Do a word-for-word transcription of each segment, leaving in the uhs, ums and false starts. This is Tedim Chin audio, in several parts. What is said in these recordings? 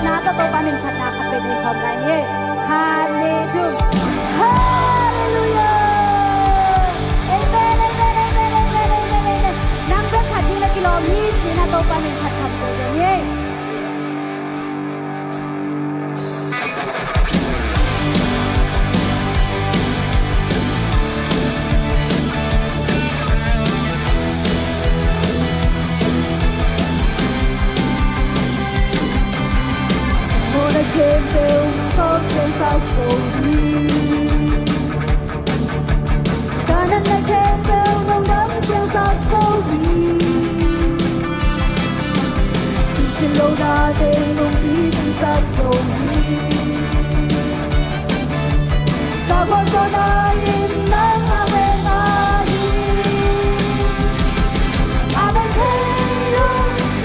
Na tawh Topa min phatna khat peuh nei khawm lai ni. Khat, nih, thum. Halleluiah. Amen, amen, amen, amen, amen, amen. Nang bek khat ding na kilawm hi ci-in ah Topa min phat khawm zo zo ni. Mawhna khempeuh nong sawp siangsak zo hi. Kanatna khempeuh nong dam siangsak zo hi. Tung cil lo nate nong kicingsak zo hi. Ka khualzawhna in nang a veng ahi. A bang thei lo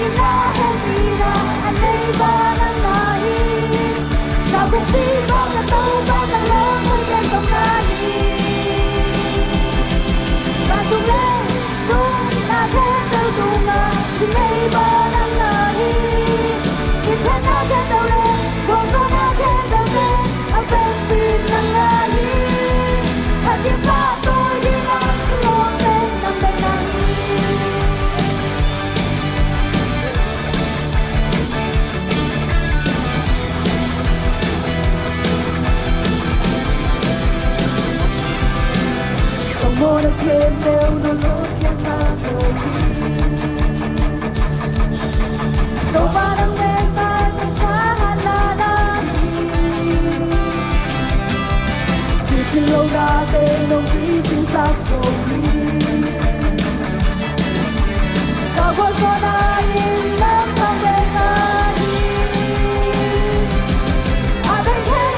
in na hehpihna a nei pa nang ahi. Ka kumpipa, ka Topa, ka lawm hoih pen zong na hi. Vantung le tung na khempeuh tungah thuneipa nang na hi. Minthanna khempeuh le khualzawhna khempeuh pen a vekpi nang na hi. Khat ciat pahtawi ding a kilawm pen nang bek na hi. Ka mawhna khempeuh nong sawp siangsak zo hi. Topa nang bek mah ka thahatna na hi. Tung cil lo nate nong kicingsak zo hi. Ka khualzawhna in nang thang bek na hi. A bang thei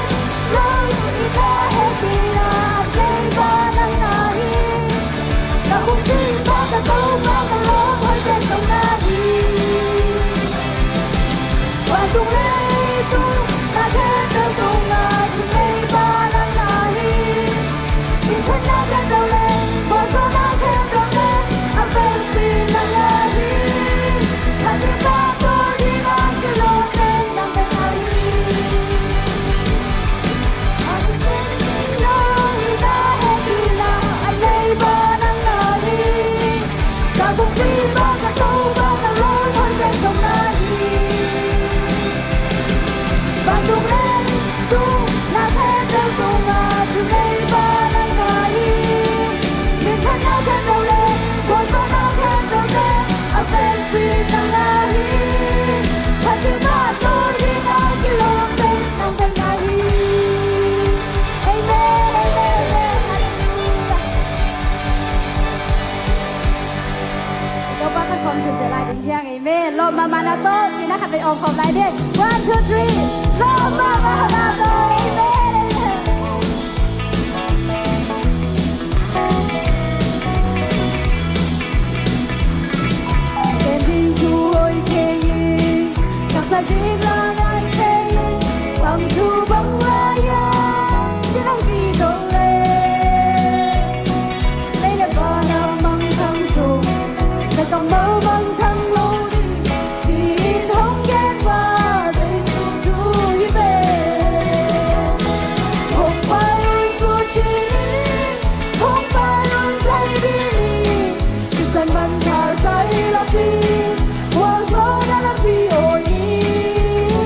lo in na hehpihna a nei pa nang na hi. Ka kumpipa, ka Topa, ka lawm hoih pen zong na hi. Vantung le tung na khempeuh tungah thuneipa nang na hi. Minthanna khempeuh le khualzawhna khempeuh pen a vekpi nang na hi. Khat ciat pahtawi ding a kilawm pen nang bek na hi. A bang thei lo in na hehpihna a nei pa nang na hi. Ka kumpipa, ka Topa, ka lawm hoih pen zong na hi. Vantung le tung na khempeuh tungah thuneipa nang na hi. Minthanna khempeuh le khualzawhna khempeuh pen a vekpi nang na hi. Khat ciat pahtawi ding a kilawm pen nang bek na hi. Amen, amen, amen. Halleluiah. Topa phat khawm sese lai ding hi hang, amen. Lawp mahmahna tawh ci-in ah khat vei awng khawm lai ding. One, two, three. Lawp mahmahna tawh, amen, amen. Kem ding thu hoih thei in, ka sak ding la ngai thei in, bang thu bang lai hiam ci-in hong kidong leh, lei le van a mangthang zong na kammal mangthang lo ding, ci-in hong gen pa Jesu thu hi ve. Hong pai un suak ding hi, hong pai un zai ding hi, sisan manpha zai lampi, khualzawhna lampi awi hi.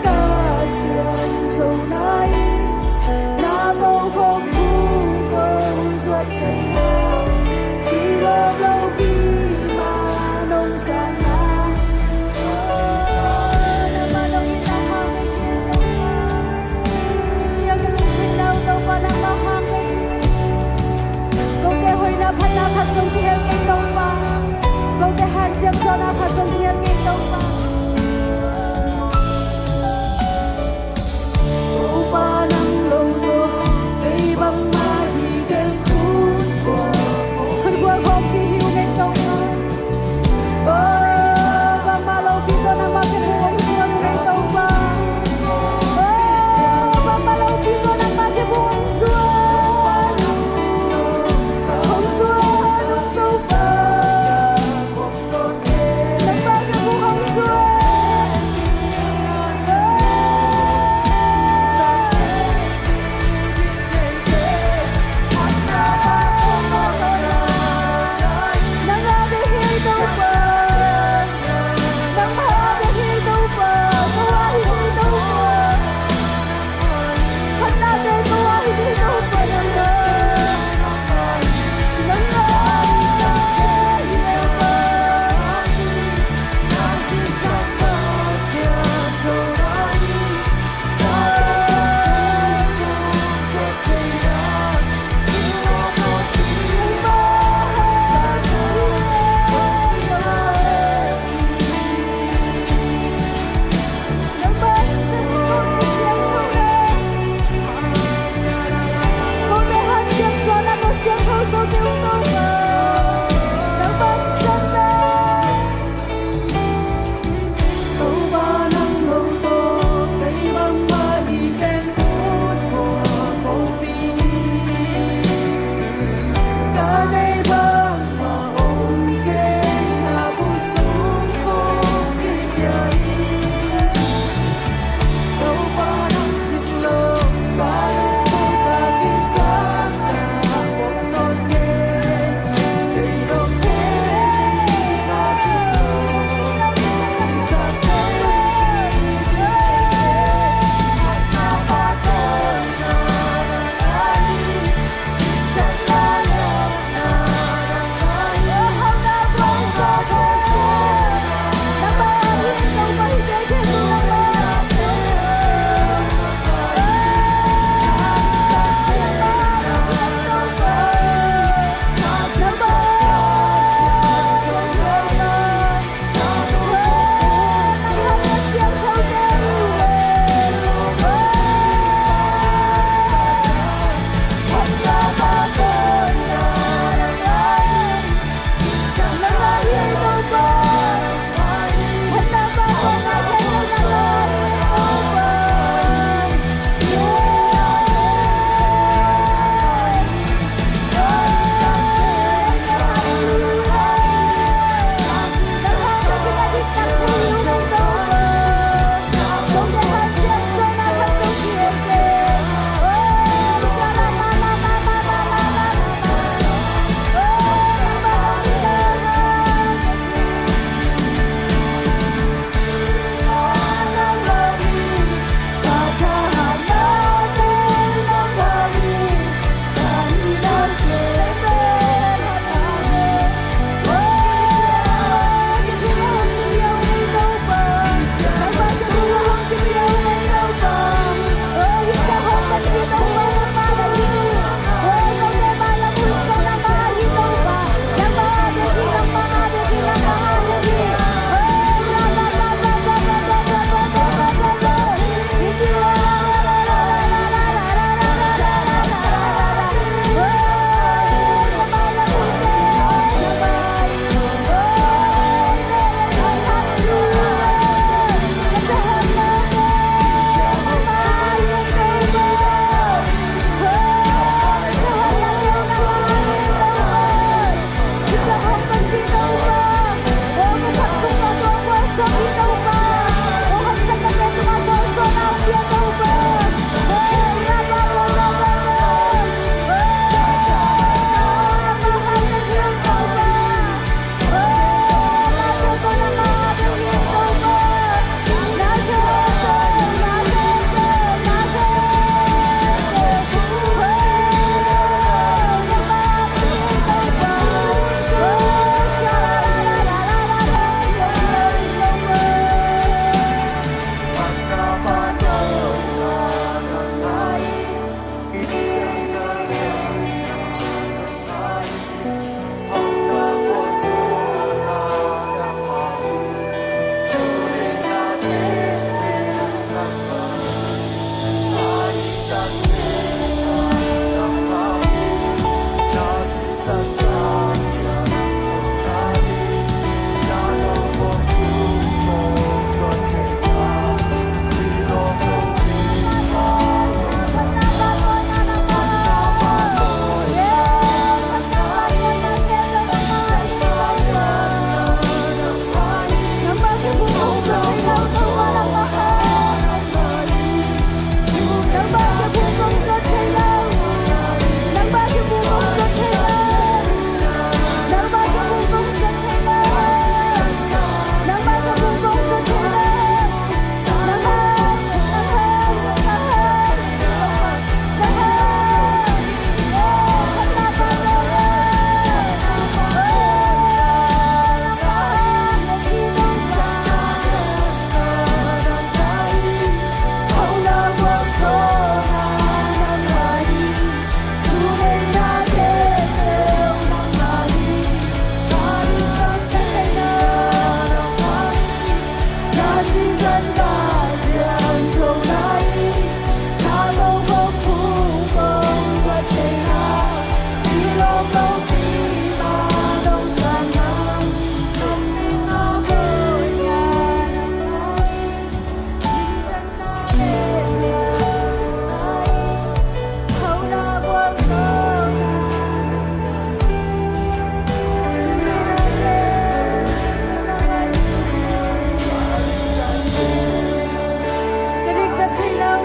Ka siangtho na in na mo khawm phung kong zuat thei a, kilawm lo pi ma nong sang na. Nangmah nong itna hang vei kei Topa. Ciang ka tun thei lo Topa, nangmah hang vei kei. Kote hoihna phatna khat zong kihel kei Topa. Kote hanciam zawhna khat zong kihel kei Topa. Ko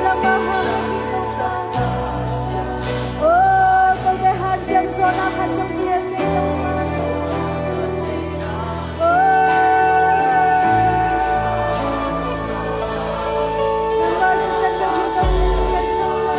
Nangmah hang a hi Topa. Oh, kote hanciam zawhna khat zong kihel kei Topa. Oh, nangmah sisan bek hi Topa, sisan Topa.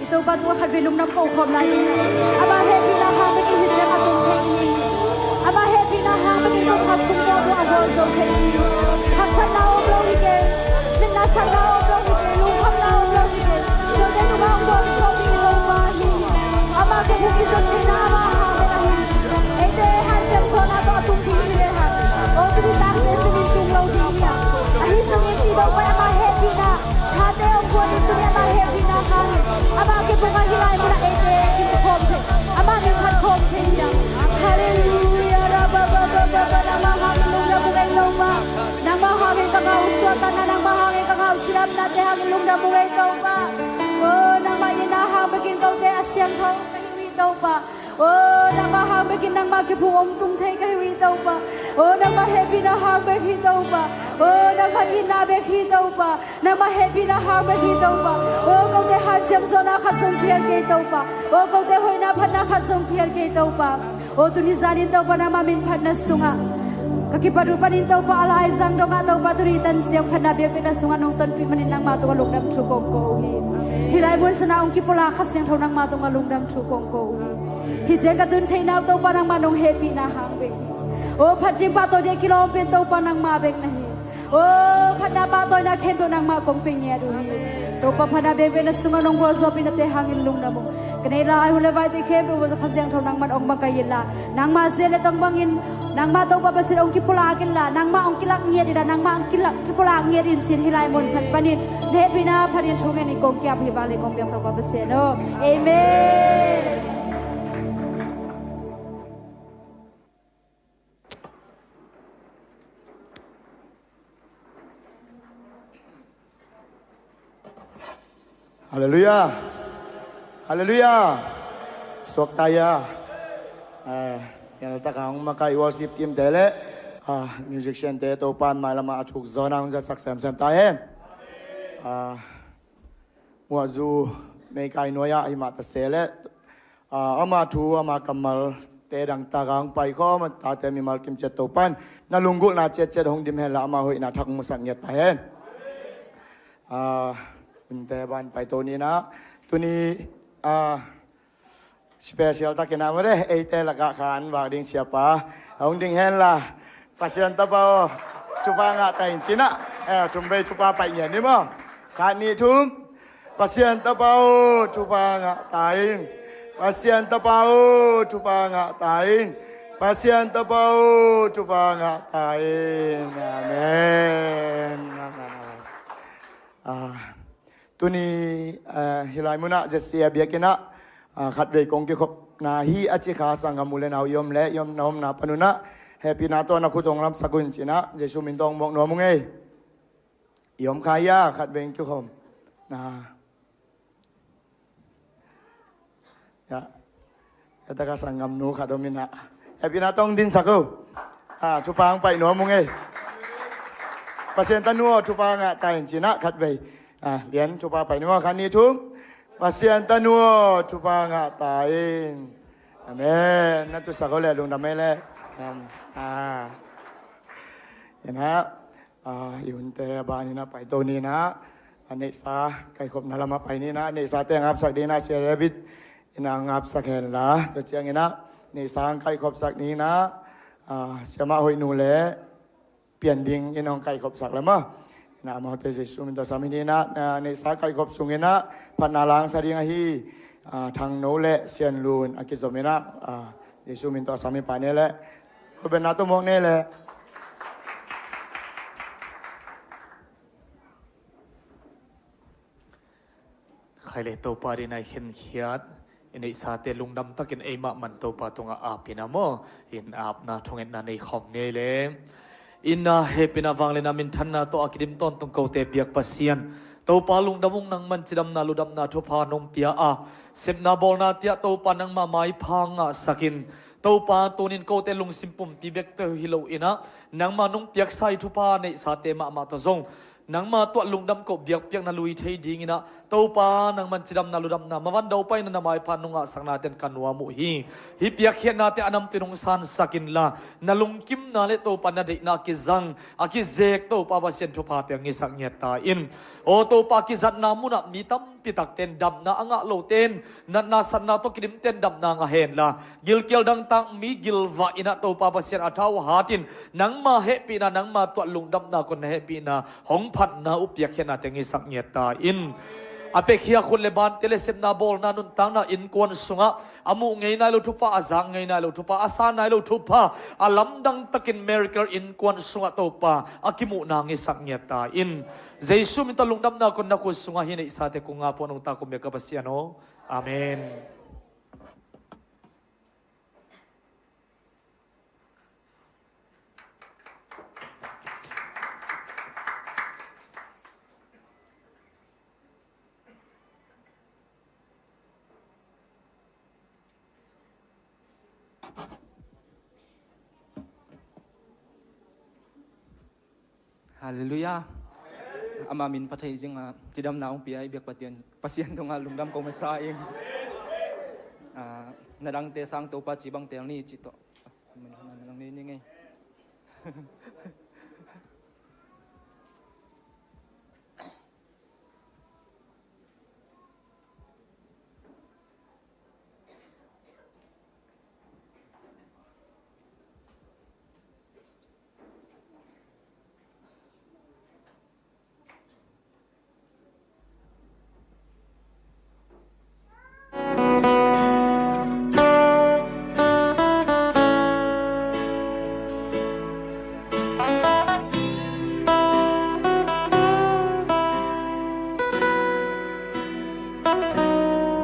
I Topa tungah khatvei lungdam ko khawm lai ni. Ama hehpihna hang bekin hih ciang a tung thei hi. Ama hehpihna hang bekin kong kha sung tawh a gualzo thei hi. Haksatna om lo hi kei. Natna satna om lo hi kei. Lungkhamna om lo hi kei. Note nungah hong gualzo ding i Topa hi. Ama khe hong i zon theihna ama hang bek ahi. Eite hanciam zawhna tawh a tung ding hi le hang. Aw, tuni tak zenzen in tung lo ding hi a. Ahi zongin i Topa ama hehpihna thate hong guan in tuni ama hehpihna hangin ama khe bungah hih lai munah eite kimu khawm thei. Ama min phat khawm thei hi a. Halleluiah. Ra ba ba ba ba ba. Nangmah hangin lungdam ung ei Topa. Nangmah hangin ka ngau suahtakna, nangmah hangin ka ngau cidamnate hangin lungdam ung ei Topa. Oh, nangmah itna hang bekin kote a siangtho ka hi uh hi Topa. Oh, nangmah hang bekin nangmah kiphung hong tung thei ka hi uh hi Topa. Oh, nangmah hehpihna hang bek hi Topa. Oh, nangmah itna bek hi Topa. Nangmah hehpihna hang bek hi Topa. Oh, kote hanciam zawhna khat zong kihel kei Topa. Oh, kote hoihna phatna khat zong kihel kei Topa. Oh, tuni zanin Topa nangmah min phatna sungah ka kipat uh panin Topa a laizang dongah Topa tuni tan ciang phatna biakpiakna sungah nong tonpih manin nangmah tungah lungdam thu kong ko uh hi. Hih lai mun sanah hong kipulak Kha Siangtho nangmah tungah lungdam thu kong ko uh hi. Hih ciang ka tun theihna uh Topa nangmah nong hehpihna hang bek hi. Oh, phat ding pahtawi ding a kilawm pen Topa nangmah bek na hi. Oh, phatna pahtawina khempeuh nangmah kong pia ngiat uh hi. Topa phatna biakpiakna sungah nong gualzawhpihnate hangin lungdam ung. Ka neih lai hun le vaite khempeuh uh Kha Siangtho nangman hong makaih inla, nangmah zia le tong bangin nangmah Topa Pasian hong kipulak inla, nangmah hong kilak ngiat inla, nangmah hong kilak, kipulak ngiat in cin hih lai mun san panin na hehpihna phatin thu ngenin kong ki-ap hi. Vanglian kong biak Topa Pasian aw. Amen. Halleluiah. Halleluiah. Suakta ia. Eh, Pianlak taka hong makaih worship team te le, ah, musician te Topa'n mailamah a thuk zawhna hong zasak semsem ta hen. Ah, Muahzu meikai nuai-ah himah ta se le, ah, ama thu, ama kammal te dang taka hong paikhawm a tate mimal kimciat Topa'n na lunggulhna ciatciat hong dim henla ama hoihna thak hong musak ngiat ta hen. Ah, innte ban paito ni in ah, tuni, ah, special takin ah mare, eite lakah khan vak ding siapa hong ding henla, Pasian Tapa aw, thupha ngah ta in ci-in ah, eh, thum vei thupha paih ngiat ni maw. Khat, nih, thum. Pasian Tapa aw, thupha ngah ta in. Pasian Tapa aw, thupha ngah ta in. Pasian Tapa aw, thupha ngah ta in. Amen. Ah, tuni, ah, hih lai munah Z C A biakinn ah, ah, khatvei kong kikhopna hi a ci kha sanggam u le nau i om le i om, na omna panun ah hehpihna tawh na khut hong lamsak un ci-in ah Jesuh min tawh hong muak nuam ung ei. I om kha ia khatvei kong kikhopna. Ia. Ia taka sanggamnu khat om in ah, hehpihna tawh hong dinsak o. Ah, thupha hong paih nuam ung ei. Pasian tanu aw, thupha ngah ta in ci-in ah khatvei. Ah, lian thupha paih ni maw, khat, nih, thum. Pasian tanu aw, thupha ngah ta in. Amen. Na tusak o le lungdam ei le. Ah. Ia. Ah, i hunte a ban in ah paito ni in ah, a neihsa kaikhopna lamah pai ni in ah, neihsate a ngapsak ding in ah Sia David in ah ngapsak henla, tua ciangin ah neihsa hong kaikhopsak ni in ah, ah, Siamah Hoihnu le Pian Ding in hong kaikhopsak le maw. In ah amaute Jesuh min tawh sam hi ni in ah, ah, neihsa kaikhop sungin ah phatna la hong sa ding ahi, ah, Thangno le Sianlun a kizom in ah, ah, Jesu min tawh a sam i pai ne le. Khutbetna tawh muak ne le. Khai le Topa dina i khenkhiat i neihsate lungdam takin eimah man Topa tungah apina maw? In apna thungetna nei khawm ngei le. Ina hehpihna vangliatna minthanna tawh a kidim tawntung kote biak Pasian, Topa lungdam ung, nangman cidamna ludamna thupha nong pia a, sepna bawlna tiah Topa nangma maipha ngahsakin, Topa tunin kote lungsim pumpi bekte hi lo inah, nangma nong piaksa i thupha neihsate mahmah tawh zong nangma tuah lungdam koh biakpiakna lui thei dinginah Topa nangman cidamna ludamna mavan dopaina na maipha nong ngahsakna ten ka nuam uh hi. Hih piakkhiatnate a namtui nong sansak inla, na lungkimna le Topa na deihna a kizang a kizek Topa Pasian thuphate a ngisak ngiat ta in. Aw Topa, kizatna munah mi tampi takten damna a ngah loten, natna satna tawh kidimten damna ngah henla, gilkial dangtak mi gilvah inah Topa Pasian a thau hatin nangma hehpihna, nangma tuah lungdamna kon na hehpihna hong phatna uh piakkhiatnate ngisak ngiat ta in. A pekhia khut le bante le sepna bawlna nuntakna innkuan sungah a muh ngei nai lo thupha, a zak ngei nai lo thupha, a sa nai lo thupha, a lamdang takin miracle innkuan sungah Topa a kimuhna ngisak ngiat ta in. Jesu min tawh lungdamna kon na khut sungah hih neihsate kong ngah puan ung ta, kong biak ka Pasian aw. Amen. Halleluiah. Ama min phat thei zinga cidamna hong pia i biak Pasian, Pasian tungah lungdam ko masa ing. Ah, na dangte sang Topa ci bang tel ni ci tawh. Nang ni ni ngei.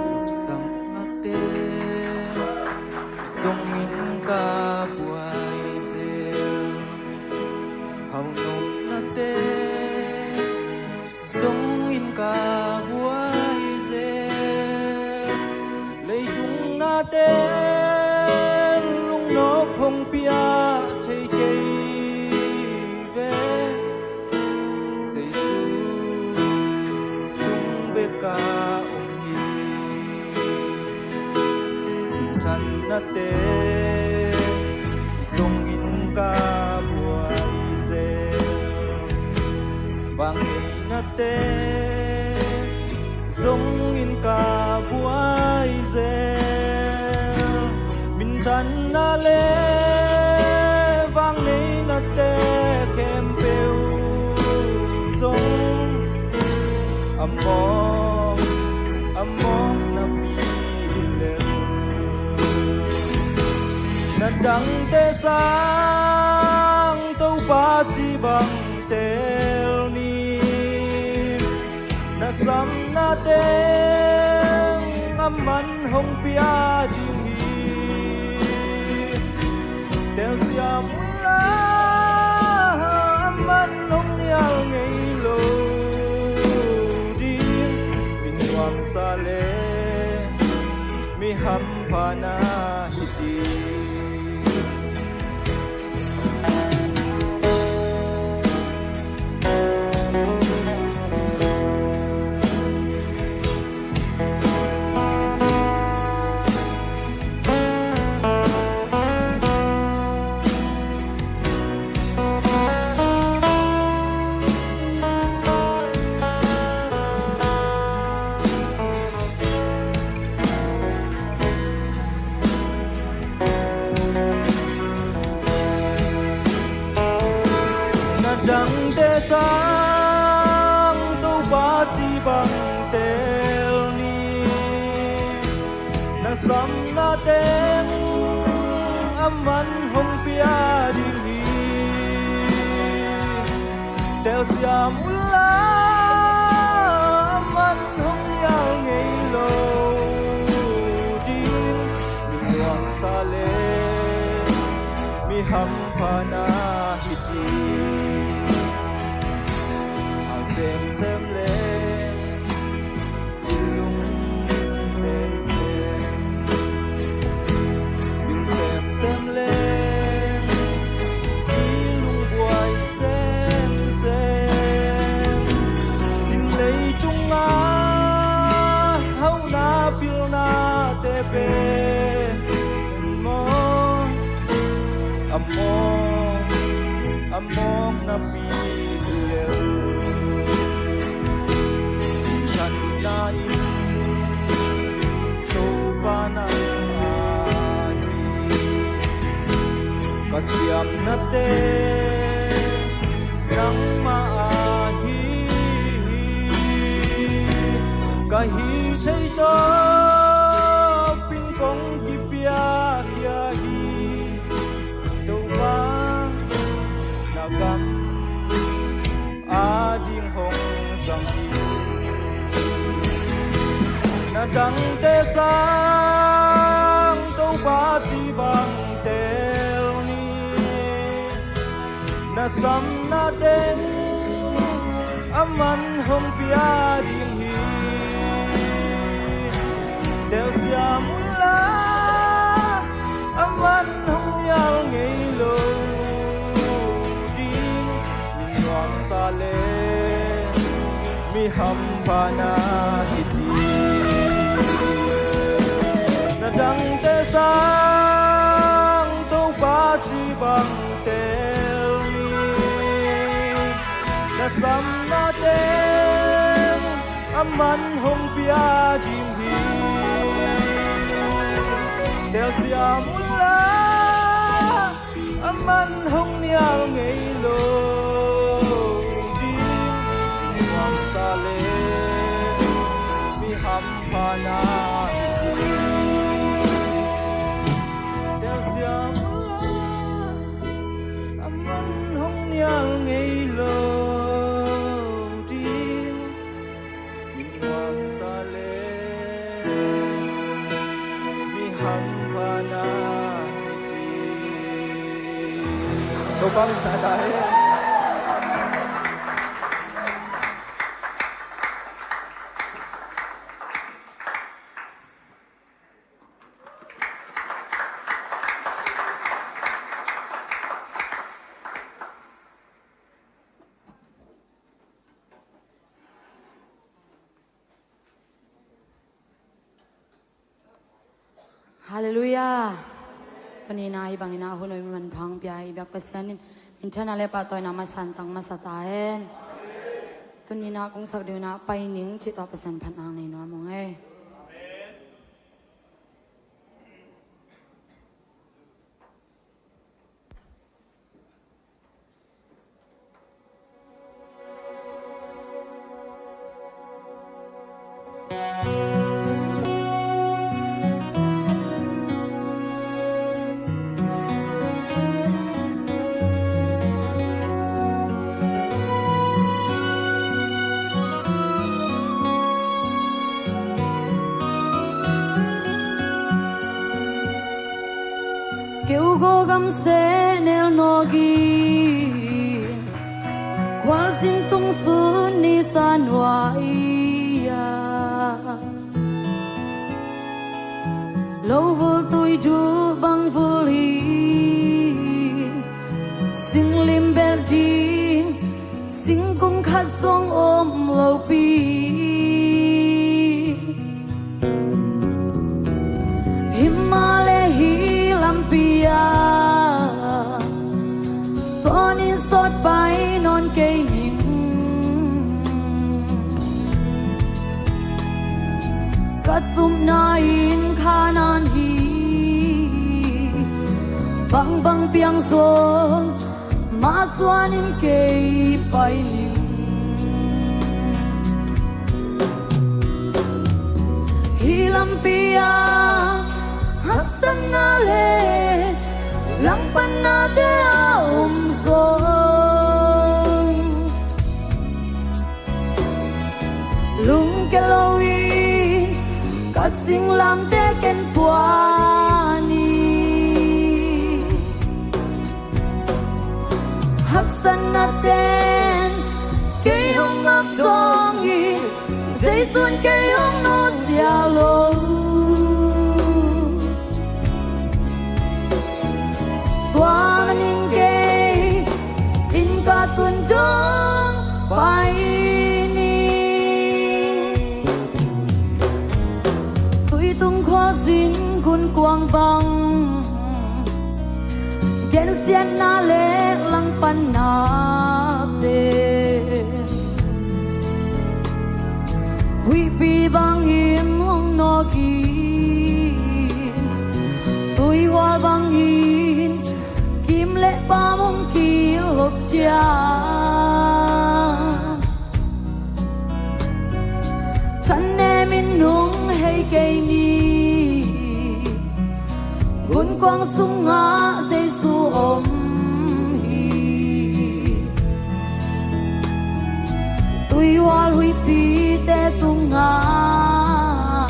Lupsang nate zongin ka buai zel, haunop nate zongin ka buai zel. Leitung nate lungnop hong pia thei kei ve. Jesu sung bek ka um hi. Minthanna te zongin ka buai zel, vangeina te zongin ka buai zel. Minthanna le vangneinate khempeuh zong a mawk, a mawk napi hi lel. Na dangte sang Topa ci bang tel ni. Na samna teng aman hong pia ding hi. Telsiam unla aman hong nial ngei lo ding. Mi nuamsa le mi hampha na hi ding. Na dangte sang Topa ci bang tel ni. Na samna teng Mula a man hong nial ngei lo ding, mi nuamsa le mi hampha na hi ding. Hau semsem le i lung semsem, gil semsem le i lungbuai semsem. Sim leitung a hauhna pilnate pen maw, a mawng, a mawng napi lel. Khatna in Topa nang ahi, ka siamnate nangmah ahi hi. Ka hih theih tawpin kong kipiakhia hi. Topa na gam ading hong zang hi. Na dangte sang Topa ci bang tel ni. Na samna teng a man hong pia ding hi. Telsiam unla, a man hong nial ngei lo ding, mi nuamsa le mi hampha na hi ding. Na dangte sang Topa ci bang tel ni. Na samna teng a man hong pia ding hi. Telsiam unla, a man hong nial ngei lo ding, mi nuamsa le mi hampha na hi ding. Telsiam unla, a man hong nial ngei lo ding, mi nuamsa le mi hampha na hi ding. Topa min thang ta hen. Halleluiah. Tuni-in ah hih bangin ah hun hoih manpha hong pia i biak Pasian in minthanna le pahtawina masa in tang masa ta hen. Tuni-in ah kong sak ding in ah Pai Ning cih tawh Pasian phatna nei nuam ung ei. Keu gaw gamseh nel nawk in, khualzin tung sun ni sa nuai-a, lo vul tui duh bang vul hi. Singlim belh ding singkung khat zong om lopi. Himahleh hih lampi ah tawnin sawt pai nawn kei ning. Ka tupna in Kanaan hi, bangbang piang zong mah suanin kei pai ning. Hih lampi ah haksatna le langpatnate a om zong, Singlamteh ken pua ni. Haksatna ten kei hong ngak zawng hi, Jesu'n kei hong nusia lo. Tua manin kei inn ka tun dong pai ni. Tuitung khualzin gunkuang bang, gensiatna le langpannate, huihpi bangin hong nawk in, tuihual bangin kim le pam hong kilawp ciang, thanem in hong hei kei ni. Gunkuang sungah Jesu om hi. Tuihual huihpite tungah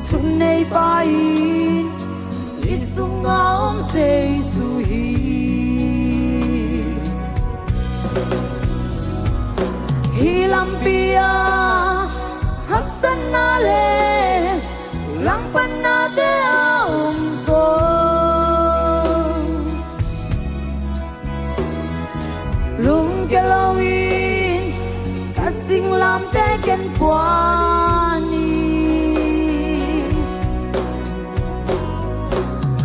thuneipa in, i sungah om Jesu hi. Hih lampi ah haksatna le langpannate a om zong, lungkia loin ka singlamteh ken pua ni.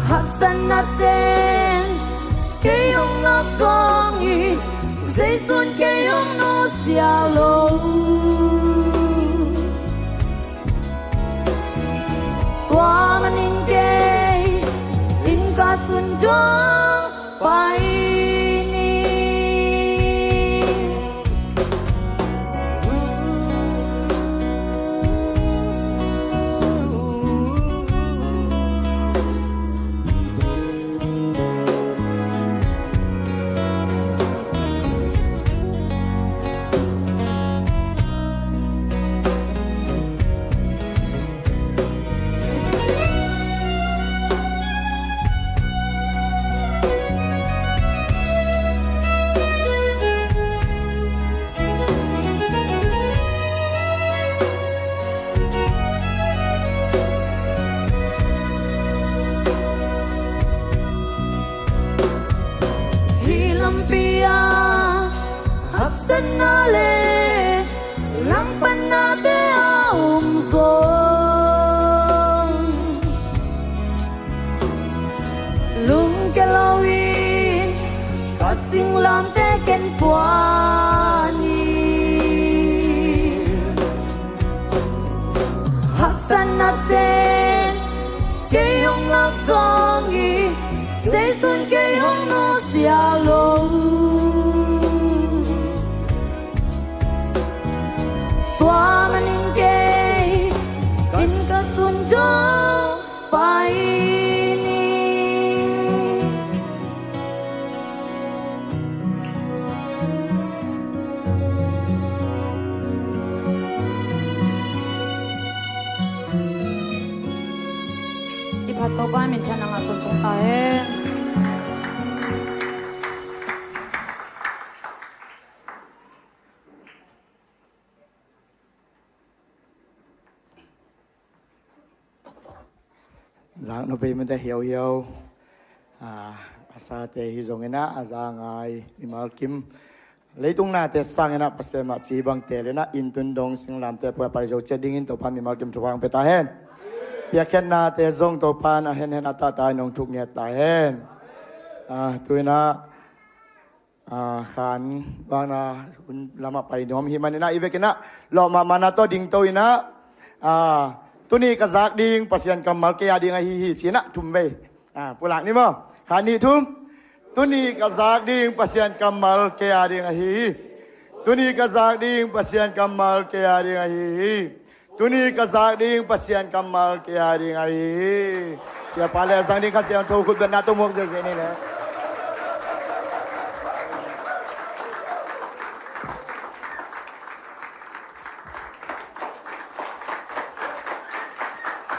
Haksatna ten kei hong ngak zawng hi, Jesu'n kei hong nusia lo. Tua manin kei inn ka tun dong pai ni. Hih lampi ah haksatna le langpannate a om zong, lungkia loin ka singlamteh ken pua ni. Haksatna ten kei hong ngak zawng hi, Jesu'n kei hong nusia lo. Tua manin kei inn ka tun dong pai ni. I phat Topa minthanna ngah tawntung ta hen. Zak nopei mate hiauhiau, a, a sate hi zongin ah, a za ngai mimal kim, leitung nate sangin ah Pasian mah ci bangte le na inn tun dong singlamteh pua pai zo ciat dingin Topa'n mimal kim thupha hong pia ta hen. Piakkhiatnate zong Topa'n a henhen a tahta in hong thuk ngiat ta hen. A, tu-in ah, a, khan bangna hun lamah pai nuam hi manin ah, i vekin ah lawh mahmahna tawh dingto in ah, a, tuni ka zak ding Pasian kammal kei a ding ahi hi ci-in ah thum vei, a, pulak ni maw? Khat, nih, thum. Tuni ka zak ding Pasian kammal kei a ding ahi hi. Tuni ka zak ding Pasian kammal kei a ding ahi hi. Tuni ka zak ding Pasian kammal kei a ding ahi hi. Siapa le a zang ding Kha Siangtho khutbetna tawh muak ziahziah ni le.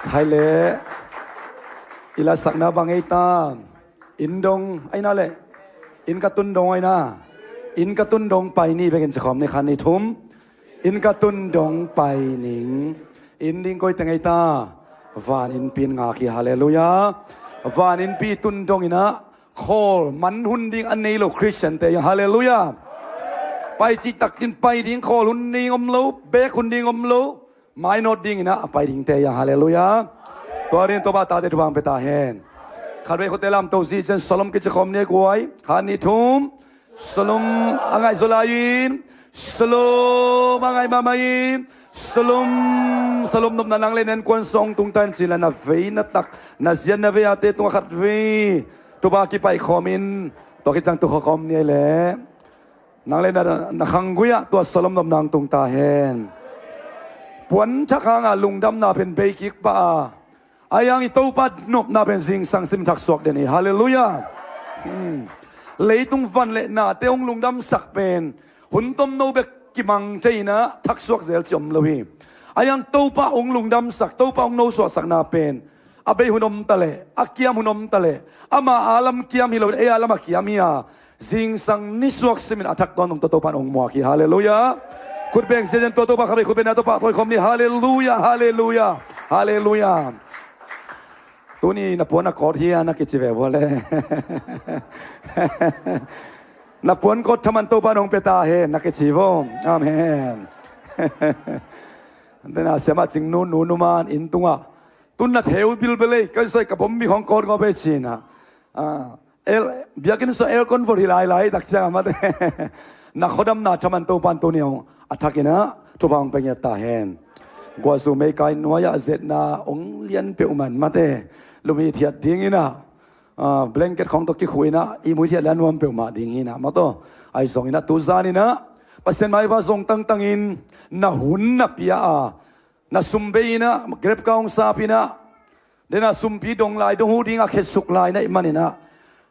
Hai le, i lasakna bang ei ta? Inn dong aina le, inn ka tun dong aina, inn ka tun dong pai ni bekin ci khawm ni, khat ni thum. Inn ka tun dong pai ning. Inn ding koi teng ei ta? Van innpi in ngak hi, halleluiah. Van innpi tun dong inah khawl man hun ding a nei lo Khristiante hi hang, halleluiah. Pai cih takin pai ding, khawl hun ding om lo, bek hun ding om lo, mainawt ding inah a pai dingte hi hang, halleluiah. Tua ding Topa tate thupha hong pia ta hen. Khatvei khutte lamto zih ciang shalom kici khawm ni ei guai. Khat ni thum. Shalom. A ngaihzaw lai-in shalom. A ngaih mahmah in shalom. Shalom nopna nang le na innkuan sung tungtawn ci-in la na vei na tak, na zia na vei ate tungah khatvei thupha kipaih khawmin, tua khit ciang tu khawm ni ei leh nang le na, na khanggui-ah tua shalom nopna hong tung ta hen. Puanthak hanga lungdamna pen bei kik pah a, ahi hang i Topa nopna pen zingsang simin thaksuak den hi, halleluiah. Hmm. Leitung van le nate hong lungdamsak pen hun tomno bek kimang thei inah thaksuak zel cih om lo hi. Ahi hang Topa hong lungdamsak, Topa hong nosuahsakna pen a bei hun om ta leh, a kiam hun om ta leh, ama a lam kiam hi lo, ei a lam a kiam hi a, zingsang nisuak simin a thak tawntung tua Topa in hong muak hi, halleluiah. Khut beng ziahziah in tua Topa, khatvei khut bengna Topa thawi khawm ni, halleluiah, halleluiah, halleluiah. Tuni na puan a kawt hia na kici ve vua le. Na puan kawt thaman Topa in hong pia ta hen na kici vo. Amen. Ante na siamah cing nu, nu, nu man inn tungah tun na theu bilbel ei, ka soi ka bom mi khawng kawt ngawp ei ci inah. Ah, el, biakinn sung aircon vot hi lailai tak ciang a mate. Na khuadamna thaman Topa in tuni hong a thak inah thupha hong pia ngiat ta hen. Guahzu meikai nuai-ah zetna hong lian peuhmah in mate, lum hithiat ding inah, ah, blanket khawng tawh kikhu inah ihmu hithiat le a nuam peuhmah ding hi inah mate. Ahi zong inah tu zan inah Pasian maipha zong tangtangin na hun na pia a, na sum bei inah, grep ka hong sap inah, dena sumpi dong lai, dong hu ding a khetsuk lai na hih man inah,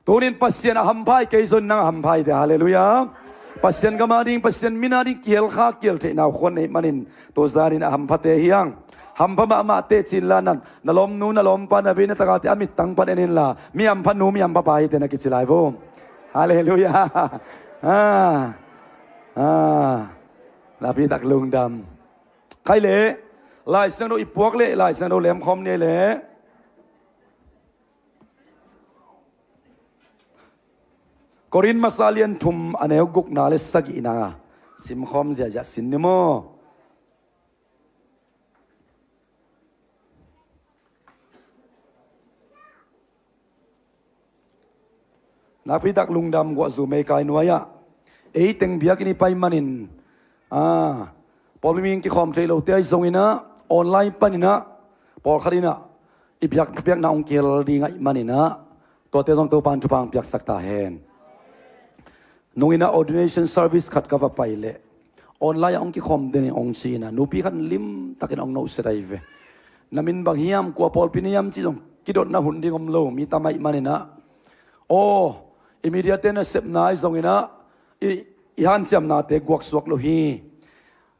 tunin Pasian a hampha hi kei zong nang a hampha hi te, halleluiah. Pasian gam a ding, Pasian min a ding kihel kha kihel theihna uh khuan na hih manin tu zanin a hamphate hi hang. Hampha mahmah teci inla, na, na lawmnu na lawmpa na vei na tak ate a mittang pan en inla, mi hampha nu mi hampha pa hi te na kici lai vo. Halleluiah. Ah. Ah. Nakpi tak lungdam. Khai leh, Lai Siangtho i puak leh Lai Siangtho lem khawm ni ei leh. Korin masa lian thum a neu gukna le sagihna sim khawm ziahziah sin ni maw. Nakpi tak lungdam, guahzu meikai nuai-ah ei teng biakinn i pai manin, ah, pawlpi mi kikhawm thei lote ahi zong inah, online pan inah, pawlkhat inah i biak, biakna hong kihel ding ahih man inah, tuate zong Topa in thupha hong piaksak ta hen. Nung inah ordination service khat ka va pai leh, online ah hong kikhawm den in hong ci inah, nupi khat in limtakin hong nohset ahi ve. Na min bang hiam, kua pawlpi na hiam cih zong kidotna hun ding om lo, mi tam ahih man inah. Aw, i media-te nasepna ahi zong inah, i, i hanciamnate guaksuak lo hi.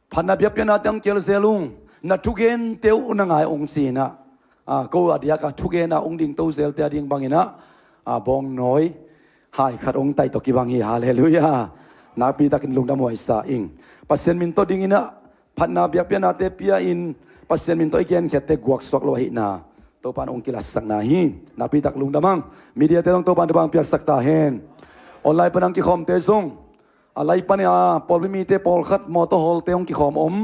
Phatna biakpiaknate hong kihel zel ung, na thugente uh na ngai ung ci inah, ah, ko a diaka thugen a hong dingto zelte a ding bang inah, ah, bawngnawi hai khat hong taih tawh kibang hi, halleluiah. Nakpi takin lungdam huai sa ing. Pasian min tawh ding inah, phatna biakpiaknate pia in, Pasian min tawh i genkhiatte guaksuak lo ahihna Topa in hong kilatsakna hi. Nakpi tak lungdam hang. Media-te zong Topa in thupha hong piaksak ta hen. Online pan hong kikhawmte zong, a lai pan a pawlpi mite pawlkhat mawtaw hawlte hong kikhawm om.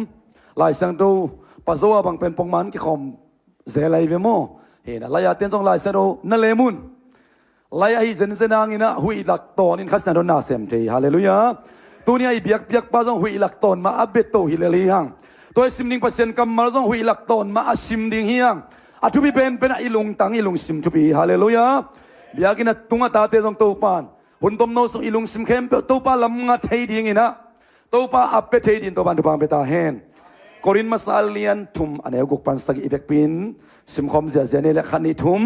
Lai Siangtho pazo a bang pen pongman kikhawm zel ahi ve maw. Hi inah, lai-a ten zong Lai Siangtho na lem un. Lai ahi zenzen hang inah huih lak tawn in Kha Siangtho na sem thei, halleluiah. Tuni a i biakpiakpa zong huih lak tawn mah a bia to hi lel hi hang. Tua i sim ding Pasian kammal zong huih lak tawn mah a sim ding hi hang. A thupi penpen ah i lungtang i lungsim thupi hi, halleluiah. Biakinn a tung a tate zong Topa in hun tomno sung i lungsim khempeuh Topa lamnga thei ding inah, Topa a pia thei ding Topa in thupha hong pia ta hen. Korin masa lian thum a neu guk pan sagih i vekpi in simkhawm ziahziah ni ei leh, khat ni thum.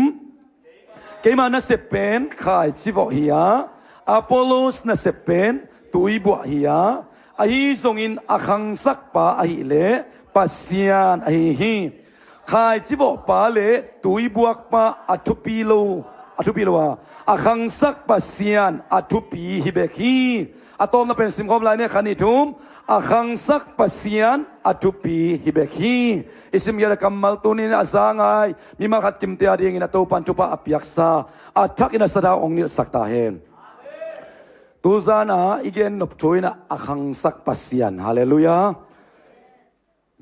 Keima nasep pen khaici vawh hi a, Apollos nasep pen tuibuah hi a, ahi zongin a khangsakpa ahih leh Pasian ahi hi. Khaici vawhpa le tuibuakpa a thupi lo, a thupi lo a, a khangsak Pasian a thupi hi bek hi. A tawpna pen simkhawm lai ni, khat, nih, thum. A khangsak Pasian a thupi hi bek hi. I simkhiat a kammal tuni-in a za ngai mimal khat kimte a dingin a Topa'n thupha a piaksa, a thakin a sathau hong nilhsak ta hen. Tuzan a i gen nop thu in ah, a khangsak Pasian. Halleluiah.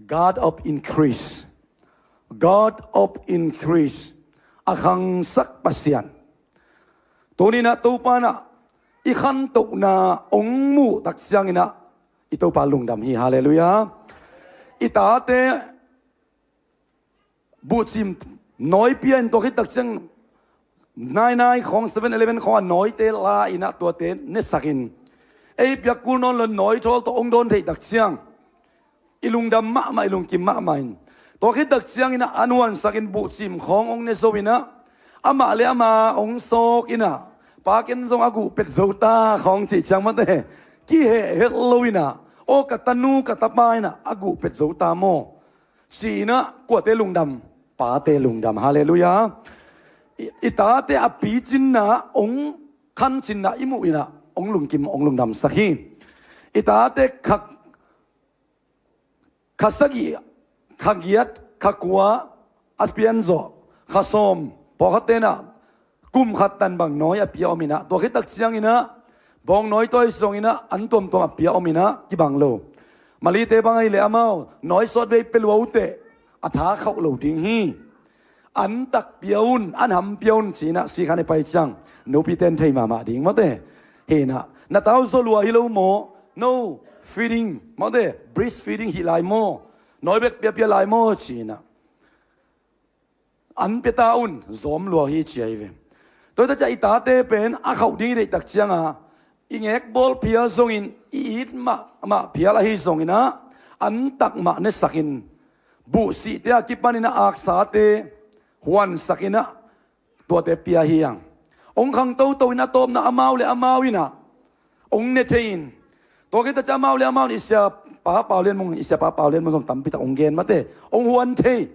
God of increase. God of increase. A khangsak Pasian. Tuni-in ah Topa'n ah i khantohna hong muh tak ciangin ah i Topa lungdam hi. Halleluiah. I tate buhcim nawi pia in, tua khit tak ciang nine nine khawng, seven eleven khawng a nawite la in ah tuate nesak in, ei piak kul nawn lo nawi thawl tawh hong dawn theih tak ciang i lungdam mahmah, i lungkim mahmah in. Tua khit tak ciangin ah an huansak in buhcim khawng hong ne zo in ah, amah le amah hong sawk in ah, pa, ken zong a guh pet zo ta khawng cih ciang mate, kiheh het lo in ah, aw, ka tanu ka tapa in ah a guh pet zo ta maw, ci-in ah kuate lungdam? Pate lungdam. Halleluiah. I, i tate a picinna, hong khancinna i muh in ah hong lungkim, hong lungdamsak hi. I tate kha, kha sagih, kha giat, kha kua a pian zawh, kha sawm, pawlkhatte in ah kum khat tan bang nawi a pia om in ah, tua khit tak ciangin ah bawng nawi tawi zongin ah an tuamtuam a pia om in ah kibang lo. Malite bang ahih leh amau nawi sawtvei pia lua uh teh a tha khauh lo ding hi. An tak pia un, an ham pia un, ci-in ah sikhan i pai ciang nupite'n thei mahmah ding mate. Hi in ah, na tau zaw lua hi lo maw? No feeding mate, breast feeding hi lai maw? Nawi bek piapia lai maw? Ci-in ah an pia ta un, zawm lua hi, ci ahi ve. Tua hi tak ciang i tate pen a khauh ding i deih tak ciang a, i ngekbawl phial zongin i it mahmah phial ahi zongin ah, an tak mah nesak in, buhsihte a kipan in ah aksate huansak in ah tuate pia hi hang. Hong khang toto in a tawpna amau le amau in ah hong ne thei in. Tua khit tak ciang amau le amau in i siapa Pau Lian Mung, i siapa Pau Lian Mung zong tampi tak hong gen mate, hong huan thei.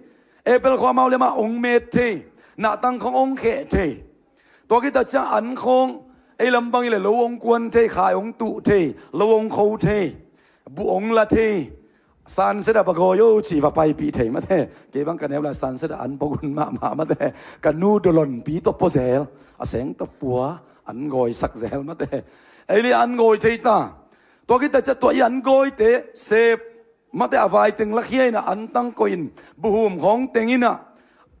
Apple khawng amau le amau hong met thei. Nahtang khawng hong kheh thei. Tua khit tak ciang an khawng, ei lam bang i leh lo hong kuan thei, khai hong tuh thei, lo hong kho thei, buh hong la thei. Sunset ah va gawi o, ci va paipih thei mate. Kei bang ka neu lai Sunset ah an pua gun mahmah mate. Ka nu dolonpi tawh pua zel, a seng tawh pua, an gawisak zel mate. Ei le an gawi thei ta. Tua khit tak ciang tua i an gawite sep mate, a vai teng lakhia in ah an tang koih in, buhum khawng teng in ah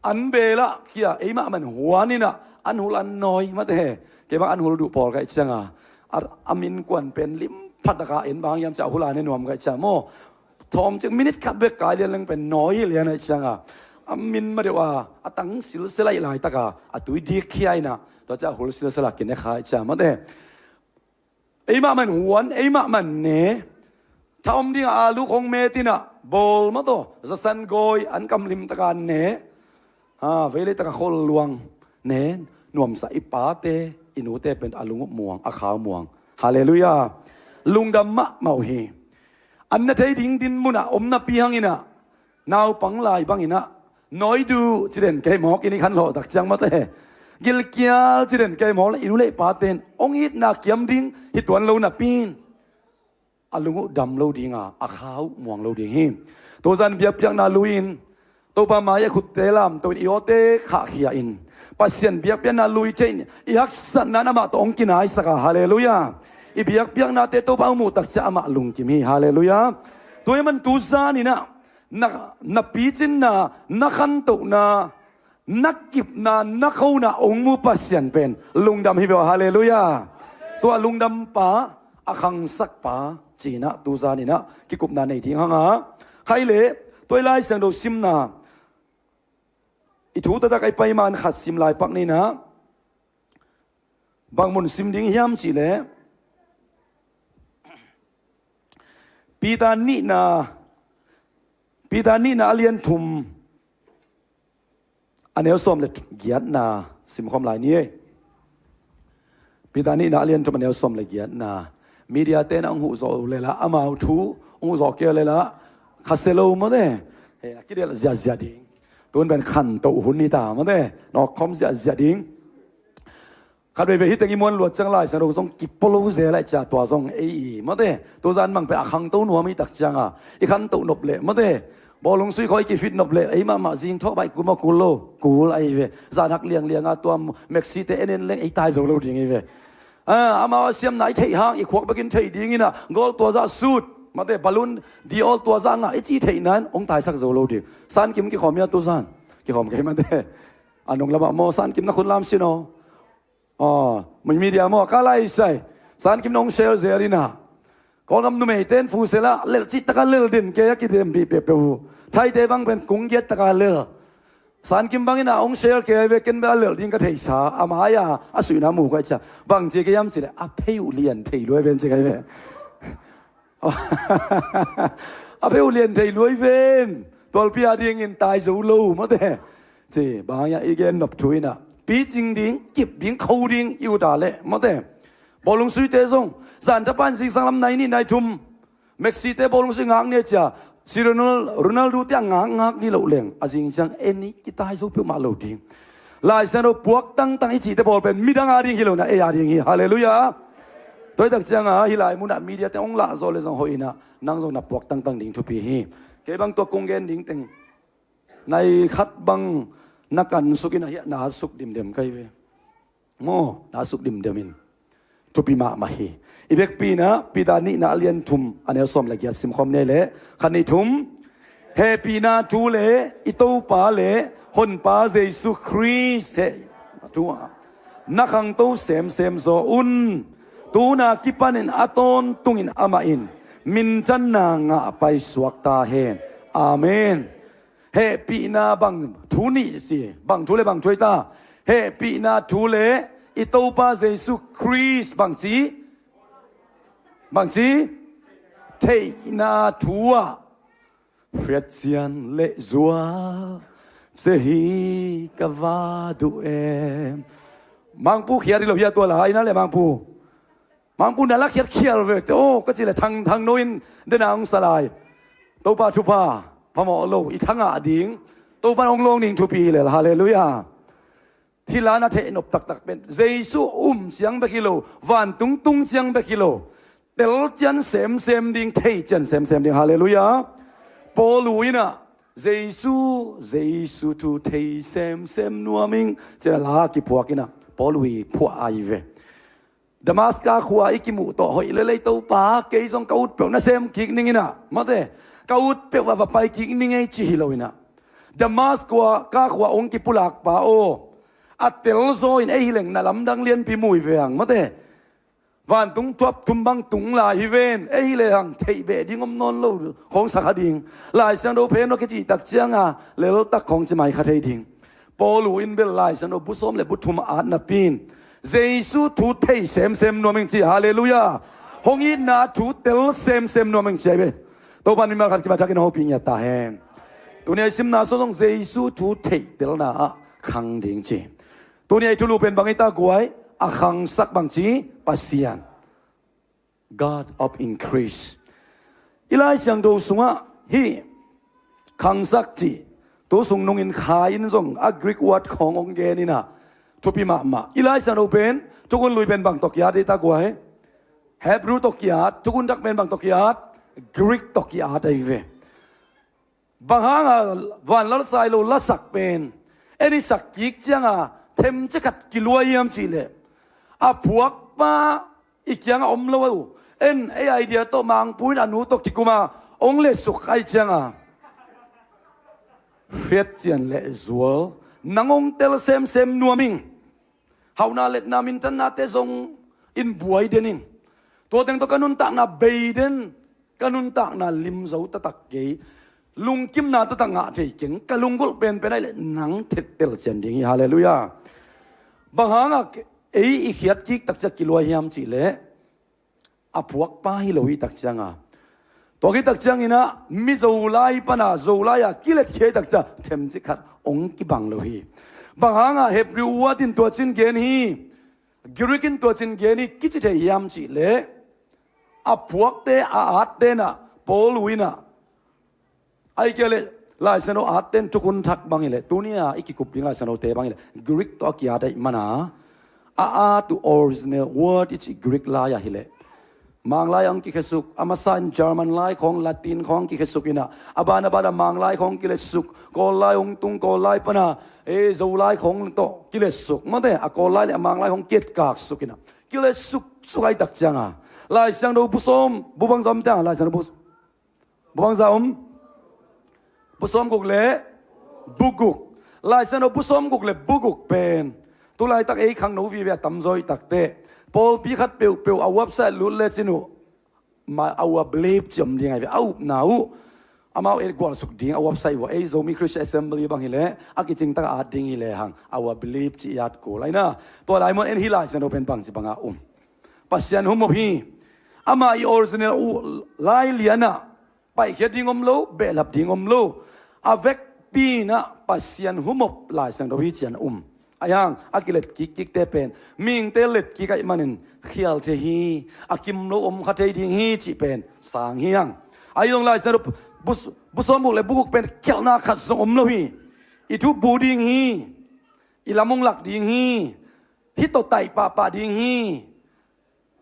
an beel ah khia, ei mahmah in huan in ah an hul an nawi mate. Kei bang an hul duh pawl ka hih ciang a, a, a min kuan pen lim phat tak a, en bang hiam ci a, hul a ne nuam ka hih ciang maw. Thawm ciang minute khat bek kai lian leng pen nawi hi lian a hih ciang a, a min ma deuh a, a tang silsela i laitak a, a tui dik khia in ah, tua ciang a hul silsela kine kha hih ciang mate. Ei mahmah in huan, ei mahmah in ne. Tha om ding a alu khawng met in ah bawl mate, zasan gawi an kam lim tak a ne. Ha, vei lei tak a khol luang ne. Nuamsa i pate, i nute pen a lung uh muang, a khau muang. Halleluiah. Lungdam mahmah uh hi. An na thei ding dinmun ah om napi hang in ah, naupang lai bang in ah, nawi duh ci den kei mawk, i ni khanlawh tak ciang mate. Gilkial ci den kei mawk leh, i nu le i pate'n hong itna kiam ding hi tuan lo napi in, a lung uh dam lo ding a, a khau uh muang lo ding hi. Tuzan biakpiakna lui in, Topa mai ah khutte lamto in, i awte khahkhia in, Pasian biakpiakna lui thei in, i haksatna in amah tawh hong kinaisak a, halleluiah. I biakpiaknate Topa hong muh tak ciang amah lungkim hi, halleluiah. Tua ahih man tuzan in ah, na, na picinna, na khantohna, na kipna, na khona hong mu Pasian pen lungdam hi ve aw, halleluiah. Tua lungdampa, a khangsakpa ci-in ah tuzan in ah kikupna nei ding hang a. Khaih leh, tua i Lai Siangtho simna, i thu taktak a i pai man khat sim lai pak ni in ah, bang mun sim ding hiam cih leh, Peter nihna, Peter nihna a lian thum, a neu sawm le giatna simkhawm lai ni ei. Peter nihna a lian thum, a neu sawm le giatna. Media te'n ah hong huh zawh uh lel a, amau thu hong huh zawh kei uh lel a, khasia lo mawte. He, a kidelh ziahziah ding. Tun pen khantoh hun hi ta, mate, nawk khawm ziahziah ding. Khat veivei hi teng i muan luat ciang Lai Siangtho zong kipolo zel a i cia tua zong ei i, mate, tuzan mang pen a khangto nuam i tak cianga i khantoh nop leh, mate, bawlung sui khawi kifit nop leh ei mahmah zing thawh baih kul maw, kul lo, kul ahi ve. Zan hak lianglianga tua Maxi te en en leng ei tai zo lo ding hi ve. Ah, amau a siamna i theih hang i khuak bekin theih dingin ah, gold tua zah suit, mate, balloon, Dior tua zah ngah i cih theihna in hong taisak zo lo ding. Sankim kikhawm hia tuzan? Kikhawm kei, mate. A nung lamah maw, Sankim na khun lam sin aw. Aw, mun media maw, ka lai sai. Sankim nong share zel inah. Kawlgam numeite in fu sela lelh cih taka lel den kei a kidem bih peuhpeuh uh. Thaite bang pen kung giat taka lel. Sankim bangin a hong share kei ve, ken bel a lelh ding ka theihsa, a mai-a a suihna mu kha i cia. Bang ci kei hiam cih leh, a phei uh lian thei luai ven ci kei ve. A phei uh lian thei luai ven. Tualpi a dingin tai zo lo, mate. Ci, bang hang hiam i gen nop thu inah, picing ding, kip ding, kho ding i ut a leh, mate. Bawlung suite zong zan tapa in zingsang lam nai nih nai thum Maxi te bawlung sui ngak ni a cia, si Ronal-, Ronaldo te a ngakngak ni loh leng, a zing ciang en i kitai zo peuhmah lo ding. Lai Siangtho puak tangtang i cihte bawl pen midang a ding hi lo inah, ei a ding hi. Halleluiah. Tua hi tak cianga hih lai munah media te hong lah zawh le zong hoih inah, nang zong na puak tangtang ding thupi hi. Kei bang tua kong gen ding teng nai khat bang na kan suk inah, hiah na suk dimdem kai ve. Maw, na suk dimdem in. Thupi mahmah hi. I vekpi inah Peter nihna a lian thum a neu sawm le giat simkhawm ni leh, khat nih thum. Hehpihna thu le i Topa le Honpa Jesu Khrist heh thu ah na khangto semsem zaw un. Tuna kipanin a tawntungin amah in minthanna ngah paisuak ta hen. Amen. Hehpihna bang thu nih si, bang thu le bang thu ei ta. Hehpihna thu le i Topa Jesu Khrist bangci, bangci theihna thu ah, Hriatcian le zual, cia hi ka va duh em. Mangpu khiat hi lo hia tua la, ina le Mangpu. Mangpu na la khiatkhial ve te, aw, ka cih leh thang, thang no in dena hong sa lai. Topa thupha phamawh lo i thangah ding. Topa hong lawng ding thupi hi lel. Halleluiah. Hih la na theih nop taktak pen Jesu um ciang bek hi lo, vantung tung ciang bek hi lo, tel cian semsem ding, thei cian semsem ding. Halleluiah. Paul uh inah Jesu, Jesu thu thei semsem nuam ing, ci-in a la kiphuak inah Paul uh i phuah ahi ve. Damaska khua i kimuh tawh hoih lel ei Topa, kei zong ka ut peuh na sem kik ning inah, mate, ka ut peuh a va pai kik ning ei ci hi lo inah. Damaska khua hong kipulakpa aw, a telzaw in ei hi leng na lamdang lianpi mu hi ve hang, mate. Vantung thuap thum bang tung lai hi ven, ei hi lehang theih beh ding om nawn lo khawng sa kha ding. Lai Siangtho phen aw kici tak cianga leltak khawng ci mai kha thei ding. Paul uh in bel Lai Siangtho bu sawm le bu thum a at napi in Jesu thu thei semsem nuam ing ci. Halleluiah. Hong itna thu tel semsem nuam ing ci ahi ve. Topa in mimal khat kimathakin hong hopih ngiat ta hen. Tuni a i simna sawzong Jesu thu theih telna ah khang ding ci. Tuni a i thulu pen bang hi ta guai, a khangsak bangci Pasian. God of increase. I Lai Siangtho sungah hih khangsak cih tu sung nungin kha in zong a Greek word khawng hong gen inah thupi mahmah. I Lai Siangtho pen Thukhun Lui pen bang tawh ki-at hi ta guai? Hebrew tawh ki-at. Thukhun Thak pen bang tawh ki-at? Greek tawh ki-at ahi ve. Bang hanga vanlal sai lo lasak pen en i sak kik cianga themcik khat kiluai hiam cihleh, a phuakpa i kiangah om lo uh. En ei idea tawh Mangpu in a nu tawh kikuma hong lesuk ahi cianga, hriatcian le zual nang hong tel semsem nuam ing. Hauhna letna minthanna te zong in buai den ing. Tua teng tawh ka nuntakna bei den, ka nuntakna lim zo taktak kei, lungkimna taktak ngah thei keng, ka lunggulh penpen ahih leh nang theih tel cian ding hi. Halleluiah. Bang hanga ei i khiat kik tak ciang kiluai hiam cihleh, a phuakpa hi lo hi tak cianga, tua hi tak cianginah mi Zolai pana Zolai-a kiletkhia hi tak ciang themcik khat hong kibang lo hi. Bang hanga Hebrew word in tua cin gen hi, Greek in tua cin gen hi kici thei hiam cihleh, a phuakte a atte inah Paul uh inah, ahih kei leh Laisiangtho aat ten thukhun thak bang hileh, tuni a i kikup ding Laisiangtho te bang hileh, Greek tawh a kiat ahih mana, a at uh original word i cih Greek lai ah hileh, Manglai hong kikhesuk, a masa in German lai khawng, Latin khawng kikhesuk inah, a ban a ban a Manglai khawng kiletsuk, Kawl lai hong tung, Kawl lai pana, e, Zolai khawng tawh kiletsuk. Mate, a Kawl lai le a Manglai khawng kietkak suk inah, kiletsuk suk ahih tak cianga, Laisiangtho bu sawm, bu bangza om cianga, Laisiangtho bu, bu bangza om? Bu sawmguk le bu guk. Laisiangtho bu sawmguk le bu guk pen, tulaitak ei khangno vive a tamzaw ahih takteh, pawlpi khat peuhpeuh a website lut lecin uh, ma, our belief ci om ding ahi ve, a upna uh. Amau ei gualsuk ding a website uh a, ei Zomi Christian Assembly bang hileh, a kicingtak a at ding hileh hang, our belief ci i at kul ahi na. Tua lai mun en hi Laisiangtho pen bangci banga um? Pasian hum up hi. Amah i original uh lai lianah paihkhiat ding om lo, behlap ding om lo. A vekpi inah Pasian hum up Laisiangtho hi ci-in um. Ahi hang, a kilet kikkikte pen, mihingte let kik ahih manin khial thei hi, a kim lo om kha thei ding hi cih pen sang hi hang. Ahi zong Laisiangtho bu, bu sawmguk le bu guk pen khialhna khat zong om lo hi. I thu bu ding hi, i lam hong lak ding hi, hih tawh taih pahpah ding hi.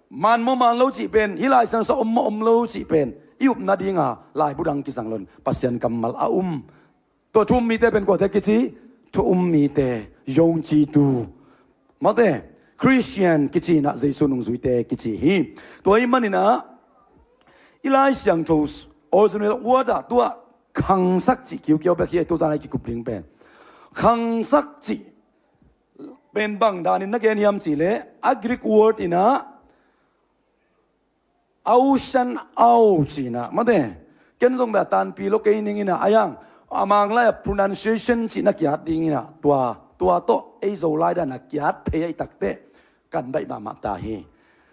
Maan maw maan lo cih pen, hih Laisiangtho sung om maw om lo cih pen, i upna dinga laibu dang kizang lo in Pasian kammal a um. Tua thu um mite pen kuate kici? Thu um mite, 永基督. Mate, Christian kici inah Jesu nungzuite kici hi. Tua ahih maninah, i Laisiangtho original word ah tua khangsak cih kiukiau bek hi, tu zan a i kikup ding pen. Khangsak cih pen bang danin na gen hiam cihleh, a Greek word inah ausan au ci inah, mate, ken zong beh a tanpi lo kei ning inah, ahi hang, a Manglai a pronunciation cih na kiat ding inah, tua, tua tawh ei Zolai dan a kiat phei ahih takteh, kan baih mahmah ta hi.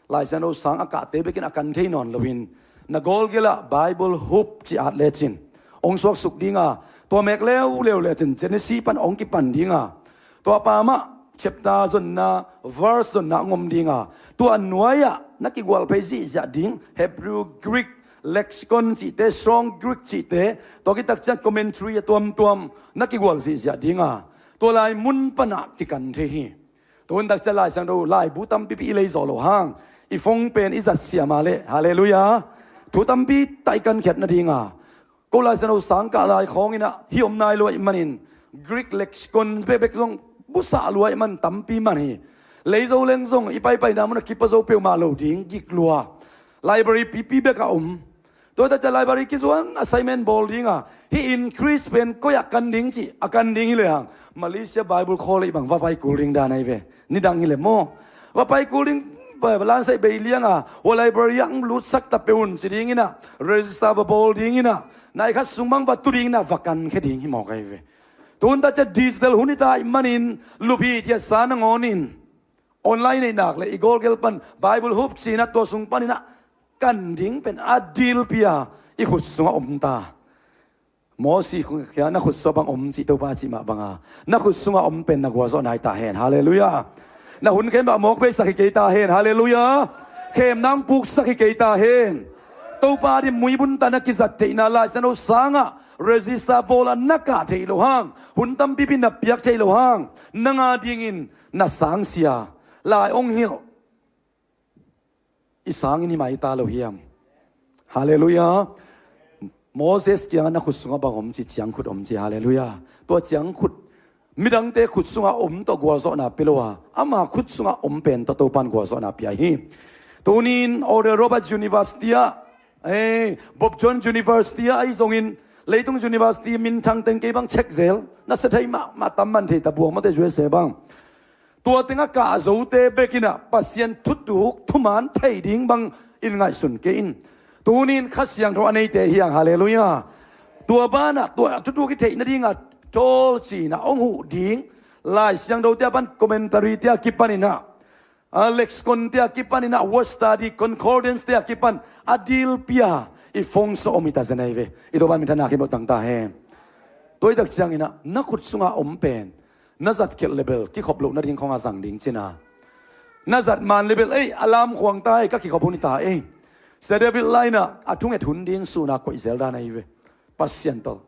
Laisiangtho sang a kahte bekin a kan thei nawn loin, na gawlgel ah Bible hub ci at lecin hong suaksuk dinga, tua mek leuleu lecin Genesis pan hong kipan dinga, tua pa mah chapter zonna, verse zonna hong om dinga, tua nuai-ah na kigual phei zihziah ding Hebrew, Greek, lexicon cihte, strong Greek cihte, tua khit tak ciang commentary a tuamtuam na kigual zihziah dinga, tua lai mun panah kikan thei hi. Tun tak ciang Laisiangtho laibu tampipi i lei zawh loh hang, i phone pen i zat siam a leh, halleluiah, thu tampi tak i kankhiat nadinga, ko Laisiangtho sang kah lai khawng inah hih om nai lua ahih manin, Greek lexicon bekbek zong busah lua ahih man tampi man hi. Lei zo leng zong i paipaina mun a kipa zo peuhmah lo ding, gik lua. Library pipi bek a om. Tua tak ciang library kizuan, assignment bawl dinga, hih increase pen koi-ah kan ding cih a kan ding hileh hang, Malaysia Bible College bang va pai kul ding dan ahi ve. Nidang hileh maw, va pai kul ding, va, va lansaih bei lianga, hua library ah hong lutsak ta peuh un ci ding inah, register va bawl ding inah, nai khat sung bang va tu ding inah, va kankhia ding hi mawk ahi ve. Tun tak ciang digital hun hi ta ahih manin, luphi thiatsa nangawnin online neihnak le i gawlgel pan Bible hub ci inah, tua sung pan inah kan ding pen a dilpi a i khut sungah om ta. Moses khia, na khut sungah bang om cih Topa cih mah banga, na khut sungah om pen na gualzawhna hi ta hen, halleluiah. Na hun khempeuh mawk beisak hi kei ta hen, halleluiah. Khemna hong puksak hi kei ta hen. Topa ading muibun ta na kizat theihna Laisiangtho sangah register bawl a na kah theih loh hang, hun tampipi na piak theih loh hang, nang adingin na sangsia lai hong hilh i sangin hi mai ta lo hiam? Halleluiah. Moses kiangah na khut sungah bang om ci, ciangkhut om ci, halleluiah. Tua ciangkhut, midangte khut sungah om tawh gualzawhna pia lo a, ama khut sungah om pen tawh Topan gualzawhna pia hi. Tunin Oral Roberts University ah, eh, Bob Jones University ah ahi zongin, leitung university minthang teng kei bang check zel, na sia thei mahmah tam man thei ta buang mate, U S A bang. Tua tengah kah zote bek inah Pasian thutuk thuman thei ding bangin ngaihsun kei in. Tunin Kha Siangtho a neite hi hang, halleluiah. Tua banah tua thutuk i theih nadingah thawl ci inah hong huh ding Lai Siangtho te a pan, commentary te a kipan inah, a, lexicon te a kipan inah, word study, concordance te a kipan a dilpi a i phone sungah om hi ta zen ahi ve. I Topan minthanna khempeuh tang ta hen. Tua hi tak ciang inah na khut sungah om pen na zat khialh le bel kikhop loh nading khawngah zang ding cihna. Na zat man le bel, ei, a lamkhuang ta ei, ka kikhop hun hi ta ei. Sia David lai inah a thunget hun ding sun a koih zel dan ahi ve. Pasian tawh,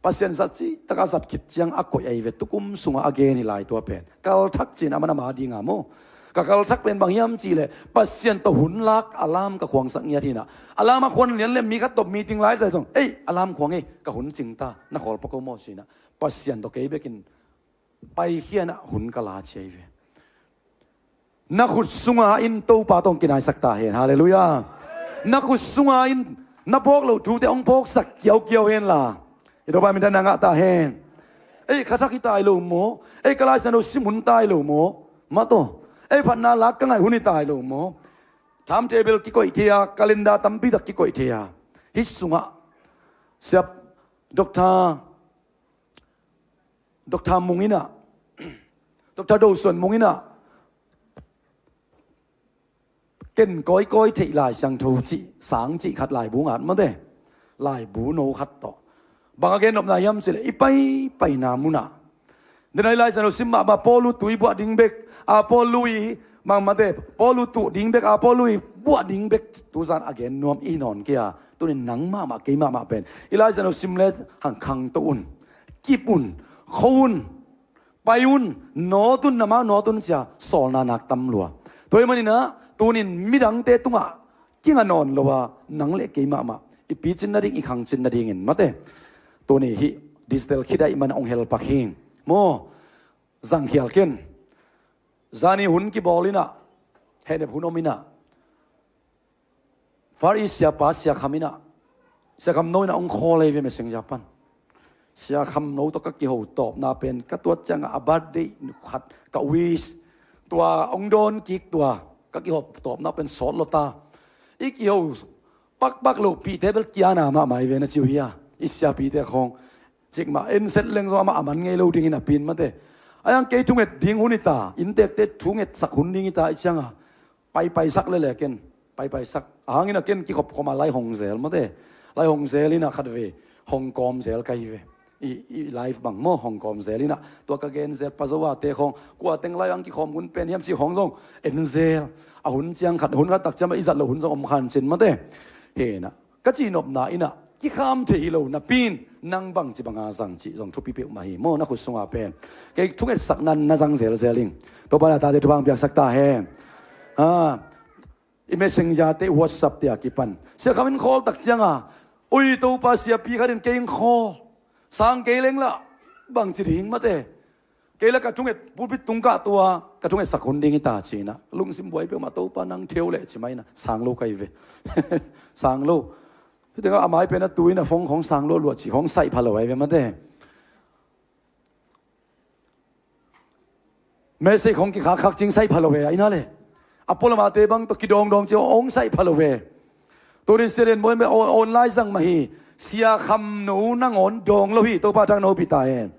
Pasian zat cih takah zat khit ciang a koih ahi ve, tukum sungah a gen hi lai tua pen. Kalthak ci-in a man a ma dinga maw. Ka kalthak pen bang hiam cihleh Pasian tawh hun lak alarm ka khuangsak ngiat hi inah. Alarm a khuang lian le mi khat tawh meeting lai ta zong, "Ei, alarm khuang ei, ka hun cing ta, na khawl pah ko maw?" ci inah. Pasian tawh kei bekin paikhia inah hun ka la ci ahi ve. Na khut sunga in Topa tawh kinaisak ta hen. Halleluiah. Na khut sunga in na phawk loh thute hong phawksak kiaukiau hen la. I Topa min thang na ngah ta hen. Ei, kha thak hi tai lo maw? Ei, ka Lai Siangtho sim hun tai lo maw? Mah tawh. Ei, phatna lak ka ngaih hun hi tai lo maw? Timetable kikoih thei a, calendar tampi tak kikoih thei a. Hih sungah Siap Doctor Doctor Mung inah, Doctor Do Suan Mung inah, ken kawikawi theih Lai Siangtho cih, sang cih khat laibu ngat mate. Laibu no khat tawh. Bang a gen nopna hiam cihleh i paipaina munah. Denai Lai Siangtho sim mahmah Paul' tui buah ding bek, a Paul' i mang mate, Paul' tuh ding bek, a Paul' buah ding bek, tuzan a gen nuam i hi nawn kei a, tunin nang mahmah kei mahmah pen i Lai Siangtho sim le hang khangto un, kip un, kho un, pai un, nawt un, na ma nawt un ci a, sawlna nak tam lua. Tua ahih maninah tunin midangte tungah kinga nawn lo a, nang le kei mahmah i picin nading, i khangcin nadingin mate. Tuni hih digital khit ahih man hong helpak hi. Maw, zangkhial ken. Zani hun kibawl inah, hehnep hun om inah, Far East siapa Sia Kham inah, Sia Kham No inah hong call ahi ve, messenger pan. Sia Kham No tawh ka kiho tawpna pen, ka tuat ciangah a birthday khat ka wish. Tua hong dawn kik tua ka kiho tawpna pen sawt lo ta. I kiho pakpak loh pihte bel kiana mahmah ahi ve, na ci uh hia? I siapite khawng. Cikmah en set leng zong amah a man ngei lo ding hi napi-in mate. A hiang kei thunget ding hun hi ta, inntekte thungetsak hun ding hi ta ahih cianga, paipaisak lele ken. Paipaisak. A hang inah ken kikhop khawm a lai hong zel mate. Lai hong zel inah khatvei hong kawm zel ka hi ve. I, i life bang maw hong kawm zel inah. Tua ka gen zel pa zo a te khawng. Kua teng lai ang kikhawm hun pen hiam cih khawng zong en zel. A hun ciang khat, hun khat tak ciang mah i zat loh hun zong om khan cin mate. Hi inah. Ka cihnopna inah kikham thei hi lo napi-in nang bangci banga zang cih zong thupi peuhmah hi maw, na khut sunga pen. Kei thungetsakna na zang zelzel ing. Topa na tate thupha hong piaksak ta hen. Ha. I messenger te, WhatsApp te a kipan Sia Kham in call tak cianga, ui Topa, siapi khat in kei in call. Sang kei leng lah bangci ding mate. Kei la ka thunget pulpit tungkah tua ka thungetsak hun ding hi ta ci inah lungsim buai peuhmah, Topa nang theu leh ci mah inah sang lo ka hi ve. Sang lo. Hih tengah a mai pen a tu inah phone khawng sang lo luah cih khawng saih pha lo ahi ve mate. Message khawng kikhakkhak cing saih pha lo ve a inah le. A pualamate bang tawh kidawngdawng cih hong saih pha lo ve. Tunin Sia Lian Bawi mah online zang mah hi. Sia Kham No nangawn dawng lo hi. Topa thang na hopih ta hen.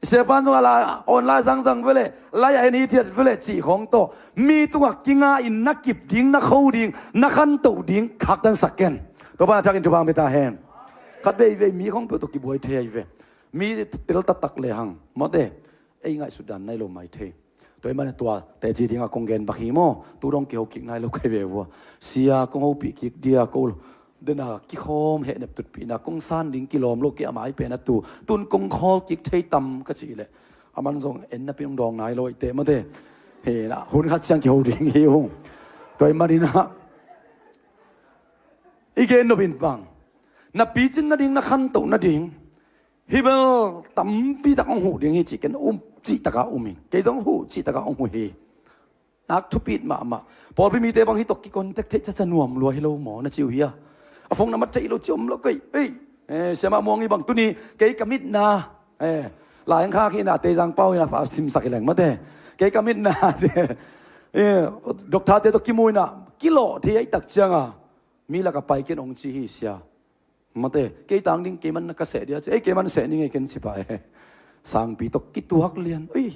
Sia pan zong a la online zangzang veleh, lai a en hithiat veleh cih khawng tawh mi tungah kinga in na kip ding, na kho ding, na khantoh ding khaktansak ken. Topa na thakin thupha hong pia ta hen. Khat veivei mi khawng peuh tawh kibuai thei ahi ve. Mi tel taktak le hang mawte, ei ngaihsut dan nai lo mai thei. Tua ahih manin tua teci dingah kong gen bak hi maw. Tu dong kiho kik nai lo kai ve vua. Sia kong hopih kik dia ko. Dena kikhawm hehnep tutpihna kong san ding kilawm lo kei a mai pen a tu. Tun kong khawl kik thei tam ka cih leh, a man zong en napi hong dawng nai lo ahi teh mawte. Hena hun khat ciang kiho ding hi ung. Tua ahih maninah i gen nopin bang, na picin nading, na khantoh nading hih bel tampi tak hong huh ding hi cih ken um cih takah um ing. Kei zong huh cih takah hong huh hi. Nak thupit mahmah. Pawlpi mite bang hih tawh kikontek theih caca nuam lua hi lo maw na ci uh hia? A phone na mat theih lo ci om lo kei. Ei, eh, Siamah Muang i bang tuni kei ka mitna, eh, lai ang kha khi na Teizang Pau in a simsak hi leng mawte. Kei ka mitna, eh, doctor te tawh kimu in a kilawh thei ahih tak cianga mi lak a pai ken hong ci hi sia. Mawte, kei tang ding, kei man na ka seh dia ci, ei, kei man seh ning ei ken ci pah e. Sangpi tawh kituak lian, ui,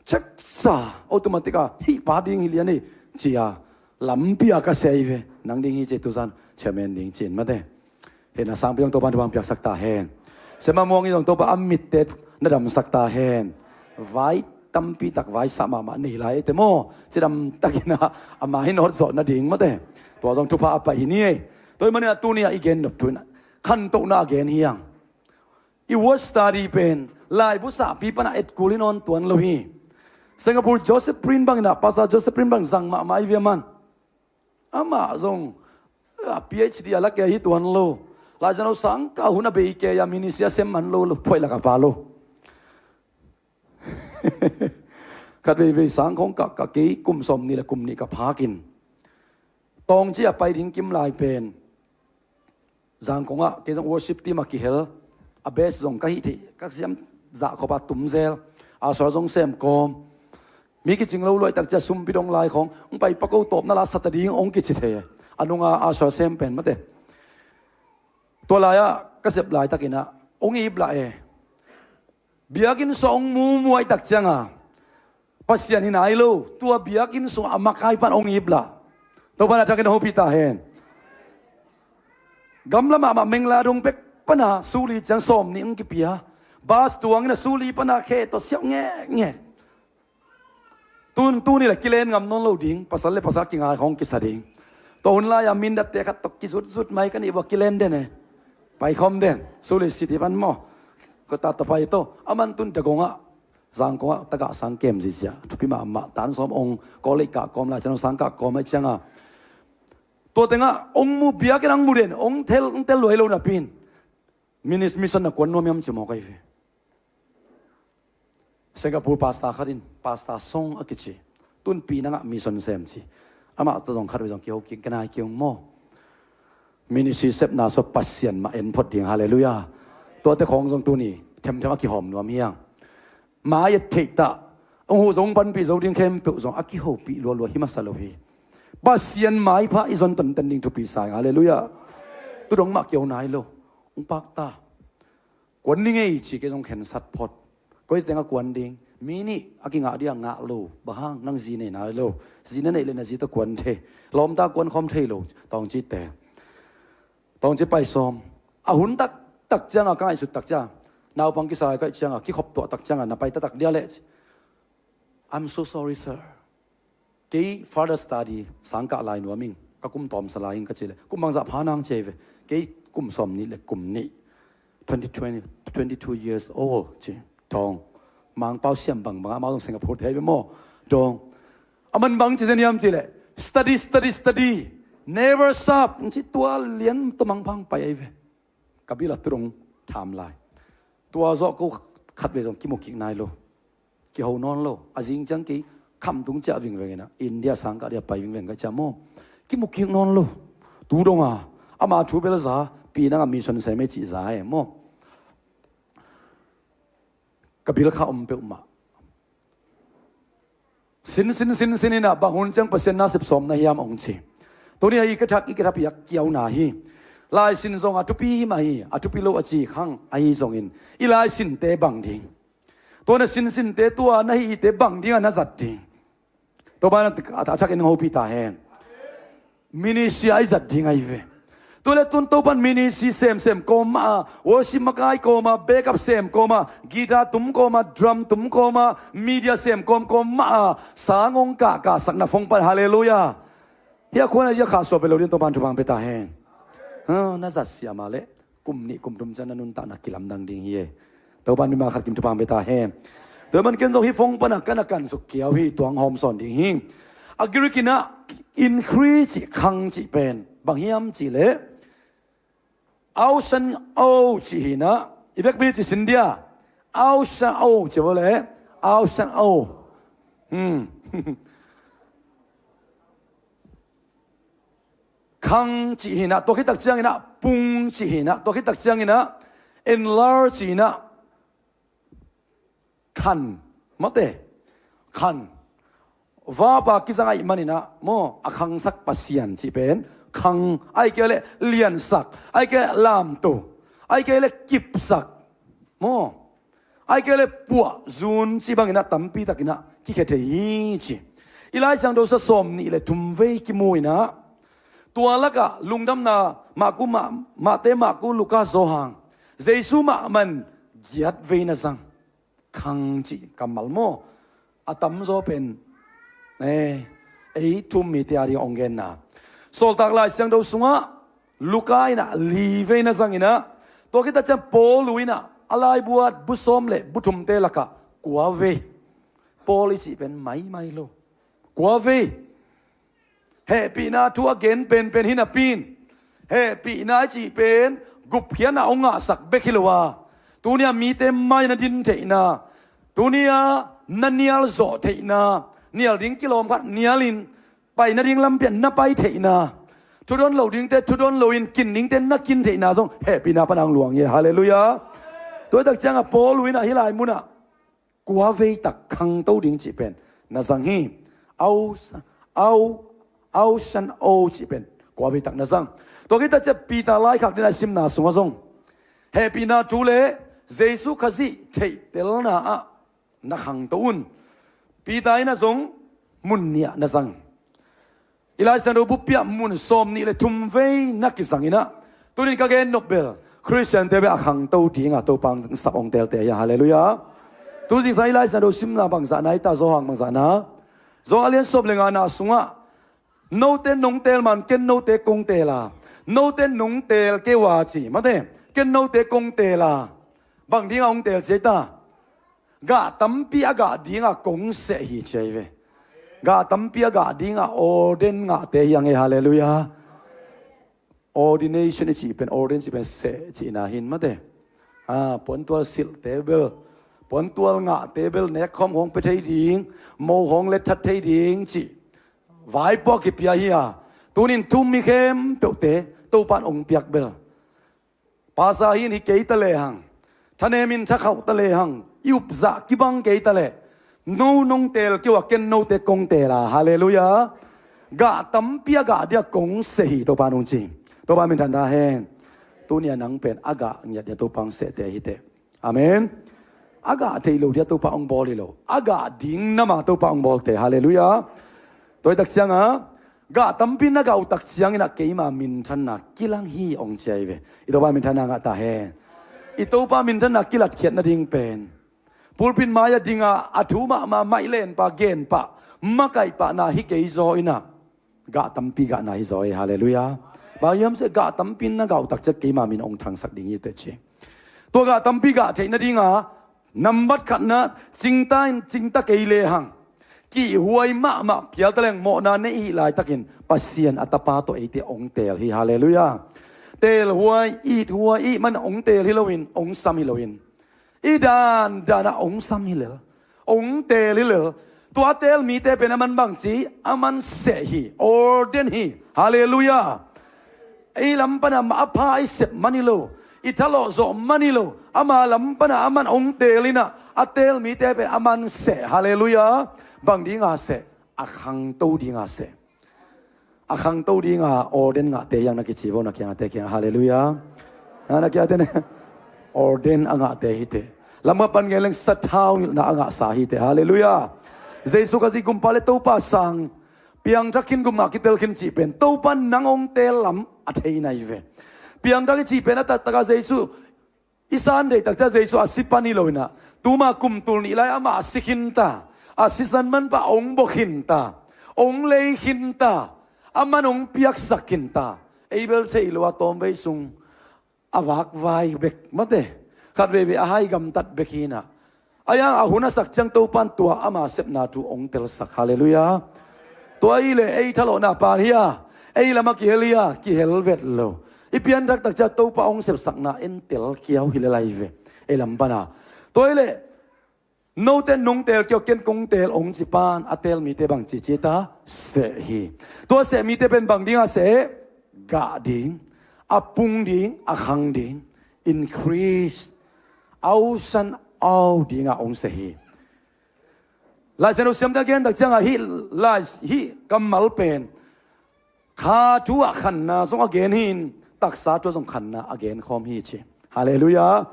ceksa, automatic a, hih pa ding hi lian ei, ci a, lampi a ka seh hi ve, nang ding hi ci tuzan, chairman ding cin mawte. Hena Sangpi zong Topa in thupha hong piaksak ta hen. Siamah Muang i zong Topa a mitte na damsak ta hen. Vai tampi tak vai sah mahmah nei lai ei te maw. Cidam takin a, ama hi nawt zawh nading mawte. Tua zong thupha a pai hi ni ei. Tua ahih manin a tuni a i gen nop thu in a, khantohna a gen hi hang. I word study pen laibu sahpi pana etkul hi nawn tuan lo hi. Singapore Joseph Prin bangin ah, Pastor Joseph Prin bang zang mahmah i via man. Amah zong a PhD a la kei hi tuan lo. Laizang lo sang kah hun a bei kei a ministry a sem man lo lo, phoih lak a pa lo. Khat veivei sang khong kah, kah kei kum sawm nih le kum nih ka phakin Tawngci a pai ding kim lai pen Zangkong ah kei zong worship team a kihel, a best zong ka hih theih, ka siam zah khop a tum zel, a sawr zong sem kawm. Mi kicing lo luai tak cia sumpi dong lai khong, hong pai pako tawpna la sat a ding hong kici thei. A nunga a sawr sem pen mate. Tua lai-ah ka sep laitakin ah hong ip lah e. Biakinn sung hong mumuai tak cianga Pasian hi nai lo, tua biakinn sungah a makai pan hong ip lah. Topa na thakin hopih ta hen. Gamla mahmah Mengla dong pek pana suli ciang sawm nih hong kipia. Bas tuangin a suli pana khe tawh siauh ngekngek. Tun tuni le kilen ngam nawn lo ding, pasal le pasal kingai khong kisa ding. Tua hun lai-a mindatte khat tawh kizutzut mai ka nih vua kilen den e. Pai khawm den, suli siti pan maw. Ko ta ta pai tawh, a man tun Dagong ah, Zangkong ah, tagah sang kem zizia. Thupi mahmah, tan sawm ong, college kah kawm lai, ciang sang kah kawm ai cianga. Tua tengah, ong mu biakinn ang mu den, ong tel, ong tel luai lo napin. Minis-, mission na kuan nuam hiam ci mawk ahi ve. Singapore pastor khat in, Pastor Song a kici. Tun Penang ah mission sem ci. Amah tawh zong khat vei zong kiho kik, ka nai kiung maw. Ministry sepna sua Pasian mah en phot ding, hallelujah. Tuate khong zong tuni, themthem a kihawm nuam hiang. Mai et theih ta, hong huh zong panpih zo ding khempeuh zong a kihopih lualua hi masa lo hi. Pasian maipha i zon tantan ding thupi sa ing, hallelujah. Tudong mah kiho nai lo, hong pak ta. Kuan ni ngei ci kei zong khensat phot. Koi teng a kuan ding. Mi nih a kingah dia ngah lo. Bang hang nang zi nei nai lo. Zi na neih le na zi tawh kuan thei. Lawmta kuan khawm thei lo. Tawngci te. Tawngci pai sawm. A hun tak tak cianga ka ngaihsut tak cianga. Naupang kisa kaih cianga. Kikhop tuah tak cianga. Na pai taktak dia leh ci. I'm so sorry, sir. Kei further study sang kah lai nuam ing, ka kum tawmsa lai ing ka ci le, kum bangzah pha nang ci ve. Kei kum sawm nih le kum nih, twenty twenty, twenty-two years old ci. Dong. Mangpau siam bangbang, amau zong Singapore te ai ve maw. Dong. A man bang ci zen hiam ci le, study, study, study. Never stop. Ci tua lian tua mangpang pai ai ve. Ka bil a tu dong tham lai. Tua zawh ko khat ve zong kimu kik nai lo. Kiho nawn lo. A zing ciang kei kham tung ciah vingveng ina, India sang kah dia pai vingveng ka ciah maw. Kimu kik nawn lo. Tu dong a, ama thu bel za, Penang a mission sem e cih za e maw. Ka bil kha om peuhmah. Sin, sin, sin, sin ina, bang hun ciang Pasian na sep sawm na hiam ong ci. Tuni a i ka thak, i ka thak piak kiau na hi. Lai sin zong a thupi hi mah hi, a thupi lo a ci khang ahi zongin. I lai sinte bang ding. Tua na sin sinte tua na hihte bang ding a na zat ding. Topa na a, a thakin hopih ta hen. Ministry a i zat ding ahi ve. Tua le tun Topan ministry semsem kawm mah a, worship makai kawm a, backup sem kawm a, guitar tum kawm a, drum tum kawm a, media sem kawm kawm mah a, sang hong kahkahsak na fong pan, hallelujah. Hia khuan a hia khah suah ve lo din Topan thupha hong pia ta hen. Ha, na zat siam a le. Kum nih kum thum ciang na nuntakna kilamdang ding hi e. Topan mimal khat kim thupha hong pia ta hen. Tua man ken zong hih fong pana ka na kan suk kiau hi, tuang hawm sawn ding hi. A Greek ina increase cih, khang cih pen bang hiam cih le, ausan o cih hi na, i vekpi cih sin dia, ausan o cih bo le, ausan o. Hmm. Khang cih hi na, tua khit tak ciang ina, pung cih hi na, tua khit tak ciang ina, enlarge cih hi na, khan, mate, khan. Vapa kizang aih man ina, maw, a khangsak Pasian cih pen, khang, ai kei le liansak, ai kei lamto, ai kei le kipsak, maw. Ai kei le puah zun ci bangin a tampi takin a kikhia thei hi ci. I Lai Siangtho sua sawm nih le thum vei kimu in a, tua lakah lungdamna Marku, Mah-, Mahte, Marku, Luka, Johan, Jesu mahmah in giat vei na zang. Khang cih kammal maw? A tamzaw pen, eh, ei thu-um mite a ding hong genna. Sawltak Lai Siangtho sungah Luka in a li vei na zang in a, tua khit tak ciang Paul in a A laibuat bu sawm le bu thumte lakah kua vei? Paul i cih pen maimai lo. Kua vei? Hehpihna thu a gen penpen hi napi in, hehpihna i cih pen gupkhiatna hong ngahsak bek hi lo a, tuni-a mite mai na din theihna, tuni-a na nial zawh theihna, nial ding kilawm khat nialin pai nading lampi ah na pai theihna, thudon lo dingte thudon loin kin dingte na kin theihna zong hehpihna pan hong luang hi. Halleluiah. Tua hi tak ciangah Paul in ah hih lai munah kua vei tak khangto ding cih pen na zang hi. Au, au, au san o cih pen kua vei tak na zang. Tua khit tak ciah Peter laikhak dingin a simna sungah zong hehpihna thu le Jesu Khazih theihtelna ah na khangto un. Peter in ah zong mun nih ah na zang. I Lai Siangtho buppi ah mun sawm nih le thum vei na kizang in ah, tunin ka gen nop bel Khristiante bek a khangto dingah Topa hong sak hong teelte hi a. Halleluiah. Tu zingsang i Lai Siangtho simna bangzah na hi ta, Johan bangzah na? Johan a lian sawm le ngana sungah, note nong teel man ken note kong teel a, note nong teel kei uh a ci, mate, ken note kong teel a, bang dingah hong teel ci ei ta? Gah tampi a gah dingah kong seh hi ci ei ve. Gah tampi a gah dingah ordain ngahte hi hang e. Halleluiah. Ordination i cih pen, ordain cih pen seh cihna hi in, mate. Ah, puantual silhte bel, puantual ngahte bel nekkhawm hong pia thei ding, mo hong let that thei ding cih vaipuak kipia hi a. Tunin thu-um mi khempeuhte Topa in hong piak bel, pasa hi in hi kei ta lehang, thanem in thakhauh ta lehang, i upzah kibang kei ta leh, no nong teel kei uh a, ken note kong teel a. Halleluiah. Gah tampi a gah dingah kong seh hi, Topa in hong ci. Topa minthan ta hen. Tuni-a nang pen a gah ngiat dingah Topa hong sehte hi teh. Amen. A gah thei lo dingah Topa hong bawl hi lo, a gah ding nam a Topa hong bawlte. Halleluiah. Tua hi tak ciangah gah tampi na gah uh tak ciangin ah keima minthanna kilang hi hong ci ei ve. I Topa minthanna ngah ta hen. I Topa minthanna kilatkhiat nading pen pulpit mai-ah dingah a thu mahmah, mailenpa genpah, makaihpahna hi kei zaw in ah gah tampi gahna hi zaw e. Halleluiah. Bang hiam cih leh gah tampi na gah uh tak ciah keima min hong thangsak ding hi teh ci. Tua gah tampi gah theih nadinga nambat khatna, cingta in cingta kei lehang, kihhuai mahmah phial ta leng mawhna nei i hih laitakin Pasian a Tapa tawh eite hong teel hi. Halleluiah. Teelhuai, ithuai i hih man hong teel hi loin, hong sam hi loin, i dandan ah hong sam hi lel, hong teel hi lel. Tua a teel mite pen a man bangci, a man seh hi, ordain hi. Halleluiah. Ei lam pana mah a pha i sep man hi lo, i thalawh zawh man hi lo, ama lam pana a man hong teel in ah, a teel mite pen a man seh. Halleluiah. Bang dinga seh? A khangto dinga seh. A khangto dinga ordain ngahte hi hang, na kici vo na kiangahte kiangah. Halleluiah. Na, na kiangahte ne, ordain a ngahte hi teh. Lamka pan gen leng sathau nilhna a ngahsa hi teh. Halleluiah. Jesu Khazih gumpa le Topa sang, piangthak khin, gupna kitel khin cih pen Topa nang hong teel lam a thei na hi ve. Piangthak i cih pen a taktak a Jesu i san deih tak ciah Jesu a si pan hi lo in ah, tuma kum tul nih lai amah a si khin ta, a sisan manpah hong bua khin ta, hong lei khin ta, a man hong piaksak khin ta. Ei bel thei lo a, tawmvei sung a vakvai bek, mate, khat veivei a hai gamtat bek hi in ah, a hiang a hun a sak ciang Topa in tua ama sepna thu hong telsak. Halleluiah. Tua hi leh ei thalawhna pan hi a, ei lam a kihel hi a, kihel vet lo. I pianthak tak ciah Topa hong sepsakna en tel kiau hi lel ahi ve, ei lam pana. Tua hi leh note nong teel kei uh, ken kong teel hong ci pan a teel mite bang ci ci ta? Seh hi. Tua seh mite pen bang dinga seh? Gah ding, a pung ding, a khang ding, increase, ausan au dinga hong seh hi. Lai Siangtho siamte a gen tak ciangah hih lai, hih kammal pen kha thu ah khanna zong a gen hi in, taksa thu ah zong khanna a gen khawm hi ci. Halleluiah.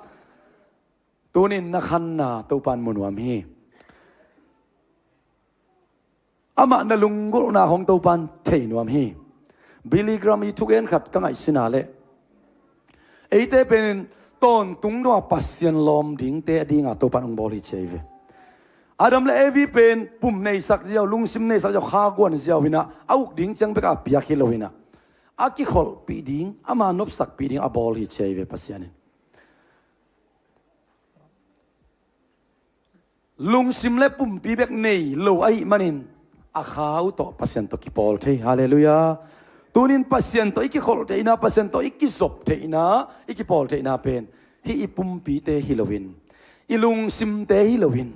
Tunin na khanna Topa in mu nuam hi. Amah na lunggulhna hong Topa in thei nuam hi. Billy Graham i thugen khat ka ngaihsina leh, eite pen tawntung dong a Pasian lawm dingte a dinga Topa in hong bawl hi ci ahi ve. Adam le Evi pen pum neisak ziau, lungsim neisak ziau, kha guan ziau hi in ah, a uk ding ciang bek a piak hi lo hi in ah, a kikholhpih ding, ama nopsakpih ding a bawl hi ci ahi ve Pasian in. lungsim le pumpi bek nei lo ahih manin a kha uh tawh Pasian tawh kipawl thei. Halleluiah. Tunin Pasian tawh i kikholh theihna, Pasian tawh i kizop theihna, i kipawl theihna pen hih i pumpite hi loin, i lungsimte hi loin,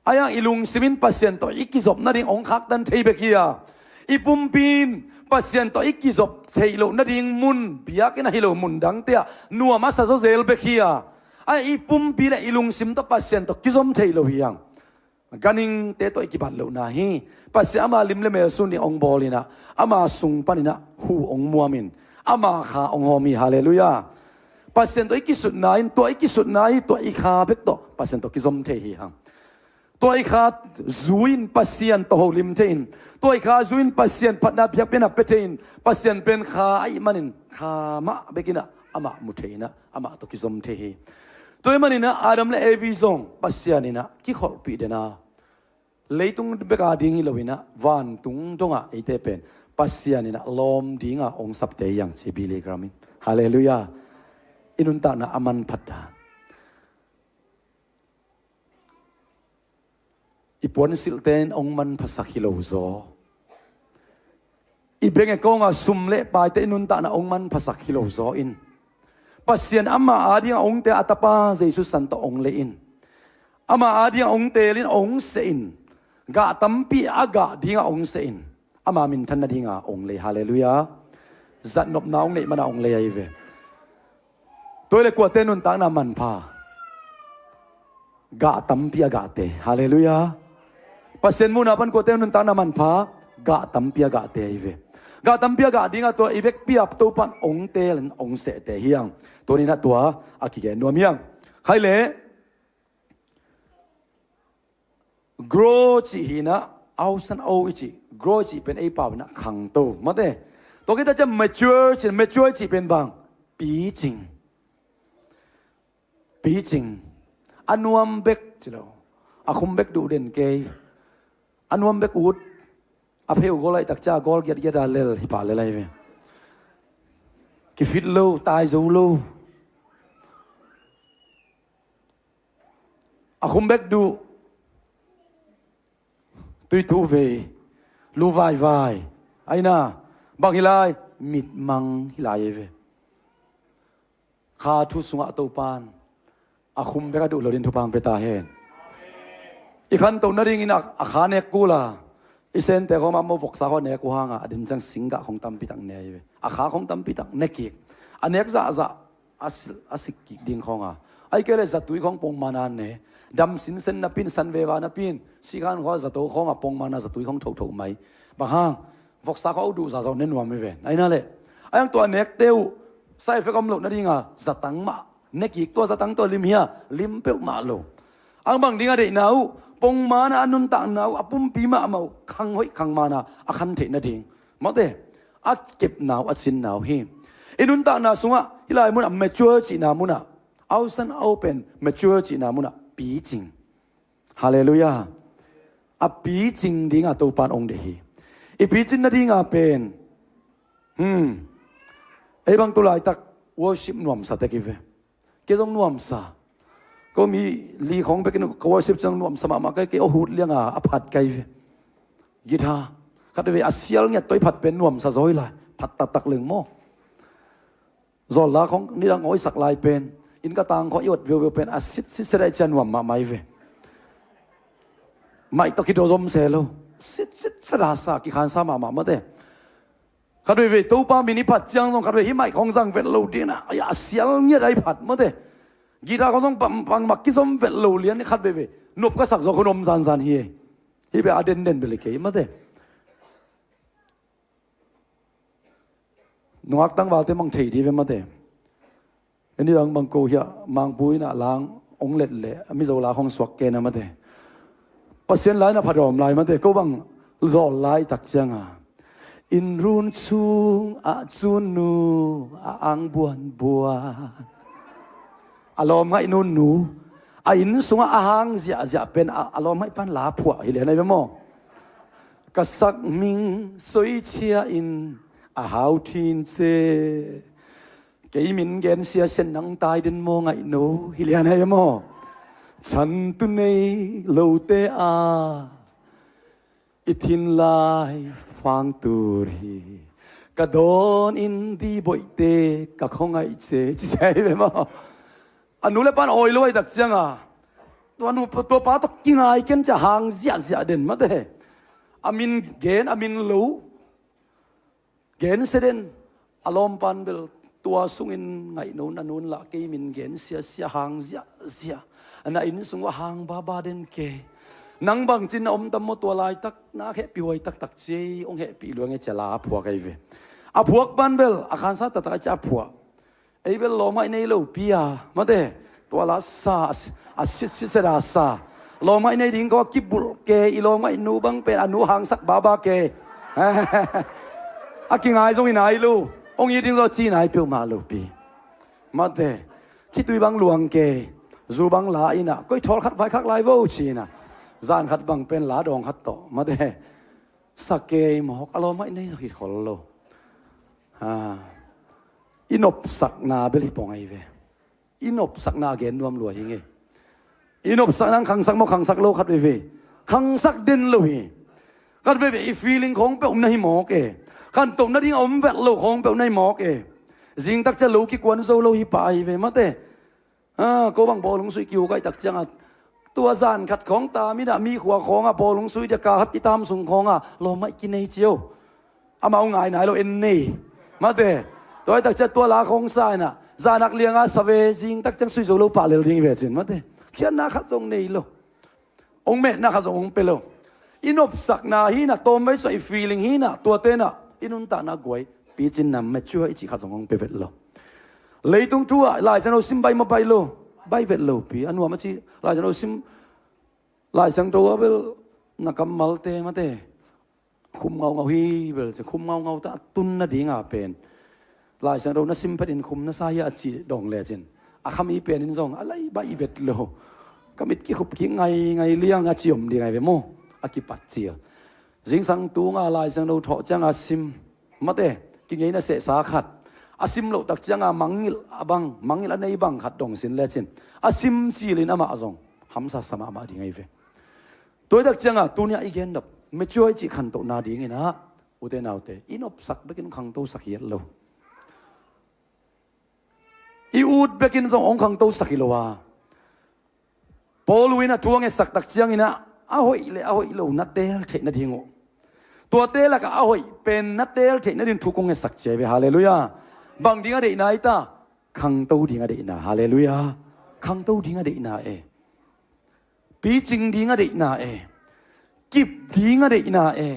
a iang i lungsim in Pasian tawh i kizop nading hong khaktan thei bek hi a, i pumpi in Pasian tawh i kizop theih loh nading mun, biakinn ahi lo mun dangte ah nuam a sa zawzel bek hi a, a i pumpi le i lungsim tawh Pasian tawh kizom theih lo hi ang. Ganhingte tawh i kibat lohna hi. Pasian ama lim le mel sun ding hong bawl in ah, ama sung panin ah hu hong muam in, ama kha hong hawm hi. Halleluiah. Pasian tawh i kisutna in, tua i kisutna hi, tua i kha bek tawh Pasian tawh kizom thei hi hang. Tua i kha zui in Pasian tawh holim thei in, tua i kha zui in Pasian phatna biakpiakna pia thei in, Pasian pen kha ahih manin kha mah bek in ah amah mu thei in ah amah tawh kizom thei hi. Tua ahih manin ah Adam le Evi zong Pasian in ah kikholhpih den a, leitung bek a ding hi lo in ah vantung dong ah eite pen Pasian in ah lawm ding a hong sapte hi ang, ci Billy Graham in. Halleluiah. I nuntakna a manphat dan, i puansilhte in hong manphasak hi lo zaw, i bank account a sum le paite i nuntakna hong manphasak hi lo zaw in, Pasian ama a ding a hong teel a Tapa Jesu Khrist tawh hong lei in, ama a ding a hong teel in hong seh in, gah tampi a gah ding a hong seh in, ama minthan nading a hong lei. Halleluiah. Zatnopna hong neih man a hong lei ahi ve. Tua hi leh kuate nuntakna manpha? Gah tampi a gahte. Halleluiah. Pasian muhna pan kuate nuntakna manpha? Gah tampi a gahte ahi ve. Gah tampi a gah ding a tua i vekpi a Topa'n hong teel in hong sehte hi ang. Tuni-in ah tua a kigen nuam hi ang. Khaile, grow cih hi in ah, ausan o i cih, grow cih pen ei pau in ah khangto, mate. Tua khit ciang mature cih, mature cih pen bang? Picing. Picing. A nuam bek ci lo, a khum bek duh den kei. A nuam bek ut. A pheu gol a i tak ciang gol giatgiat a lel hi pah lel ahi ve. Kifit lo, tai zo lo. A khum bek duh. Tui thu vei, lu vaivai. Aina, bang hi lai? Mitmang hi lai ahi ve. Kha thu sungah Topa'n a khum bek a duh lo ding thupha hong pia ta hen. I khantoh nadingin a, a kha nek kul a, i sente khawng a, mo voksa khawng a nek uh hang a, a din ciang singgah khawng tampi tak ne ahi ve. A kha khawng tampi tak ne kik. A nek zahzah a si, a sik kik ding khawng a, ahih kei leh zatui khawng pongman a ne. Dam sinsen napi in, san veva napi in, sikhan khawng a zato khawng a pongman a zatui khawng thotho mai. Bang hang? Voksa khawng a uh duh zahzah ne nuam hi ve. Aina leh, a iang tua nekte uh side effect om loh nading a zatang mah ne kik, tua zatang tua lim hi a, lim peuhmah lo. Ang bang ding a deihna uh, pongman a a nuntakna uh, a pumpi mahmah uh khang hoih khang man a a khan theih nading, mate, a kepna uh, a cinna uh hi. I nuntakna sungah hih lai munah mature cihna munah, ausan o pen mature cihna munah picing. Halleluiah. A picing ding a Topa'n hong deih hi. I picing nading a pen, hmm, ei bang tu laitak worship nuamsa tek hi ve. Kei zong nuamsa. Ko mi li khawng bekin ka worship ciang nuamsa mahmah ka hi, kei aw hut liang a, a phat ka hi ve. Guitar. Khat veve a sial ngiat tawh i phat pen nuamsa zaw hi lai. Phat taktak leng maw. Zawlla khawng nidang aw i sak lai pen, inn ka tang khawng i ot veuveu pen a sitsit set a i cia nuam mahmah hi ve. Mic tawh kido zom se lo. Sitsit set a sa, kikhansa mahmah, mate. Khat veivei Topa min i phat ciang zong khat vei hih mic khawng zang vet lo ding a, a sial ngiat a i phat, mate. Guitar khawng zong bang, bangmah kizom vet lo lian, khat veivei nop ka sak zaw khun om zanzan hi. Hih bel a denden bel hi kei, mate. Nungak tangvalte mang thei dih ve, mate. Eni dang bang ko hiah Mangpu in a lang ong let leh Mizo la khawng suak kei na, mate. Pasian la in a phadawm lai, mate. Ko bang zawl lai tak ciang a, inn run chung ah cun nu a ang buanbuan. A lawm ngaih nunnu, a inn sungah a hang ziahziah pen a, a lawm ngaih pan la phuah hi lian ahi ve maw? Ka sak ming soi chia in a hau thin ce. Kei min gen sia sen nang tai den maw ngaih no hi lian ahi ve maw? Santu nei lote a i thin lai fang tur hi. Ka dawn in di boihte ka khawngaih ce ci sai ve maw? A nu le pan awi lo ai tak cianga tua nu tua pa tawh kingai ken cia hang ziahziah den mate. A min gen a min lo gensia den. A lawmpan bel tua sungin ngaihno na nun lah kei min gensia sia hang ziahziah. Na inn sung uh a hang baba den kei. Nang bangcin na om tam maw tua laitak na hehpih huai taktak ciei hong hehpih luang e cia la a phuak ai ve. A phuak pan bel a khansa taktak ai cia a phuak. Ei bel lawmngaih nei lo pi a mate. Tua la sa a sitsit seta sa lawmngaih nei ding ko a kibulh ke i lawmngaih nu bang pen a nu hangsak baba ke. A kingai zong i nai lo hong it ding zaw ci nai peuhmah lo pi. Mate. Khitui bang luang ke zu bang la ina koi thawl khat vai khak lai vo ci ina zan khat bang pen la dawng khat tawh mate. Sa kei mawk a lawmngaih nei zok hit khol lo. I nopsakna bel hi pong ai ve. I nopsakna a gen nuam lua hi nge. I nopsakna khangsak maw khangsak lo khat veve khangsak den lo hi. Khat veve i feeling khawng peuh na hi mawk e. Khantoh nading a om vet lo khawng peuh na hi mawk e. Zingtak cia lo kikuan zo lo hi pah ai ve mate. Ko bang bawlung sui kiu kaih tak cianga tua zan khat khawng tam ina mi khua khawnga bawlung sui dia ka khat kitam sung khawnga lawmngaih kinei cio. Amau ngai nai lo en nei mate. Tua ai tak cia tua la khawng sa ina zanak lianga sa ve zingtak ciang sui zo lo pah lel ding ve cin mate. Khiatna khat zong nei lo. Hong metna khat zong hong pe lo. I nopsakna hi na tawm vai suah i feeling hi na tua tena i nuntakna guai picin na mature i cih khat zong hong pe vet lo. Leitung thu ah Lai Siangtho sim bai maw bai lo. Bai vet lo pi a nuam a ci Lai Siangtho sim Lai Siangtho a bel na kammalte mate. Khum ngaungau hi bel ci khum ngaungau ta a tun nadinga pen Lai Siangtho na sim phetin khum na sa hi a ci dong lecin a khami penin zong a lai bai vet lo. Ka mit kikhup kik ngai ngai liang a ci om ding ai ve maw? A kipat cil. Zingsang tunga Lai Siangtho thawh cianga sim mate kingeina sehsa khat a sim loh tak cianga mangngilh a bang mangngilh a nei bang khat dong sin lecin a sim cilin amah zong hamsa sa mahmah ding ai ve. Tuaitak cianga tunia i gendap mature i cih khantohna dinginah ute naute i nopsak bekin khangtosak hiat lo. I ut bekin zong hong khangtosak hi lo a Paul in a thu a ngetsak tak cianginah a hoih le a hoih lo na teel theih nading uh. Tuate lakah a hoih pen na teel theih nading thu kong ngetsak cia ve. Halleluiah. Bang ding a deihna i ta? Khangto ding a deihna. Halleluiah. Khangto ding a deihna e. Picing ding a deihna e. Kip ding a deihna e.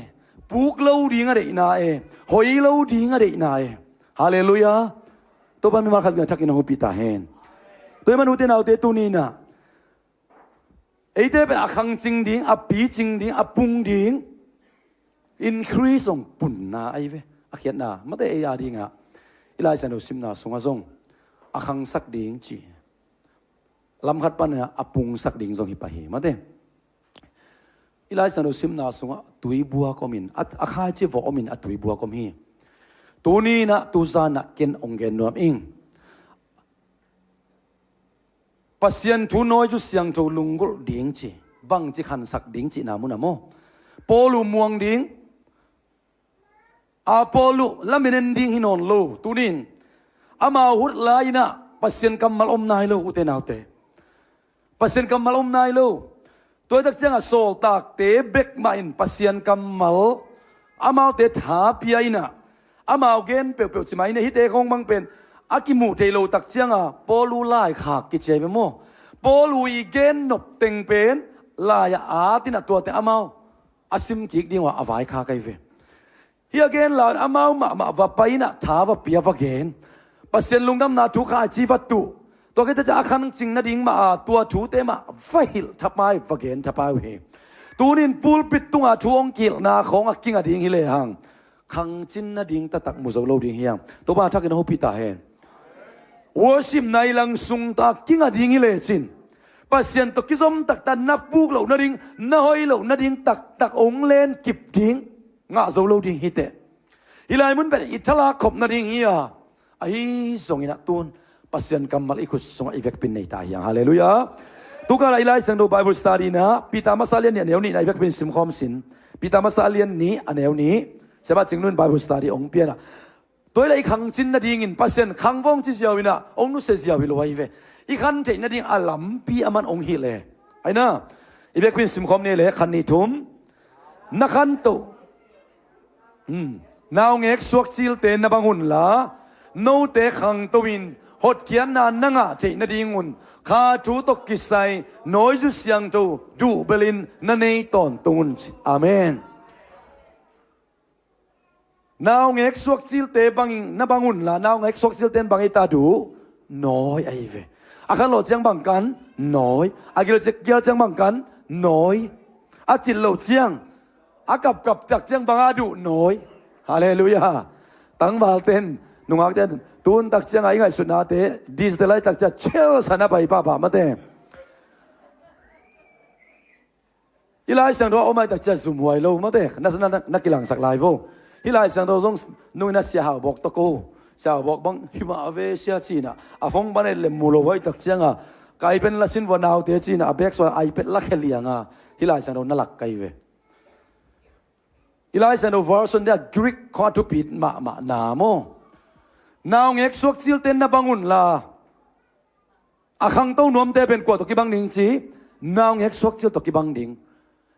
Puk lo ding a deihna e. Hoi lo ding a deihna e. Halleluiah. Topa mimal khat bia thakin a hupih ta hen. Tua i man ute naute tuninah eite pen a khangcing ding a picing ding a pung ding increase zong punna ahi ve. A khiatna mate ei a dingah i Lai Siangtho simna sungah zong a khangsak ding ci lamkhat panah a pungsak ding zong hi pah hi mate. I Lai Siangtho simna sungah tuibuak omin a khaici vawh omin a tuibuak om hi. Tuninah tuzanah ken ong gen nuam ing. Pasian thu nawi cu siangtho lunggulh ding ci bangci khansak ding cihna munah maw? Paul uh muang ding. A Paul uh lamen en ding hi nawn lo tunin amau hut lai-inah Pasian kammal om nai lo ute naute. Pasian kammal om nai lo. Tuaitak ciangah sawltakte bek mah in Pasian kammal amaute tha pia inah amau gen peuhpeuh cimah inah hihte khawng bang pen a kimuh theih lo tak cianga Paul uh laikhak kici ai ve maw? Paul uh i gen nop teng pen lai-ah at inah tuate amau a sim kik ding uh a vaikhak ai ve. Hih a gen lai-in amau mahmah va pai inah tha va pia va gen. Pasian lungdamna thu khaici va tuh. Tua khit ciah a khangcing nading mah a tua thute mah va hilh thapai va gen thapai uh hi. Tunin pulpit tunga thu hong kihilhna khawng a kinga ding hi lehang khangcin nading taktak mu zo lo ding hiang. Topa thakin a hopih ta hen. Worship nai lang sungta kinga ding hi lecin Pasian tawh kizom taktak na puk loh nading na hoi loh nading taktak hong len kip ding. Ngah zo lo ding hiteh. Hih lai mun pen i thalak khop nading hi a ahi zongin ah tun Pasian kammal i khut sungah i vekpin nei ta hiang. Halleluiah. Tuka la i Lai Siangtho Bible study na Peter masa a lian nih a neu nih na i biakpin simkhawm sin. Peter masa a lian nih a neu nih. Siapa Cing Nu in Bible study ong pian a, tua i la i khangcin nadingin Pasian khang vong ci ziau in a ong nusia ziau hi lo ahi ve. I khan theih nading a lampi a man ong hilh e. Aina i biakpin simkhawm ni le khan nih thum. Na khanto. Hmm. Naungek suak cilte na bang unla, note khangto in hotkhiatna na ngah theih nadingun kha thu tawh kisai nawizu siangtho duhbelin na nei tawntung un ci. Amen. Naungek suak cilte bangin na bang unla, naungek suak cilte in bang ei ta duh? Nawi ahi ve. A khan lo ciang bang kan nawi, a gil ciang, gial ciang bang kan nawi. A cit lo ciang, a kapkap tak ciang bang a duh? Nawi. Halleluiah. Tangval ten, nungak ten tun tak ciang a i ngaihsutnate digital lai tak ciang chel sana pai pahpah mate. I Lai Siangtho a om ai tak ciang zumhuai lo mate, na, na, na, na kilangsak lai vo. Hih Lai Siangtho zong nung in a Sia Hau Bawk tawh ko, Sia Hau Bawk bang himah a ve sia cina a phone ban et le mu lo huai tak cianga, ka iPad la sin vua naute cina a bek sual iPad la khe lianga hih Lai Siangtho na lak kai ve. I Lai Siangtho version dia Greek khong a thupit mahmah na maw. Naungek suak cilte na bang unla, a khangto nuamte pen kua tawh kibang ding ci? Naungek suak cil tawh kibang ding.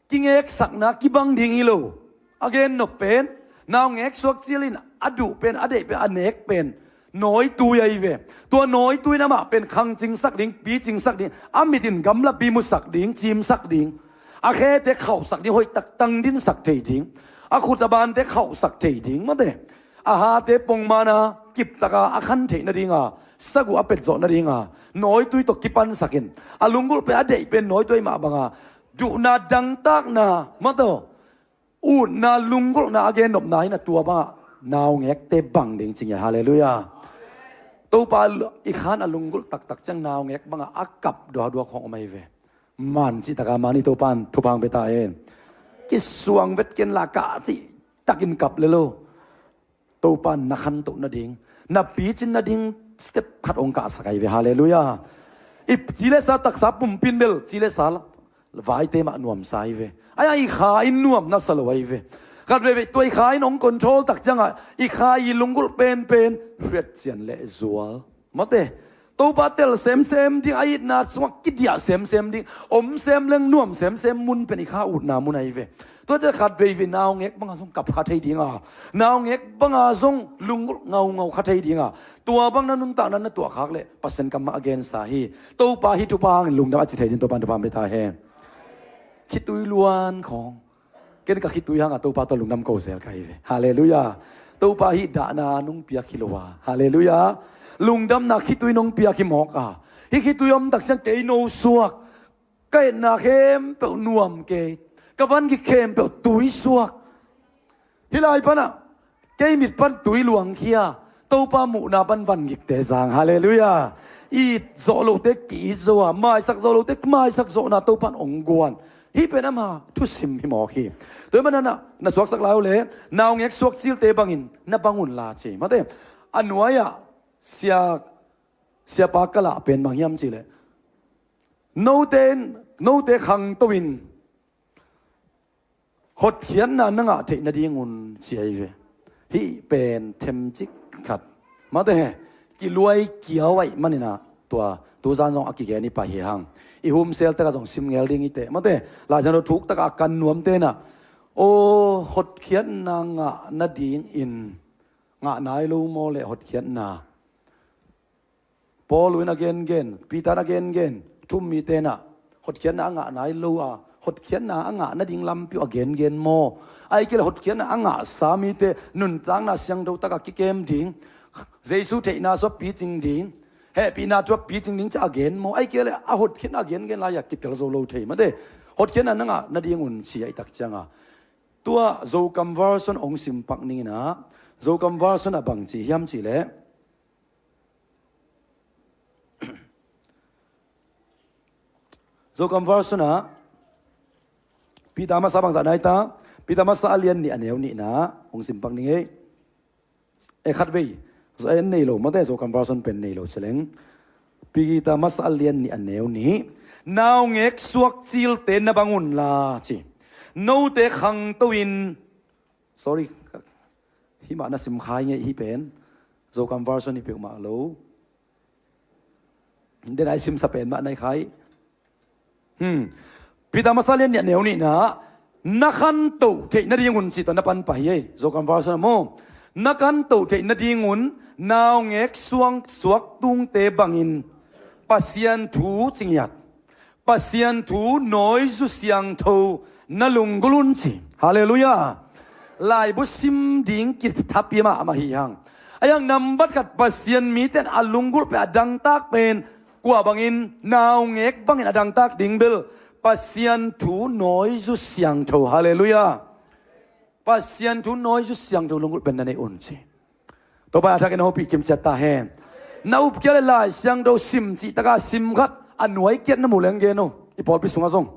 Kingeksakna kibang ding hi lo. A gen nop pen, naungek suak cil in a duh pen, a deih pen, a nek pen nawitui ahi ve. Tua nawitui in amah pen khangcingsak ding, picingsak ding, a mit in gamlapi musak ding, cimsak ding, a khete khauhsak ding, hoihtak tangdinsak thei ding, a khut a bante khauhsak thei ding mate. A hate pongmana kiptaka a khan theih nadinga, saguh a petzawh nadinga nawitui tawh kipansakin, a lunggulh pen a deih pen nawitui mah banga duhna dangtakna mataw, utna lunggulhna a gennopna hi na, tua banga naungekte bang ding ci ngiat. Halleluiah. Topa i khan a lunggulh taktak ciang naungek banga a kap duaduak khong om ahi ve. Man citaka man hi, Topan thupha hong pia ta hen. Kisuang vet ken la kah cihtakin kap le lo. Topa na khantoh nading, na picin nading step khat hong kahsak ahi ve. Halleluiah. I ci le sa taksa pumpin bel ci le sa vaite mah nuamsa ahi ve. Aia i kha in nuam na sa lo ahi ve. Khat veivei tua i kha in hong control tak cianga i kha i lunggulh penpen hriat cian le zual mate. Topa tel semsem ding, a itna sungah kidiah semsem ding, om sem leng nuam semsem mun pen i kha utna mun ahi ve. Tua ciah khat veivei naungek banga zong kap kha thei dinga, naungek banga zong lunggulh ngaungau kha thei dinga, tua bang na nuntakna na tuahkhak leh Pasian kam mah a gensa hi. Topa hih thupha hangin lungdam a ci thei din Topa in thupha hong pia ta hen. Khitui luan khong. Ken ka khitui hanga Topa tawh lungdam ko zel ka hi ve. Halleluiah. Topa hih dahna nong piak hi lo a. Halleluiah. Lungdamna khitui nong piak hi mawk a. Hih khitui om tak ciang kei no suak. Ka etna khempeuh nuam kei. Ka vangik khempeuh tui suak. Hih lai panah kei mit pan tui luangkhia, Topa muhna pan vangikte zang. Halleluiah. It zawh lote ki-it zo a, maisak zawh lote maisak zawhna Topan hong guan. Hih pen ama thusim hi mawk hi. Tua hi manana na suaksak lai uh le, naungek suak cilte bangin na bang unla ci mate. A nuai-ah sia, siapa ka lah pen bang hiam cih leh, note, note khangto in hotkhiatna na ngah theih nadingun ci ahi ve. Hih pen themcik khat mate he, kiluai kiau aih manina tua tuzan zong a kigen i pai hi hang. I humsel taka zong sim ngel ding i teh mate. Laisiangtho thuk taka a kan nuam tena, aw, hotkhiatna ngah nadingin ngah nai lo maw le hotkhiatna? Paul in a gengen, Peter in a gengen, thu-um mite in ah hotkhiatna a ngah nai lo a, hotkhiatna a ngah nading lampi uh a gengen maw? Ahih kei leh hotkhiatna a ngahsa mite nuntakna siangtho taka kikem ding, Jesu theihna sua picing ding, hehpihna tua picing ding ci a gen maw? Ahih kei leh a hotkhiatna a gengen lai-a kitel zo lo thei mate. Hotkhiatna na ngah nadingun ci ahih tak cianga, tua Zokam version hong simpak ning in ah, Zokam version ah bang ci hiam cih leh, Zokam version ah Peter masa bangzah nai ta, Peter masa a lian nih a neu nihna hong simpak ning ei. E khat vei, zo en nei lo mate, Zokam version pen nei lo celeng. Peter masa a lian nih a neu nih. Naungek suak cilte na bang unla ci. Note khangto in, sorry, himah na sim khai ngei hi pen. Zokam version hi peuhmah lo. Den ai simsa pen mah nai khai. Hmm. Peter masa lian nih a neu nihna, na khantoh theih nadingun cih tawh na panpah hi ei. Zokam version ah maw. Na khantoh theih nadingun naungek suang suak tungte bangin Pasian thu cingiat, Pasian thu nawizu siangtho na lunggulh un ci. Halleluiah. Laibu sim ding kithapi mahmah hi hang. Ahi hang nambat khat Pasian mite in a lunggulh pen a dangtak pen kua bangin, naungek bangin a dangtak ding bel Pasian thu nawizu siangtho. Halleluiah. Pasian thu nawizu siangtho lunggulh pen na nei un ci. Topa a thakin hopih kimciat ta hen. Na upkia le Lai Siangtho sim cih taka sim khat a nuai kiat na mu leng gen uh. I pawlpi sungah zong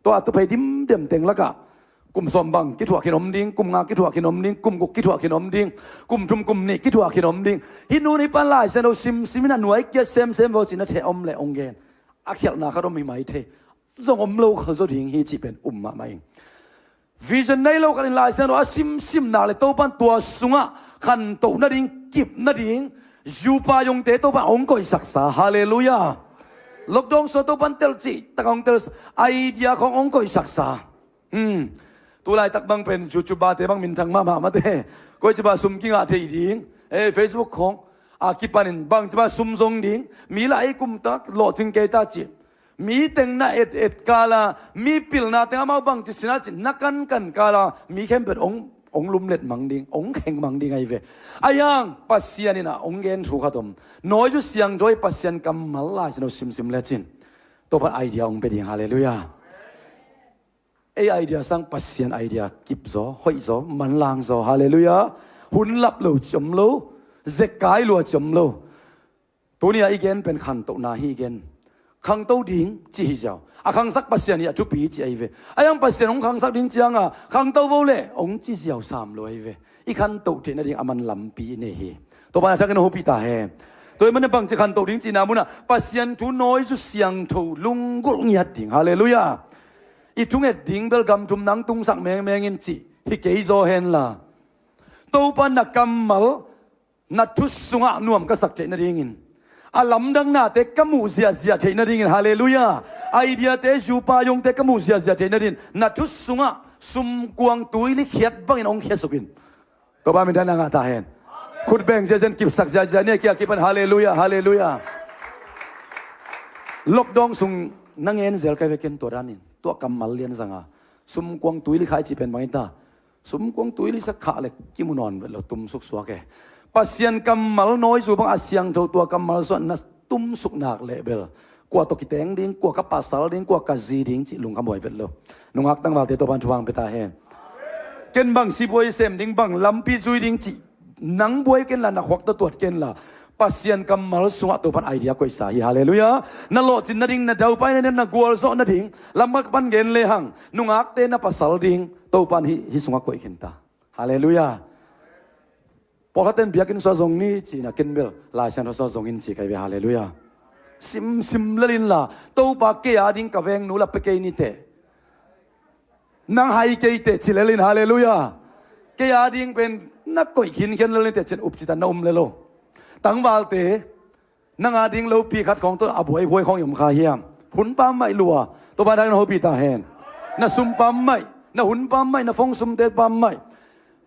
tua a tuphei dimdem teng lakah kum sawm bang kithuah khin om ding, kum nga kithuah khin om ding, kum guk kithuah khin om ding, kum thum kum nih kithuah khin om ding. Hih nun hih pan Lai Siangtho simsim in a nuai kiat semsem vaw cih na theh om le ong gen. A khialhna khat om hi mai thei. Zong om lo kha zaw ding hi cih pen um mahmah ing. Vision nei lo khat in Lai Siangtho a simsim nak le Topan tua sungah khantoh nading, kip nading, zupa yongte Topan hong koihsaksa. Halleluiah. Lockdown sungah Topan telh cih taka hong telh, idea khong hong koihsaksa. Hmm. Tulaitak bang pen YouTuber te bang minthang mahmah mate. Koici ba sum kingah thei ding, eh, Facebook khong a kipanin bangci ba sum zong ding, mi lah ei kumtak lawhcing kei ta cih. Mi teng na et et kala, mi pilna teng amau bangci sina cih na kankan kala, mi khempeuh ong, ong lumlet mang ding, ong kheng mang ding ahi ve. Ahi hang Pasian in a ong gen thu khat om. Nawizu siangtho i Pasian kammal Lai Siangtho simsim lecin Topan idea ong pia ding. Halleluiah. Ei idea sang Pasian idea kip zaw, hoih zaw, manlang zaw. Halleluiah. Hun lap lo ci om lo, zekkai lua ci om lo. Tuni a i gen pen khantohna hi i gen. Khangto ding ci hi ziau. A khangsak Pasian hi a thupi ci ahi ve. Ahi hang Pasian hong khangsak ding cianga khangto vo le hong ci ziau sam lo ahi ve. I khantoh theih nading a man lampi i nei hi. Topa a thakin hopih ta hen. Tua i man bangci khantoh ding cihna munah Pasian thu nawizu siangtho lunggulh ngiat ding. Halleluiah. I thunget ding bel gam thum nang tungsak mengmeng in cih hi kei zaw henla, Topa na kammal, na thu sungah nuam ka sak theih nadingin, a lamdang nate ka muh ziahziah theih nadingin. Halleluiah. Idea te, zupa yongte ka muh ziahziah theih nadin na thu sungah sumkuang tuili khiat bangin hong khiasuk in. Topa minthang na ngah ta hen. Khut beng ziahziah in kipsak ziahziah ni a kia kipan. Halleluiah. Halleluiah. Lockdown sung na ngen zel kai ve ken tua danin tua kammal lian zanga sumkuang tuili khah i cih pen bang hi ta. Sumkuang tuili sa khah le kimu nawn vet lo, tumsuk suak e. Pasian kammal nawizu bang a siangtho tua kammal sungah na tumsuk nak leh bel kua tawh kiteng ding, kua ka pasal ding, kua ka zi ding cih lungkham huai vet lo. Nungak tangvalte Topan thupha pia ta hen. Ken bang sibuai sem ding, bang lampi zui ding cih nang buai kenla, na khuak tawh tuat kenla, Pasian kammal sungah Topan idea koihsa hi. Halleluiah. Na lawhcin nading, na daupai nading, na gualzawh nading lamkak pan gen lehang nungakte na pasal ding Topan hih, hih sungah koih khin ta. Halleluiah. Pawlkhatten biakinn sungah zong ni cihna ken bel Lai Siangtho sungah zong in ci kai ve. Halleluiah. Simsim lel inla, Topa kei a ding ka vengnu la pia kei ni teh. Nang hai kei teh ci lel in. Halleluiah. Kei a ding pen na koih khinkhian lel ni teh cin upcitan na um lel lo. Tangvalte, nang a ding lopi khat khawng tawh a buaibuai khawng i om kha hiam? Hun pam maih lua. Topa nang in hopih ta hen. Na sum pam maih, na hun pam maih, na phone sumte pam maih.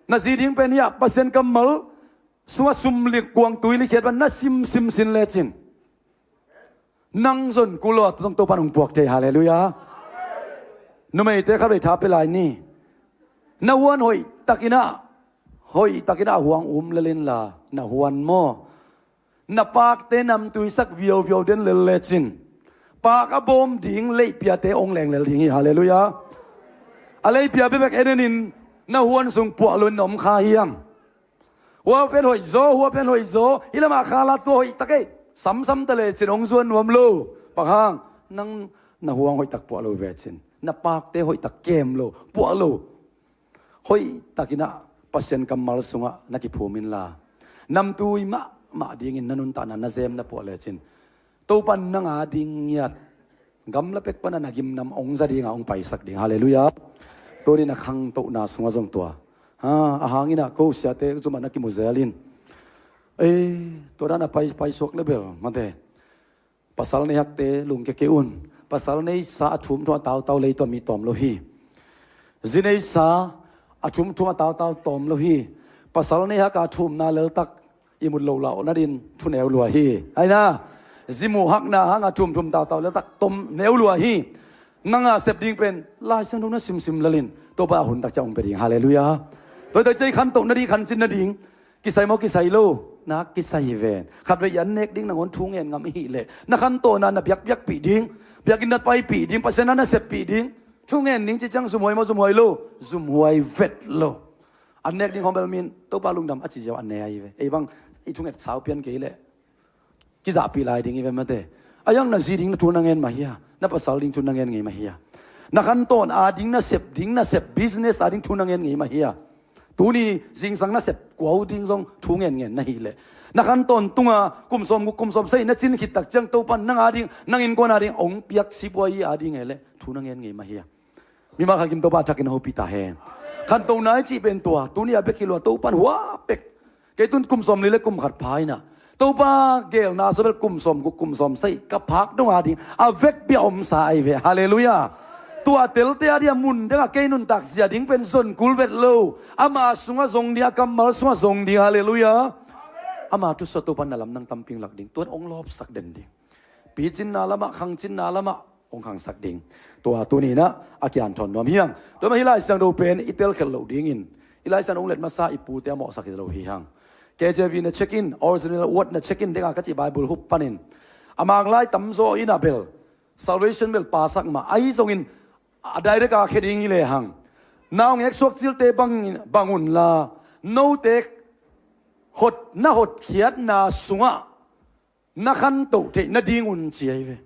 Na zi ding pen hiah Pasian kammal sungah sum lik kuang tuili khiat pan na simsim sin lecin nang zon kul lo a zong Topan hong puak thei. Halleluiah. Numeite khat vei tha pia lai ni. Na huan hoih takin ah, hoih takin ah a huang um lel inla, na huan maw, na pakte namtui sak viauviau den lel lecin, pak a bawm ding leipiate ong leng lel ding hi. Halleluiah. A leipia bebek en enin na huan sung puah lo in na om kha hiam? Hua pen hoih zaw, hua pen hoih zaw, hih lamah khala tua hoih tak ei, samsam ta lecin hong zuan nuam lo. Bang hang? Nang na huang hoih tak puah lo vecin, na pakte hoih tak kem lo, puah lo. Hoih takin ah Pasian kammal sungah na kiphum inla, namtui mahmah dingin na nuntakna na zem na puah lecin Topan nang a ding ngiat Gamla pek pana na gimnam ong za dinga ong paisak ding. Halleluiah. Tuni na khangtohna sunga zong tua. Ha, a hangina ko siate zuma na kimu zelin. Ei, tua dana pai, paisuak lebel, mate. Pasal nei hakte lungke kei un. Pasal neisa a thum thum a tautau lei tua mi tawm lo hi. Zi neisa a thum thum a tautau tawm lo hi. Pasal nei haka thumna leltak i mut lo lau nadin thu neu lua hi. Aina, zi mu hakna hanga thum thum tautau leltak tom neu lua hi. Nanga sep ding pen Lai Siangtho na simsim lalin Topa a hun tak ciang ong pe ding. Halleluiah. Tua tak ciang i khantoh nading, khancin nading. Kisai maw, kisai lo? Na kisai ven. Khatvei i an nek ding nangawn thu ngen ngam i hih leh, na khantohna na biakbiakpih ding, biakinn na paipih ding, Pasian na na seppih ding, thu ngen ding ci ciang zumhuai maw, zumhuai lo? Zumhuai vet lo. An nek ding khawng bel min Topa lungdam a ci ziau an ne ahi ve. Ei bang i thunget sau pian kei leh kizahpih lai ding i ve mate. A iang na zi ding na thu na ngen mah hia? Na pasal ding thu na ngen ngei mah hia? Na khantawn a ding, na sep ding, na sep business a ding thu na ngen ngei mah hia? Tuni zingsang na sep kuau ding zong thu ngen ngen na hih leh, na khantawn tunga kum sawm guk kum sawm sagih na cin khit tak ciang Topa nang a ding, nang innkuan a ding ong piak sipuai a ding e leh thu na ngen ngei mah hia? Mimal khat kim Topa thakin hopih ta hen. Khantohna i cih pen tua tuni a bek hi lua, Topan hua pek. Kei tun kum sawm li le kum khat pha ina, Topa gelna sawm bel kum sawm guk kum sawm sagih ka phak dong a ding a vekpi a omsa ahi ve. Halleluiah. Tua telte a ding a mun dengah kei nuntak zia ding pen zon kul vet lo. Ama sunga zong ding, a kammal sunga zong ding. Halleluiah. Ama thusuah Topan na lam nang tamping lak ding, tuan ong lawpsak den ding. Picinna lamah, khangcinna lamah ong khangsak ding. Tua tuninah a kianthawn nuam hiang. Tua mah hi Lai Siangtho pen i telkhelh loh dingin i Lai Siangtho ong let masa i pute a mawhsak hi lo hi hang. K J V na check in, original word na check in dengah ka cih Bible hup panin a manglai tamzaw inah bel salvation bel pasak mah ahi zongin a direct a khia ding hi lehang, na ong eksuak cilte bang, bang unla, note hot, na hotkhiatna sungah na khantoh theih nadingun ci ahi ve.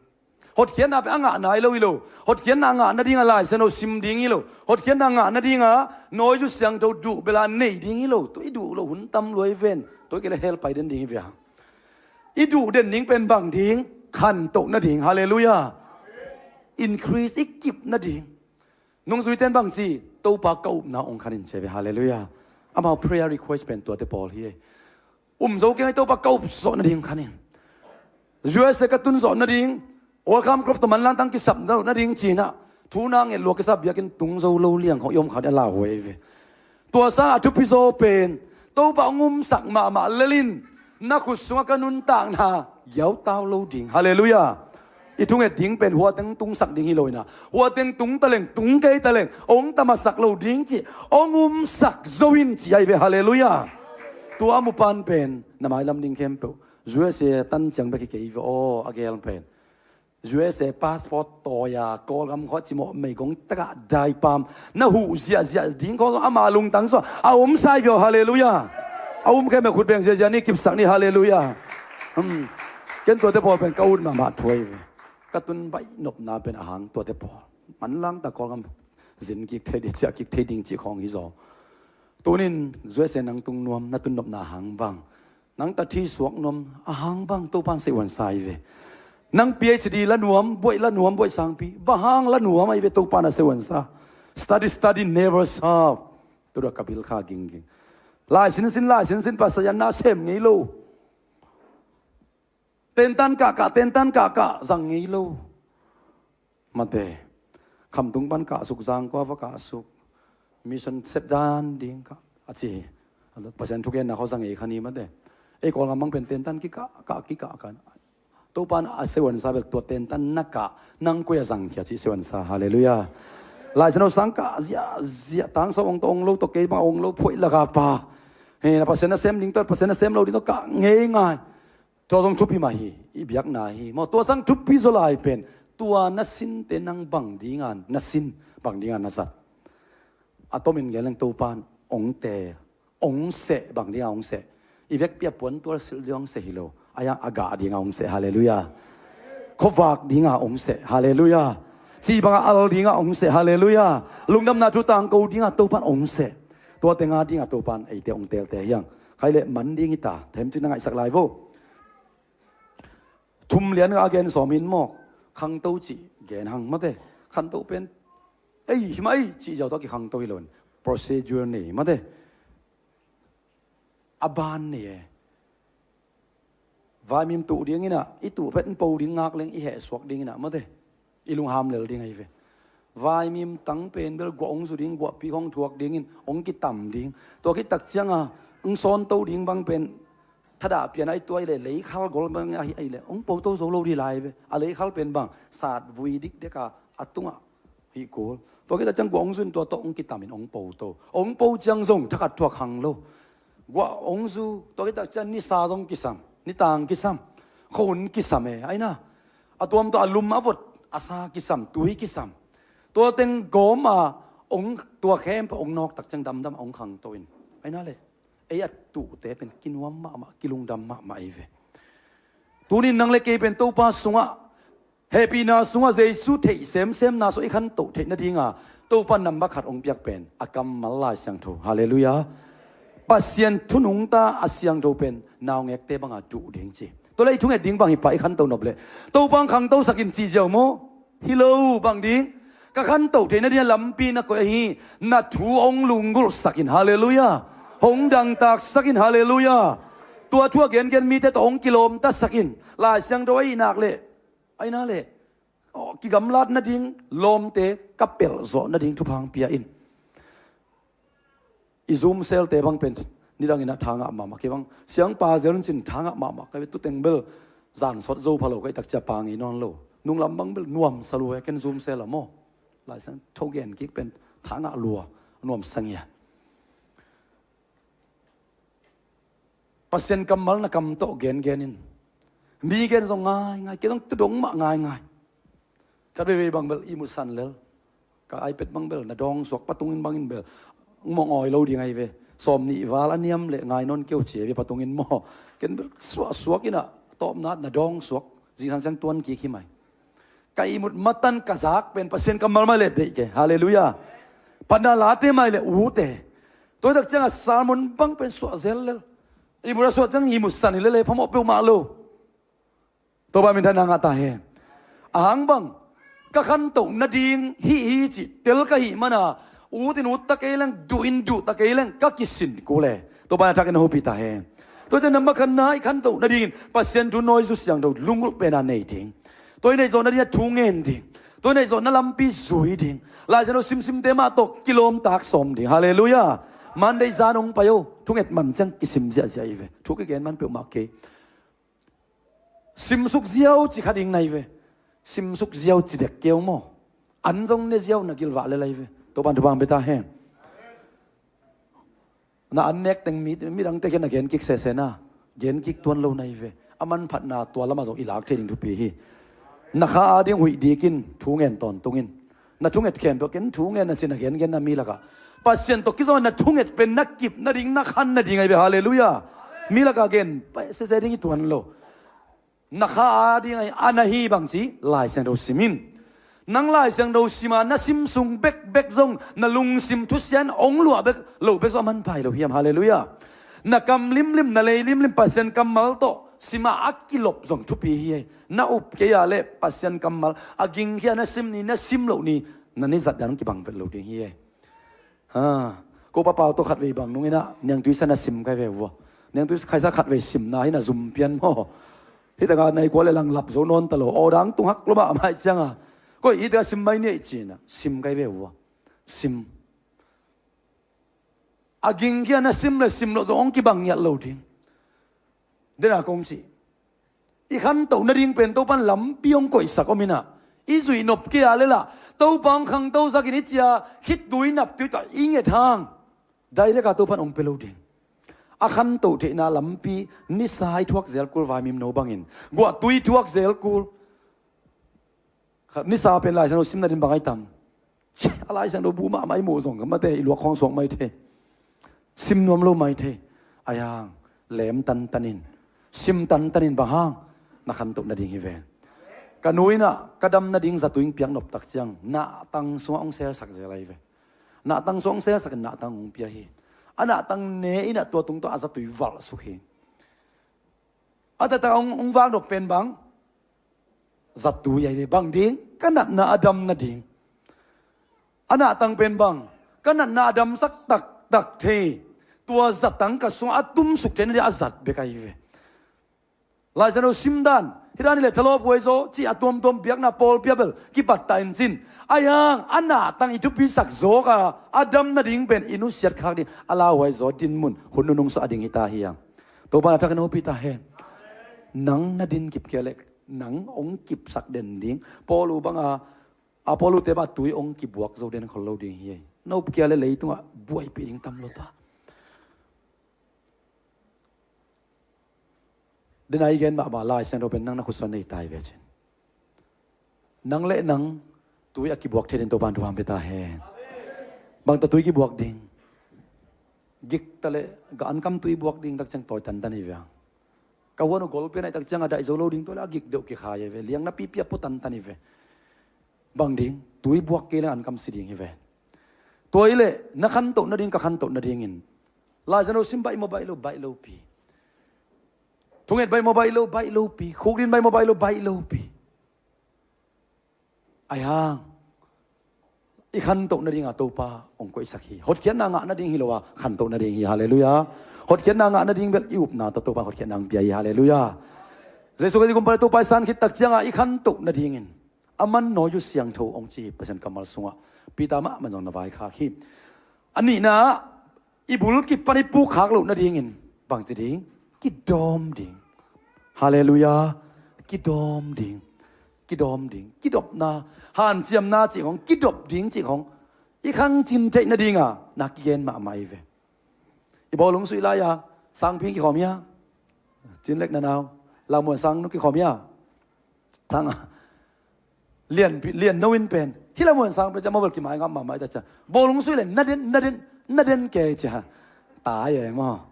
Hotkhiatna pen a ngah nai lo hi lo. Hotkhiatna a ngah nadinga Lai Siangtho sim ding hi lo. Hotkhiatna a ngah nadinga nawi zu siangtho duh bela nei ding hi lo. Tua i duh lo hun tam lua hi ven. Tua i kei le hell pai den ding hi ve hang. I duh den ding pen bang ding? Khantoh nading. Halleluiah. Increase, i kip nading. Nungzuiten bang ci, Topa ka upna ong khanin ci ahi ve. Halleluiah. Amau prayer request pen tuate pawl hi. Um zo keng ahi Topa ka up zawh nading khanin. U S A ka tun zawh nading, World Cup Club tawh manlang tang kisap zawh nading cinah, thu na nget lua kisa biakinn tung zo lo liang khawng i om khat a lauhuai ve. Tua sa a thupi zaw pen Topa hong umsak mahmah lelin na khut sungah ka nuntakna giautau lo ding. Halleluiah. I thunget ding pen huateng tungsak ding hi lo inah, huateng tung taleng, tung kei taleng, ong tamasak lo ding cih, ong umsak zo in cih ahi ve. Halleluiah. Tua a mupan pen na mailam ding khempeuh U S A tan ciang bek hi kei ve aw, a gel pen U S A passport tawi-a Kawlgam khawh cimawh meigong takah daipam na huh ziahziah ding khawh zong ama lungtang sua a omsa hi ve aw. Halleluiah. A um khempeuh khut beng ziahziah ni, kipsak ni. Halleluiah. Hmm. Ken tuate pawl pen ka ut mahmah thu ahi ve. Ka tun baih nopna pen a hang tuate pawl manlang ta Kawlgam zin kik thei ding, ciah kik thei ding cih khawng hi zaw. Tunin U S A nang tung nuam, na tun nopna hang bang, nang ta thi suak nuam a hang bang Topan sehuansa ahi ve. Nang P H D la nuam, buaih la nuam, buaih sangpi bang hang la nuam ahi ve, Topan a sehuansa. Study, study, never stop. Tua ka bil kha gingging. Lai sinsin, lai sinsin, pasal yan na sem ngei lo. Tentan kahkah, tentan kahkah, zang ngei lo. Mate. Khamtung pan kahsuk, Zangkua va kahsuk. Mission sep dan ding kah a ci hi. Pasian thugenna khawh zang ngei kha ni mate. Ei Kawlgam mang pen tentan kikah kah, kikah kah. Topan a sehuansa bel tua tentan na kah nang koi a zangkhia cih sehuansa. Halleluiah. Lai Siangtho sang kah ziahziah, tan sawm ong tawh ong lo tawh, kei bang ong lo phoih laka pa. He, na Pasian na sem ding tawh, Pasian na sem lo ding tawh kah ngei ngai. Tua zong thupi mah hi, i biakna hi maw. Tua sang thupi zaw lai pen tua na sinte nang bang dinga na sin, bang dinga na zat. A tomin gen leng Topan ong teel, ong seh, bang dinga ong seh? I vekpi a puantual silh dinga ong seh hi lo, a yang a gah dinga ong seh. Halleluiah. Khuavak dinga ong seh. Halleluiah. Cih banga al dinga ong seh. Halleluiah. Lungdamna thu tangko dinga Topan ong seh. Tua tenga dinga Topan eite ong teelte hiang. Khai leh man ding hi ta, themcik na ngaihsak lai vo. Thum lian a gen sawm in mawk. Khangto cih Gen hang mate. Khantoh pen ei himah ei cih ziau tawh a kikhangto hi lo in, procedure nei mate. A ban nei e. Vaimim tuh dingin ah, i tuh phet in po ding ngak leng i hehsuak dingin ah mate, i lungham lel ding ahi ve. Vaimim tang pen bel guah hong zu ding, guahpi hong thuak dingin hong kitam ding. Tua khit tak cianga hong sawnto ding bang pen thadah pian a i tuai le leikhal gol bang ahi, ahi le hong poto zo lo dih lai ve. A leikhal pen bang sat vui dikdek a, a tungah hih kul. Tua khit tak ciang guah hong zu in tua tawh hong kitam in hong poto. Hong po ciang zong thakhat thuak hang lo. Guah hong zu, tua khit tak ciang nisa zong kisam, nitang kisam, khuahun kisam e, aina. A tuam tawh a lum a vot, a sa kisam, tui kisam. Tua teng gawm a hong, tua khempeuh hong nawk tak ciang damdam a hong khangto in, aina le ei a tuhte pen kinuam mahmah, kilungdam mahmah ei ve. Tunin nang le kei pen Topa sungah, hehpihna sungah Jesu theih semsemna sungah i khantoh theih nadinga Topa namba khat hong piak pen a kammal Lai Siangtho. Halleluiah. Pasian thu nungta a siangtho pen naungekte banga duh ding ci. Tua le i thunget ding bang hi pah i khantoh nop leh Topa hong khangtosak in cih ziau maw? Hi lo, bang ding? Ka khantoh theih nadinga lampi na koih ahi, na thu hong lunggulhsak in, halleluiah. Hong dangtaksak in, halleluiah. Tua thu a gengen mite tawh hong kilawmtasak in, Lai Siangtho ahi nak leh, aina le aw, kigamlat nading lawmte ka pelh zawh nading thupha hong pia in. I Zoom cell-te bang pen nidangin ah thangah mahmah, kei bang siangpa zel un cin thangah mahmah ka hi ve. Tuteng bel zansawt zo pha lo ka hih tak ciang pa ngei nawn lo. Nunglam bang bel nuamsa lua e, ken Zoom cell ah maw, Lai Siangtho gen kik pen thangah lua, nuamsa ngia. Pasian kammal na kam tawh gengen in. Mi gen zong ngaingai, kei zong tu dong mah ngaingai. Khat veivei bang bel ihmut san lel. Ka iPad bang bel na dawng suak, patungin bangin bel hong mawh ngawi lo ding ahi ve. Sawm nih val a niam leh ngai nawn kei uh ci ahi ve, patungin maw. Ken bel suaksuak in ah tawpna na dawng suak, zingsang ciang tuan kik hi mai. Ka ihmut matan ka zak pen Pasian kammal mah leh deih kei. Halleluiah. Phatna late mah leh ut e. Tua hi tak ciangah sermon bang pen suah zel lel. Ihmut a suah ciang ihmut san hi lel e, phamawh peuhmah lo. Topa minthanna ngah ta hen. Ahang bang, ka khantoh nading hih hi cih tel ka hih mana, ut in ut ta kei leng, duh in duh ta kei leng ka kisin kul e. Topa na thakin a hopih ta hen. Tua ciang namba khatna, i khantoh nadingin Pasian thu nawi zu siangtho lunggulh pena nei ding. Tua i neih zawh nadingin a thu ngen ding. Tua i neih zawh na lampi zui ding. Lai Siangtho simsimte mah tawh kilawmtak sawm ding. Halleluiah. Monday zan hong pai o, thunget man ciang kisim ziahziah hi ve. Thu kigen man peuhmah kei. Simsuk ziau ci kha ding na hi ve. Simsuk ziau ci dek kei uh maw? An zong ne ziau na gilvah lel ahi ve. Topa in thupha hong pia ta hen. Na an nek teng mi, midangte kiang na gen kik sese na. Gen kik tuan lo na hi ve. A manphatna tua lamah zong i lak thei ding thupi hi. Na kha ading huih dik in, thu ngen tawntung in. Na thunget khempeuh ken thu ngen na ci, na gengen na mi lakah Pasian tawh kizom na thunget pen na kip nading, na khan nading ahi ve. Halleluiah. Mi lakah gen pai sese ding hi tuan lo. Na kha ading ahi, a na hi bang ci, Lai Siangtho sim in. Nang Lai Siangtho sima na sim sung bekbek zong na lungsim thusia in hong luah bek lo bek zong a manpha hi lo hiam? Halleluiah. Na kam limlim, na lei limlim Pasian kammal tawh sima a kilop zong thupi hi e. Na up kei a leh Pasian kammal a gingkhia na sim ni, na sim loh ni, na nizat dan hong kibang vet lo ding hi e. Ha, ko papa tawh khatvei bang nungin ah niangtui sa na sim kai ve uh a. Niangtui khaisa khatvei simna hi na zum pian maw? Hi taka nai kua le lang lap zo nawn ta lo. Aw dang tung hak lo mah a mai cianga. Koi hi taka sim mai ni ei cina. Sim kai ve uh a. Sim. A gingkhia na sim le sim loh zong hong kibang ngiat lo ding. Dena kong ci. I khantoh nading pen Topan lampi hong koihsak om inah. I zuih nop kei a lela. Topa hong khangto zakin i cia khitui naptui tawh i nget hang. Direct a Topan hong pia lo ding. A khantoh theihna lampi nisa i thuak zel kul vaimim no bangin. Guahtui i thuak zel kul. Khat nisa pen Lai Siangtho sim nadin bang ai tam. A Lai Siangtho bu mahmah i muh zong ka mate i luak khawng suak mai thei. Sim nuam lo mai thei. Ai hang lem tantan in. Sim tantan in bang hang na khantoh nading hi ven. Ka nu inah ka dam nading zatui hong piak nop tak ciang nahtang sungah hong selsak zel ahi ve. Nahtang sungah hong selsak in nahtang hong pia hi. A nahtang ne inah tua tung tawh a zatui valh suk hi. A taktak hong, hong vak nop pen bang zatui ahi ve. Bang ding? ka natna a dam nading. A nahtang pen bang, ka natna a damsak taktak thei, tua zatang ka sungah a tumsuk thei nading a zat bek ahi ve. Laisiangtho simdan, hih dan hileh thalawp huai zaw, cih a tuamtuam biakna pawlpi ah bel kipat ta in cin. Ahi hang, a nahtang i thupisak zawk a, a dam nading pen i nusiat khak ding, a lauhuai zaw dinmun, hun nunung sawh a ding hi ta hi hang. Topa na thak in hopih ta hen. Nang na din kip kei leh, nang hong kipsak den ding. Paul uh bang a, Apollo te bang tui hong kibuak zo den khol lo ding hi. Na up kei leh leitungah buaipih ding tam lo ta. Den a i gen mahmah Laisiangtho pen nang na khutsuan nei ta hi ve cin. Nang le nang tui a kibuak thei den Topa in thupha pia ta hen. Bang tawh tui kibuak ding. Gik ta leh ga ankam tui buak ding tak ciang tawi tantan hi ve. Ka huan uh gol pen a i tak ciang a daih zo lo ding tua leh a gik deuh kikhai hi ve. Liang na pipi a pua tantan hi ve. Bang ding, tui buak kei leh ankam si ding hi ve. Tua hi leh na khantoh nading ka khantoh nadingin Laisiangtho sim baih maw baih lo, baih lopi. Thunget baih maw baih lo, baih lopi. Khukdin baih maw baih lo, baih lopi. Ahi hang i khantoh nading a Topa hong koihsak hi. Hotkhiatna ngah nading hi lo a, khantoh nading hi. Halleluiah. Hotkhiatna ngah nading bel i upna tawh Topa hotkhiatna hong pia hi. Halleluiah. Jesu Khazih gumpa le Topa i san khit tak ciang a i khantoh nadingin a man nawi uh siangtho hong ci hi Pasian kammal sungah. Peter mahmah zong na vaikhak hi. A nihna ah i bulkip pan i pukkhak loh nadingin bangci ding, kidawm ding. Halleluiah. Kidawm ding. Kidawm ding. Kidopna, hanciamna cih khong, kidop ding cih khong i khangcin theih nading a na kigen mahmah hi ve. I bawlung suih lai-a sangpi kikhawm hia? Cinlek nanau Lamuan sang nu kikhawm hia? Thang a lian, lian no in pen hih Lamuan sang pen cia mobile kimai ngam mahmah i ta cia. Bawlung suih le na den, na den, na den kei cia. Tai e maw.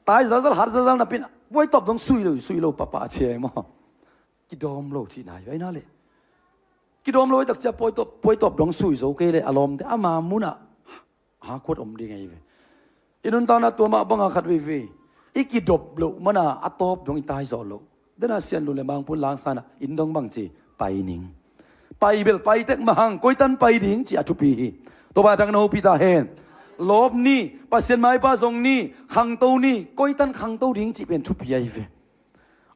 Tai zalzal, hat zalzal na pin buai tawp dong sui lo, sui lo papa cia e maw. Kidawm lo cihna hi ve na le. Kidawm lo i tak cia buai tawp, buai tawp dong sui zo kei le a lawmte ama munah ha khuat om ding ahi ve. I nuntakna tua mah banga khat veivei i kidop loh mana a tawp dong i tai zawh loh. Dena Sian Lun le Mangpun langsanah inn dong bangci pai ning. Pai bel pai tek mahang, koitan pai ding cih a thupi hi. Topa thak na hopih ta hen. Lawp ni, Pasian maipa zong ni, khangto ni, koitan khangto ding cih pen thupi ahi ve.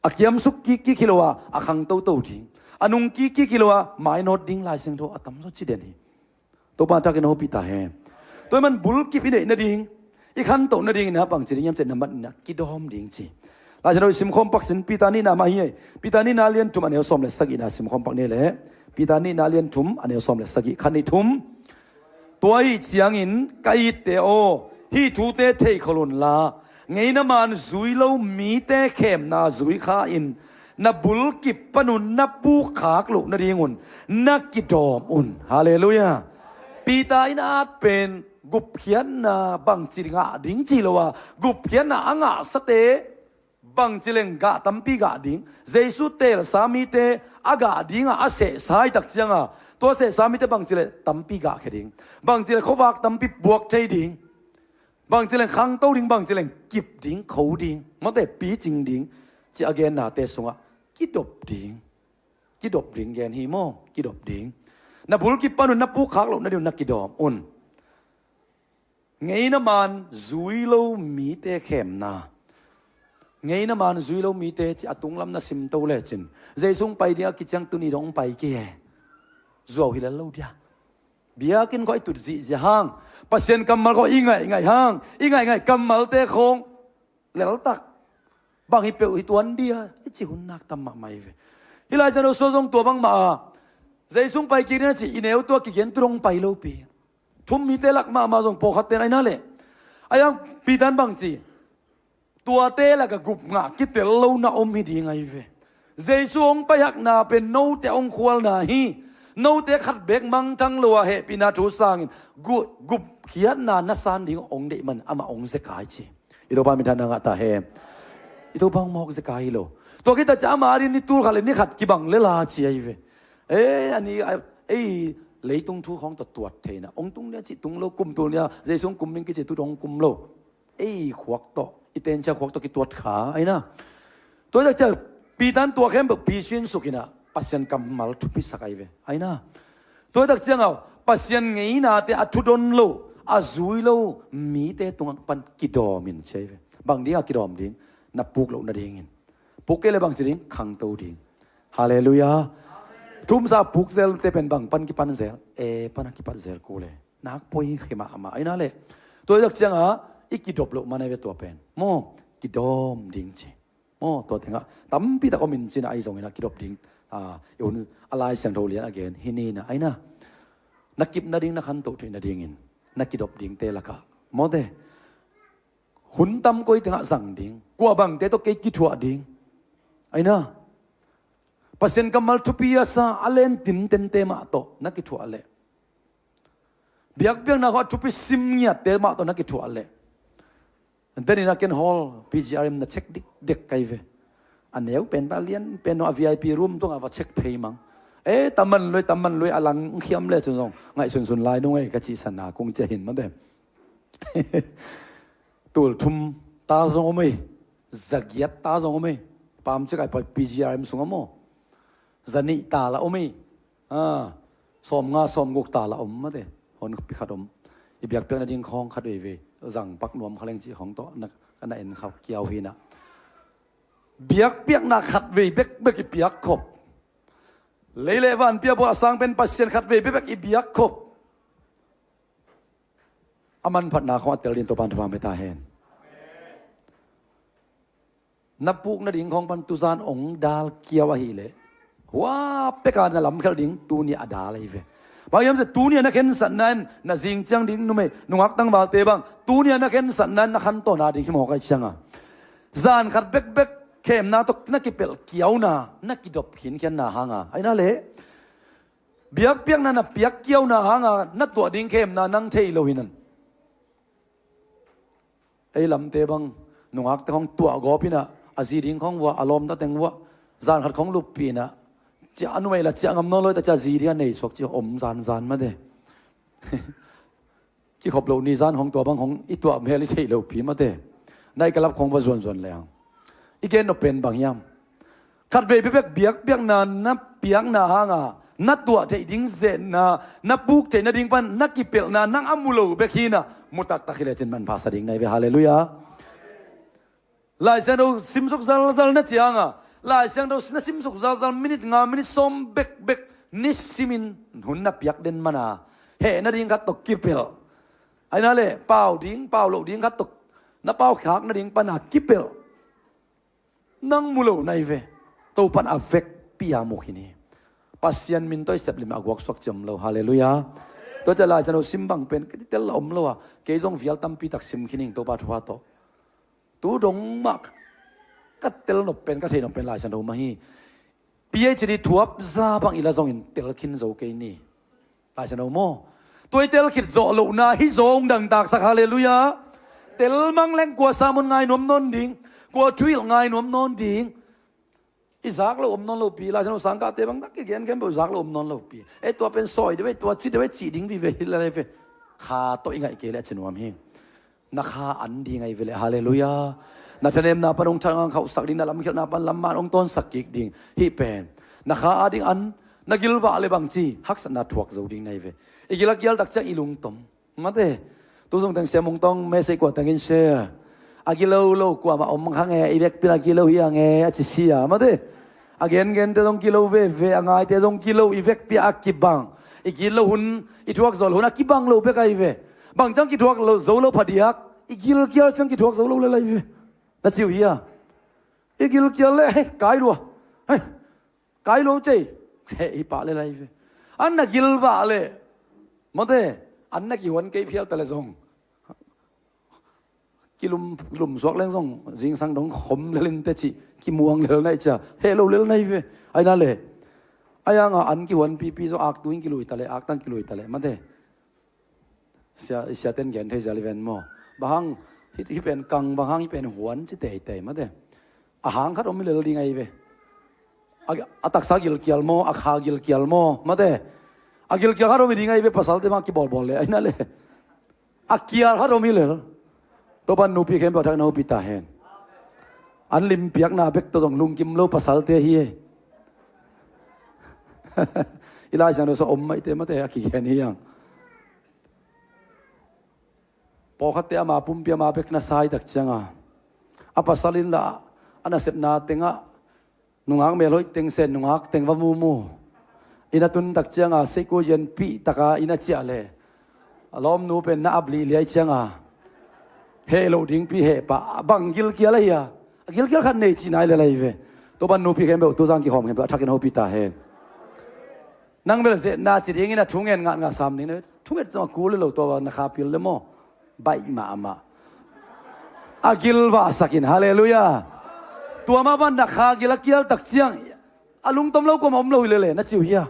A kiamsuk kikkik hi lo a, a khangtoto ding. A nung kikkik hi lo a, mainawt ding Laisiangtho a tamzaw ci den hi. Topa thak in hopih ta hen. Tua hi man bulkip i neih nading, i khantoh nading ina bangci ding hiam cih na mat ina kidawm ding ci. Laisiangtho i simkhawm pak sin Peter nihna mah hi ei. Peter nihna lian thum a neu sawm le sagihna simkhawm pak ni le. Peter nihna lian thum a neu sawm le sagih, khat nih thum. Tua ahi ciangin ka itte aw, hih thute theikhol unla, ngeina man zui lo mite khemna zui kha in, na bulkip panun na pukkhak loh nadingun na kidawm un. Halleluiah. Peter in a at pen gupkhiatna bangci ngah ding ci lo a, gupkhiatna a ngahsate bangci leng gah tampi gah ding, Jesu teelsa mite a gah dingah a sehsa i tak cianga, tua sehsa mite bangci le tampi gahkhia ding, bangci le khuavak tampi buak thei ding, bangci leng khangto ding, bangci leng kip ding, kho ding, mawte picing ding, ci a gennate sungah kidop ding. Kidop ding gen hi maw, kidop ding. Na bulkip panun na pukkhak loh nadingun na kidawm un. Ngeina man zui lo mite khemna. Ngeina man zui lo mite ci a tunglam na simto lecin, Jesu hong pai ding a kiciang tuni dong hong pai kei e. Zuau hi lel lo dia. Biakinn khawh i tut zihziah hang, Pasian kammal khawh i ngaih ngaih hang, i ngaih ngaih kammalte khawng leltak bang hi peuh hi tuan dia i ci hun nak tam mahmah hi ve. Hih lai zan uh sua zong tua bangmah a, Jesu hong pai kik ding a ci i neu tua kigen tu dong pai lopi. Thum mite lak mahmah zong pawlkhatte na hi na leh. Ahi hang Peter in bang ci, tuate laka gup ngah kitel lo na om hi ding ahi ve. Jesu hong paihakna pen note hong khualna hi. Note khat beek mangthang lo a hehpihna thu sangin gu-, gupkhiatna na san ding hong deih man amah hong zekai ci. I Topa minthanna ngah ta hen. I Topa hong mawk zekai hi lo. Tua khit a ci ama adin ni tul khat le ni khat kibang lela ci ahi ve. E, a ni, a, ei, leitung thu khawng tawh tuat theina hong tung nia cih tung lo, kum tul nia Jesu hong kum ding kici tu hong kum lo. Ei khuak tawh, i tencia khuak tawh kituat kha ahi na. Tua hi tak ciang Peter in tua khempeuh picin suk hi na. Pasian kammal thupisak ahi ve. Aina, tua tak ciangah Pasian ngeinate a thudon lo, a zui lo mite tungah pan kidawm in ci ahi ve. Bang dingah kidawm ding? Na puk loh nadingin. Puk kei le bang ci ding? Khangto ding. Halleluiah. Thumsa puk zelte pen bang pan kipan zel? E pan a kipat zel kule. Nak poi khia mahmah aina le. Tua tak ciangah i kidop loh man ahi ve tua pen. Maw, kidawm ding ci. Maw, tua tengah tampi tak om in cina ahi zongin a kidop ding. A, i hun a Lai Siangtho lian a gen hi ni na aina. Na kip nading, na khantoh theih nadingin na kidop dingte lakah, mawte, hun tam koi tengah zang ding? Kua bangte tawh kei kithuah ding? Aina, Pasian kammal thupi a sa a len tintente mah tawh na kithuah leh, biakpiakna khawng a thupi sim ngiatte mah tawh na kithuah leh, denin a ken hall P G R M na check dikdek ka hi ve. A neu pen, a lian pen, a V I P room tungah va check phei mang. E, taman lui, taman lui, a lang khiam le cun zong ngaihsunsun lai nung ei ka cihsanna kong cia hin mawte. Tul thum ta zong om ei. Za giat ta zong om ei. Pamcik ai pai P G R M sungah maw, za nih ta la om ei. A, sawm nga sawm guk ta la om mawte. Hon pi khat om. I biakpiak nading khawng khat veivei zang pak nuam kha leng cih khawng tawh na, ka na en kha kiau hi na. Biakpiakna khat vei bekbek i piak khop. Lei le van pia buah a sang pen Pasian khat vei bekbek i biak khop. A manphatna khawng a tel ding Topa'n thupha hong pia ta hen. Na puk nading khawng pan tuzan ong dal kiau ahih leh, hua peka na lamkhelh ding tuni a dal ahi ve. Bang hiam cih leh tuni a na khensatna in na zing ciang ding, numei nungak tangvalte bang, tuni a na khensatna in na khantohna ding hi mawk ahih ciangah, zan khat bekbek khemna tawh na kipelh kiauna, na kidop khinkhianna hanga, aina le biakpiakna na piak kiauna hanga na tuah ding khemna nang thei lo hi nan. Ei lamte bang nungakte khawng tuah gawp inah, a zi ding khawng vuah, a lawmta teng vuah, zan khat khawng luppih inah, ciah a numei la ciah ngam nawn lo, ta ciah zi ding a nei suak ci om zanzan mawte. Kikhop loh ni zan hong tua bang hong i tuah mel i theih lopi mawte. Na i kalap khong va zuanzuan leng i gen nop pen bang hiam? Khat vei bekbek biakpiakna na piakna hanga na tuah theih ding zetna, na puk theih nading pan na kipelhna nang a mu lo bek hi na, mu taktak hi lecin manpha sa ding na hi ve. Halleluiah. Lai Siangtho simsuk zalzal na cianga, Lai Siangtho na simsuk zalzal minit nga, minit sawm bekbek ni simin hun na piak den mana heh nading khat tawh kipelh. Aina le pau ding, pau loh ding khat tawh na pau khak nading pana kipelh. Nang mu lo na hi ve. Topa'n a vekpi a mu khin hi. Pasian min tawh i sep lim a guak suak ci om lo. Halleluiah. Tua ciah Lai Siangtho sim bang pen ka ti tel la om lo a, kei zong vial tampi tak sim khin ing Topa thupha tawh. Tu dong mah ka tel nop pen, ka theih nop pen Lai Siangtho mah hi. P H D thuap za bang i la zongin tel khin zo kei ni. Lai Siangtho maw? Tua i tel khit zawh lohna hi zong dangtaksak. Halleluiah. Tel mang leng kua sermon ngai nuam nawn ding, kua thuhilh ngai nuam nawn ding. I zak lo om nawn lopi. Lai Siangtho sangkahte bang tak kigen ken beuh zak lo om nawn lopi. Ei tua pen sawi deuh ei, tua ci deuh ei cih ding vive hi lai ve. Kha tawh i ngaih kei le a ci nuam hi. Na kha an ding ahi ve le. Halleluiah. Na thanemna pan hong thangkhauhsak ding, na lamkhialhna pan lamman hong tawnsak kik ding. Hih pen na kha a ding an, na gilvah le bangci haksatna thuak zo ding na hi ve. I gil a kial tak ciang i lungtom. Mate. Tu zong teng Sia Mung Tawng message kua tengin share. A gilo lo kuamah om kha nge, i vekpi in a gilo hi a nge a ci sia. Mate. A gengente zong gilo veve, a ngaite zong gilo, i vekpi a kibang. I gilo hun, i thuak zo lo hun a kibang lo bek ahi ve. Bang ciang kithuak lo, zo lo phadiak, i gilkial ciang kithuak zo lo lel ahi ve. Na ci uh hia? I gilkial le, hei, kai lua. Hei, kai lua cei. Hei, hi pah lel ahi ve. An na gilvah le, mate, an na kihuan kei phial ta le zong, kilum, lum suak leng zong zingsang dong khom lel in teci, kimuang lel na hi cia, heh lo lel na hi ve. Aina le, a ianga an kihuan pipi zong aktu in kilui ta le, aktang kilui ta le, mate. Sia, i siaten gen thei zel i ven maw? Bang hang, hi, hi pen kang, bang hang hi pen huan ci teitei, mate. A hang khat om i lel ding ahi ve. A, a taksa gilkial maw, a kha gilkial maw, mate. A gilkial khat om i ding ahi ve, pasalte bang kibawlbawl le, aina le. A kial khat om i lel. Topan nupi khempeuh a thak na upi ta hen. An limpiakna bek tawh zong lungkim lo pasalte hi e. I Lai Siangtho sung om maite mate a kigen hi hang. Pawlkhatte ama pumpi ama bek na sai tak cianga a pasal in lah a nasepna tengah nungak melhoih teng sen nungak teng va mumu. Inn a tun tak cianga seikua yenpih taka inn a ciah le a lawmnu pen na ap lihliai cianga heh loh dingpi heh pah bang gilkial ahi a, a gilkial khat nei cih nai le lai ve. Tua ban nupi khempeuh tuzang kikhawm khempeuh a thakin hopih ta hen. Nang bel zetna ci dingin a thungen ngat ngat sam ding na thunget zong a kul le lo tua na kha pil le maw? Baih mahmah. A gilvahsakin halleluiah. Tua mah ban na kha gil a kial tak ciang a lungtom lo kuama om lo hi lele na ciu hia?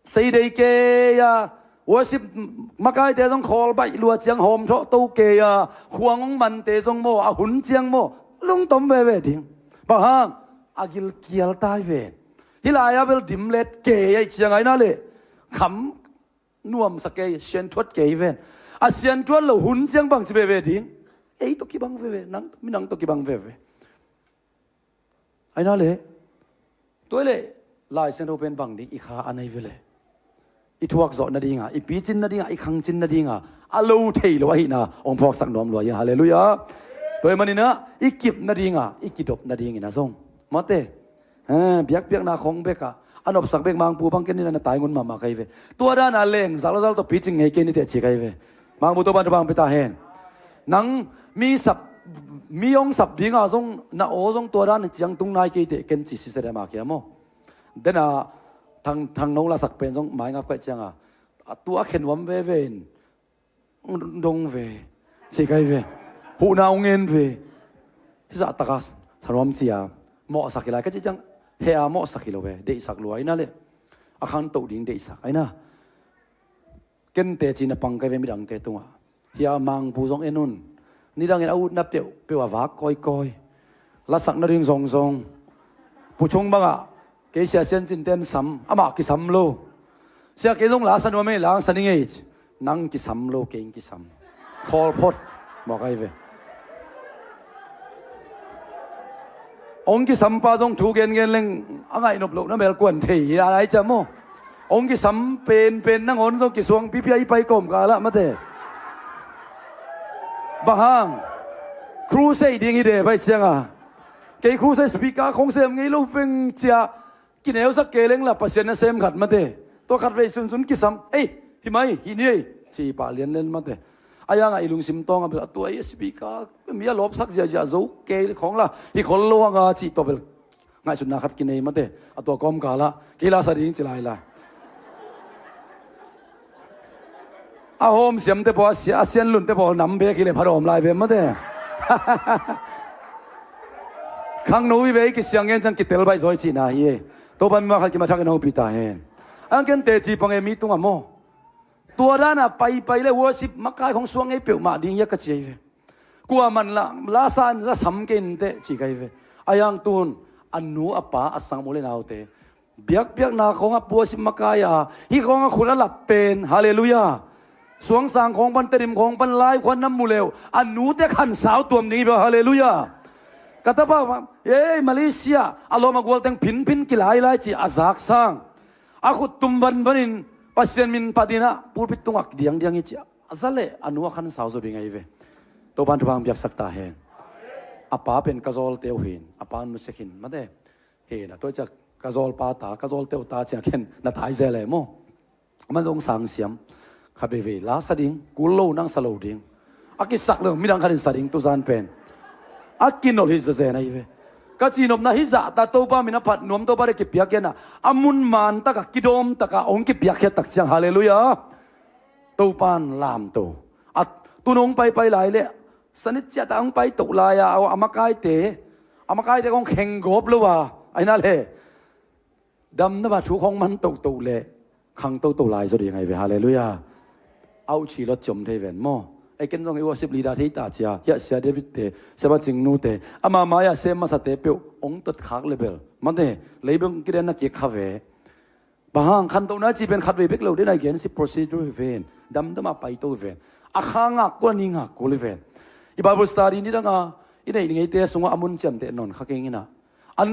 Seidei kei a worship makaite zong khawl baih lua ciang hawm thawh to kei a khuang hong mante zong maw a hun ciang maw lungtom veve ding. Bang hang a gilkial tai ve. Hih lai-a bel dimlet kei aih ciang aina le kham nuamsa kei sianthuat kei ven. A sianthuat lo hun ciang bangci veve ding. Ei tawh kibang veve nang mi nang tawh kibang veve. Aina le tua le Lai Siangtho pen bang ding i kha a nei vele. I thuak zawh nadinga i picin nadinga i khangcin nadinga a lo thei lo ahihna hong phawksak nuam lua hi. Halleluiah. Tua hi manina i kip nadinga i kidop nadingina zong mate biakpiakna khong beka a nopsak bek mangpu bang kenina na taingun mahmah kai ve. Tua dana leng zalzal tawh picing ngei kei nite ci kai ve. Mangpu tua ban tua bang pita hen. Nang mi sap mi hong sap dinga zong na aw zong tua dan ciang tung nai keite ken ci sisede ma kia maw? Dena thang thang no lasak pen zong maingap kaih cianga a tua khenuam veve in dong ve ci kai ve. Huhna ung en ve. Hizah taka sanuam cia mawhsak hi lai ka ci ciang hea mawhsak hi lo ve. Deihsak lua ina le a khantoh ding deihsak aina. Ken teci na pang kai ve midangte tungah. Hia mangpu zong en un. Nidangin a utna peuhpeuh a vak kawikawi. Lasak nading zongzong. Puchung bangah kei sia siancin ten sam amah kisam lo. Sia kei zong la sa nuam ei lang sa ning ei. Nang kisam lo kei kisam. Khawlphot. Mawk ai ve. Ong kisampa zong thu gengen leng a ngaihnop lohna mel kuan thei hi a lai cia maw? Ong kisam penpen nangawn zong kisuang pipi a i pai kawm kala mate. Bang hang crusade ding hi de pai cianga kei crusade speaker khong sem ngei lo veng cia kineusak kei leng la Pasian na sem khat mate. Tua khat vei sunsun kisam ei hi mai hi ni ei ci pah lianlen mate. A yanga i lungsim tawnga bel a tua ei speaker mi a lawpsak ziazia zo kei khong la hi khol lo anga cih tua bel ngaihsutna khat kinei mate. A tua kawmkala kei la sa ding ci lai la. A hawm siamte pawl a sian lunte pawl nam bek hi le pha dawm lai ve mate. Khangno hi ve i kisiang ngen ciang kitel baih zawi cihna hi e. Topa mima khat kimathak in hopih ta hen. Angken teci pang e mi tunga maw? Tua dana paipai le worship makai khong suang ngei peuhmah ding ia ka ci ahi ve. Kua man la lasa an la sam kei inteh ci kai ve. A yang tun a nu a pa a sang mu le naute biakpiakna khawng a puasi makai a hi khawng a khut a lap pen halleluiah. Suangsang khawng pan tedim khawng pan lai khuan na mu leu a nute khansau tuam ding hi bel halleluiah. Ka tapa ei Malaysia a lawm a gual teng phinphin kilailai ci a zak sang a khut tum vanvanin Pasian min phatinah pulpit tungah diangdiang hi ci a za leh a nu a khansau zaw ding ahi ve. Topan thupha hong piaksak ta hen. A pa pen ka zawlte uh hin a pa nusek hin mate. Hena tua ciak ka zawl pa ta ka zawlte uh ta ciak hen na tai ze le maw? Man zong sang siam khat veivei la sa ding kul lo nang sa lo ding. A kisak lo midang khat in sa ding tuzan pen a kinol hi zazen ahi ve. Ka cinopna hi zah ta Topa min a phat nuam Topa de kipiak hiana a mun man taka kidawm taka hong kipiak hiat tak ciang halleluiah. Topan lamto a tun hong paipai lai leh sanit ciahta hong paito lai a a makaite a makaite kong khenggawp lo a aina le damna ba thu khong man toto leh khang toto lai zaw ding ahi ve halleluiah. Auchi lot ciom thei ven maw? Ei ken zong i worship leader thei ta cia hiah sia David te sia macing nu te ama mai-ah sem masate peuh hong tot khak le bel mate leibeng kiden na kik kha ve. Bang hang khantohna ci pen khatvei bek lo den a gen si procedure hi ven damdam a paito hi ven. A kha ngak kul a ni ngak kul hi ven. I Bible study nidanga i neih ningeite sungah a mun ciamteh non kha keng ina an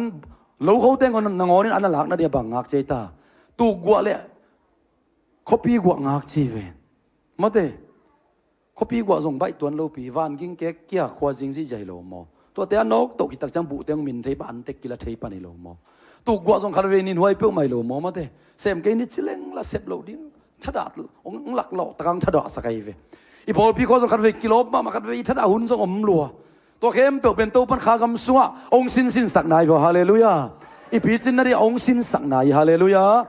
Lokhote nangawn in an a lakna ding a bang ngak ci ei ta? Tuk guah le khuapi guah ngak ci ve. Mate, khuapi guah zong baih tuan lopi, van ging kek kia khua zing zihziah hi lo maw? Tuate a nawk toh kitak ciang buhte hong min thei pan, an tek kila thei pan hi lo maw? Tuk guah zong khat vei nin huai peuhmah hi lo maw? Mate, sem kei ni ci leng la sep loh ding, thadah hong, hong laklawh takang thadah sak ahi ve. I pawlpi khua zong khat vei kilawp mahmah, khat vei i thadah hun zong om lua. Tua khempeuh pen Topan kha gam sungah hong sinsinsak nai ve. Halleluiah. I picin na ding hong sinsak nai. Halleluiah.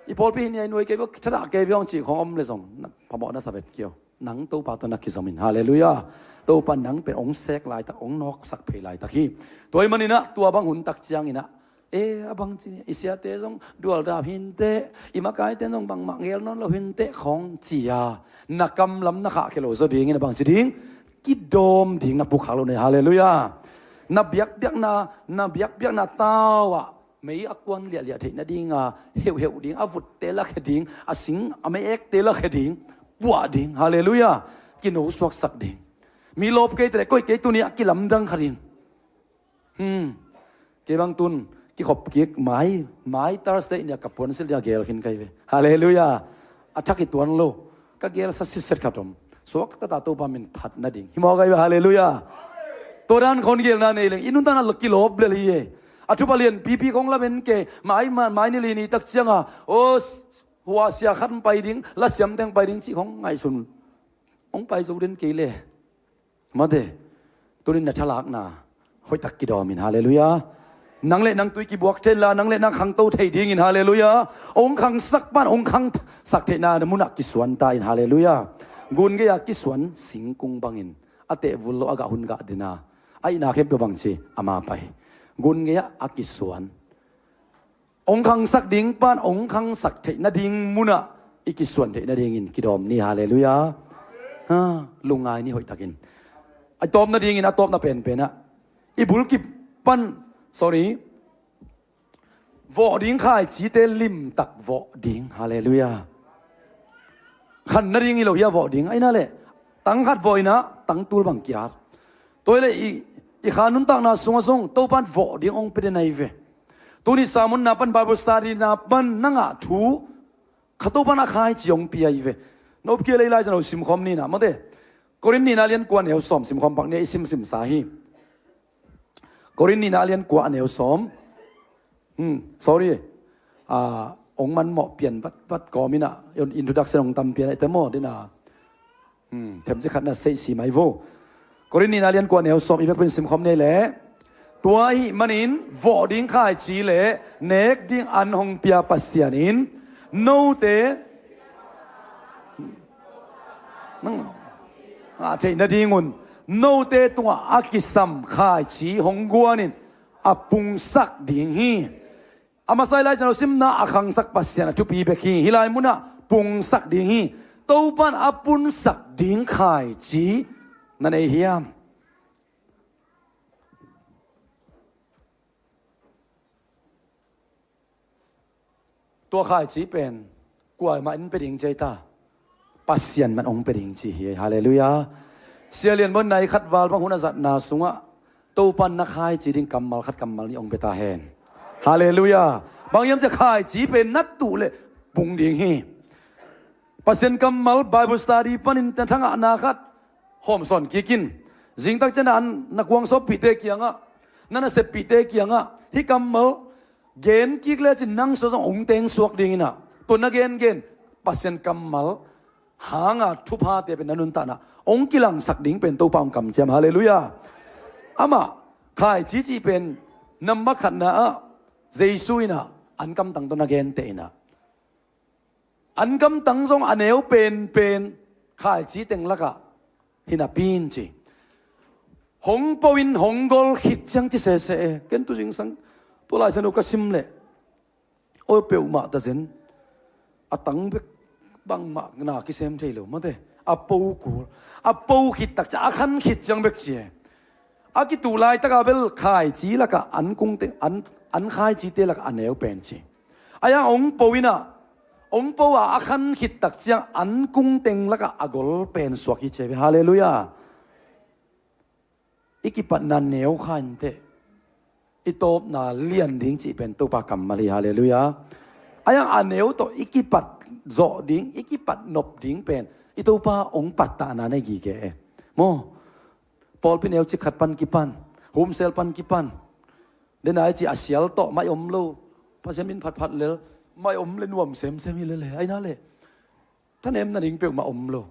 I pawlpi hi ni a, i nuai kei ve, thadah kei ve hong cih khong om le zong phamawh na sa vet kio. Nang Topa tawh na kizom in. Halleluiah. Topa nang pen hong sek laitak, hong nawksak phei laitak hi. Tua ahih maninah tua bang hun tak cianginah, e, a bang ci ni, i siate zong dualdap hinteh, i makaite zong bangmah ngel nawn lo hinteh khong ci-a na kam lam na khahkhia lo zaw dingin a bang ci ding? Kidawm ding na pukkhak loh na hi. Halleluiah. Na biakpiakna, na biakpiakna tau-ah mei a kuan liahliah theih nadinga heuhheuh ding, a vutte lakhia ding, a sing a mei ekte lakhia ding, puah ding. Halleluiah. Kinosuaksak ding. Mi lawp kei teh le koih kei, tuni a kilamdang khat in. Hmm. Kei bang tun kikhop kik mai, mai Thursday ni a ka puansilh ding a gel khin kai ve. Halleluiah. A thak hi tuan lo. Ka gelsa sitset khat om. Suak tata Topa min phat nading hi maw kai ve. Halleluiah. Tua dan khon gelna nei leng i nuntakna kilawp lel hi e. A thupha lian pipi khong lamen ke, mai, mai, mai ni li ni tak cianga, o, hua sia khat pai ding, la siamteng pai ding cih khong ngaihsun. Hong pai zo den kei le. Mate, tunin na thalakna hoihtak kidawm in. Halleluiah. Nang le nang tui kibuak thei la, nang le nang khangto thei dingin. Halleluiah. Hong khangsak pan hong khangsak theihna na munah kisuan ta in. Halleluiah. Gun gei-a kisuan singkung bangin a tehvul lo, a gah hun gah dena, a ihna khempeuh bang ci ama pai. Gun gei-ah a kisuan, hong khangsak ding pan hong khangsak theih nading munah i kisuan theih nadingin kidawm ni. Halleluiah. Ha, lungngai ni hoihtakin. A tawp nadingin, a tawpna penpenah i bulkip pan, sorry, vawh ding khaicite limtak vawh ding. Halleluiah. Khan nading hi lo hi a vawh ding. Aina le tang khat vawh inah tang tul bang kiat. Tua hi le i, i kha nuntakna sungah zong Topan vawh ding hong pia den ahi ve. Tuni sermon na pan, Bible study na pan na ngah thu kha Topan a khaici hong pia hi ve. Nopkia lei lai zan ho simkhawm ni na, mate. Korin nihna lian kua neu sawm simkhawm pak ni a, i simsimsa hi. Korin nihna lian kua a neu sawm. Hmm, sorry. Ah, hong manmawh pian vatvat kawm inah, introduction hong tam pian a ite maw dina. Hmm, themci khatna seih si mai vo. Korin nihna lian kua neu sawm i bekpin simkhawm nei le. Tua ahih manin vawh ding khaici le nek ding an hong pia Pasian in note nang ngah theih nadingun note tungah a kisam khaici hong guanin a pungsak ding hi. A masa i lai ciang lo simna a khangsak Pasian a thupi bek hi. Hih lai munah pungsak ding hi. Topan a punsak ding khaici na nei hiam? Tua khaici pen kuamah in pia ding ci ei ta? Pasian mah hong pia ding ci hi. Halleluiah. Sia Lian Bawn nai khat val bang hun a zatna sungah Topan na khaici ding kammal khat kammal nih hong pia ta hen. Halleluiah. Bang hiam cih khaici pen na tuh le pung ding hi. Pasian kammal Bible study panin na thangahna khat hawmsawn kik in. Zingtak ciang na kuang sawppihte kiangah, na naseppihte kiangah hih kammal gen kik lecin nang sua zong hong tengsuak ding inah, tua na gengen Pasian kammal hanga thuphate pen na nuntakna hong kilangsak ding pen Topa hong kamciam. Halleluiah. Amah khaici cih pen nambat khatna ah Jesu inah ankamtang tawh na genteh inah, ankamtang zong a neu penpen khaici teng lakah hi napi in ci. Hong po in hong gol khit ciang ci sese e. Ken tu zingsang tua Lai Siangtho ka sim leh, oi, peuhmah ta zen, a tang bek bangmah na kisem thei lo, mate. A po kul, a po khit tak ciang, a khan khit ciang bek ci e. A kituh laitaka bel khaici lakah an kungte, an, an khaicite lakah a neu pen ci. A yang hong po inah, hong po a a khan khit tak ciang an kungteng lakah a gol pen suak hi ci e ve. Halleluiah. I kipatna neu kha inteh. i tawpna lian ding cih pen Topa kammal hi. Halleluiah. A hiang a neu tawh i kipat zawh ding, i kipat nop ding pen i Topa hong pattahna nei gige e. Maw, pawlpi neu cik khat pan kipan, humsel pan kipan, dena i ci a sial tawh mai om lo, Pasian min phatphat lel, mai om le nuam semsem hi lele, aina le thanem nading peuhmah om lo.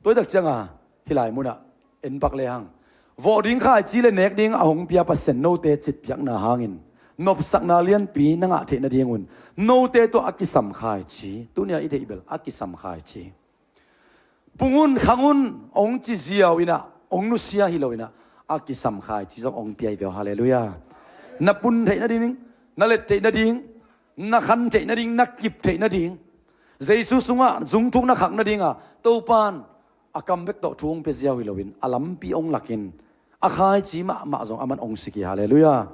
Tuaitak cianga hih lai munah en pak lehang, vawh ding khaici le nek ding a hong pia Pasian note citpiakna hangin nopsakna lianpi na ngah theih nadingun note tawh a kisam khaici, tunia i deih bel a kisam khaici, pung un, khang un, hong ci ziau inah, hong nusia hi lo inah, a kisam khaici zong hong pia hi ve aw. Halleluiah. Na pun theih nading, na let theih nading, na khan theih nading, na kip theih nading, Jesu sungah zungthuk na khak nadinga Topan a kam bek tawh thu hong pia ziau hi loin a lampi hong lakin a khaici mahmah zong aman hong sik hi. Halleluiah.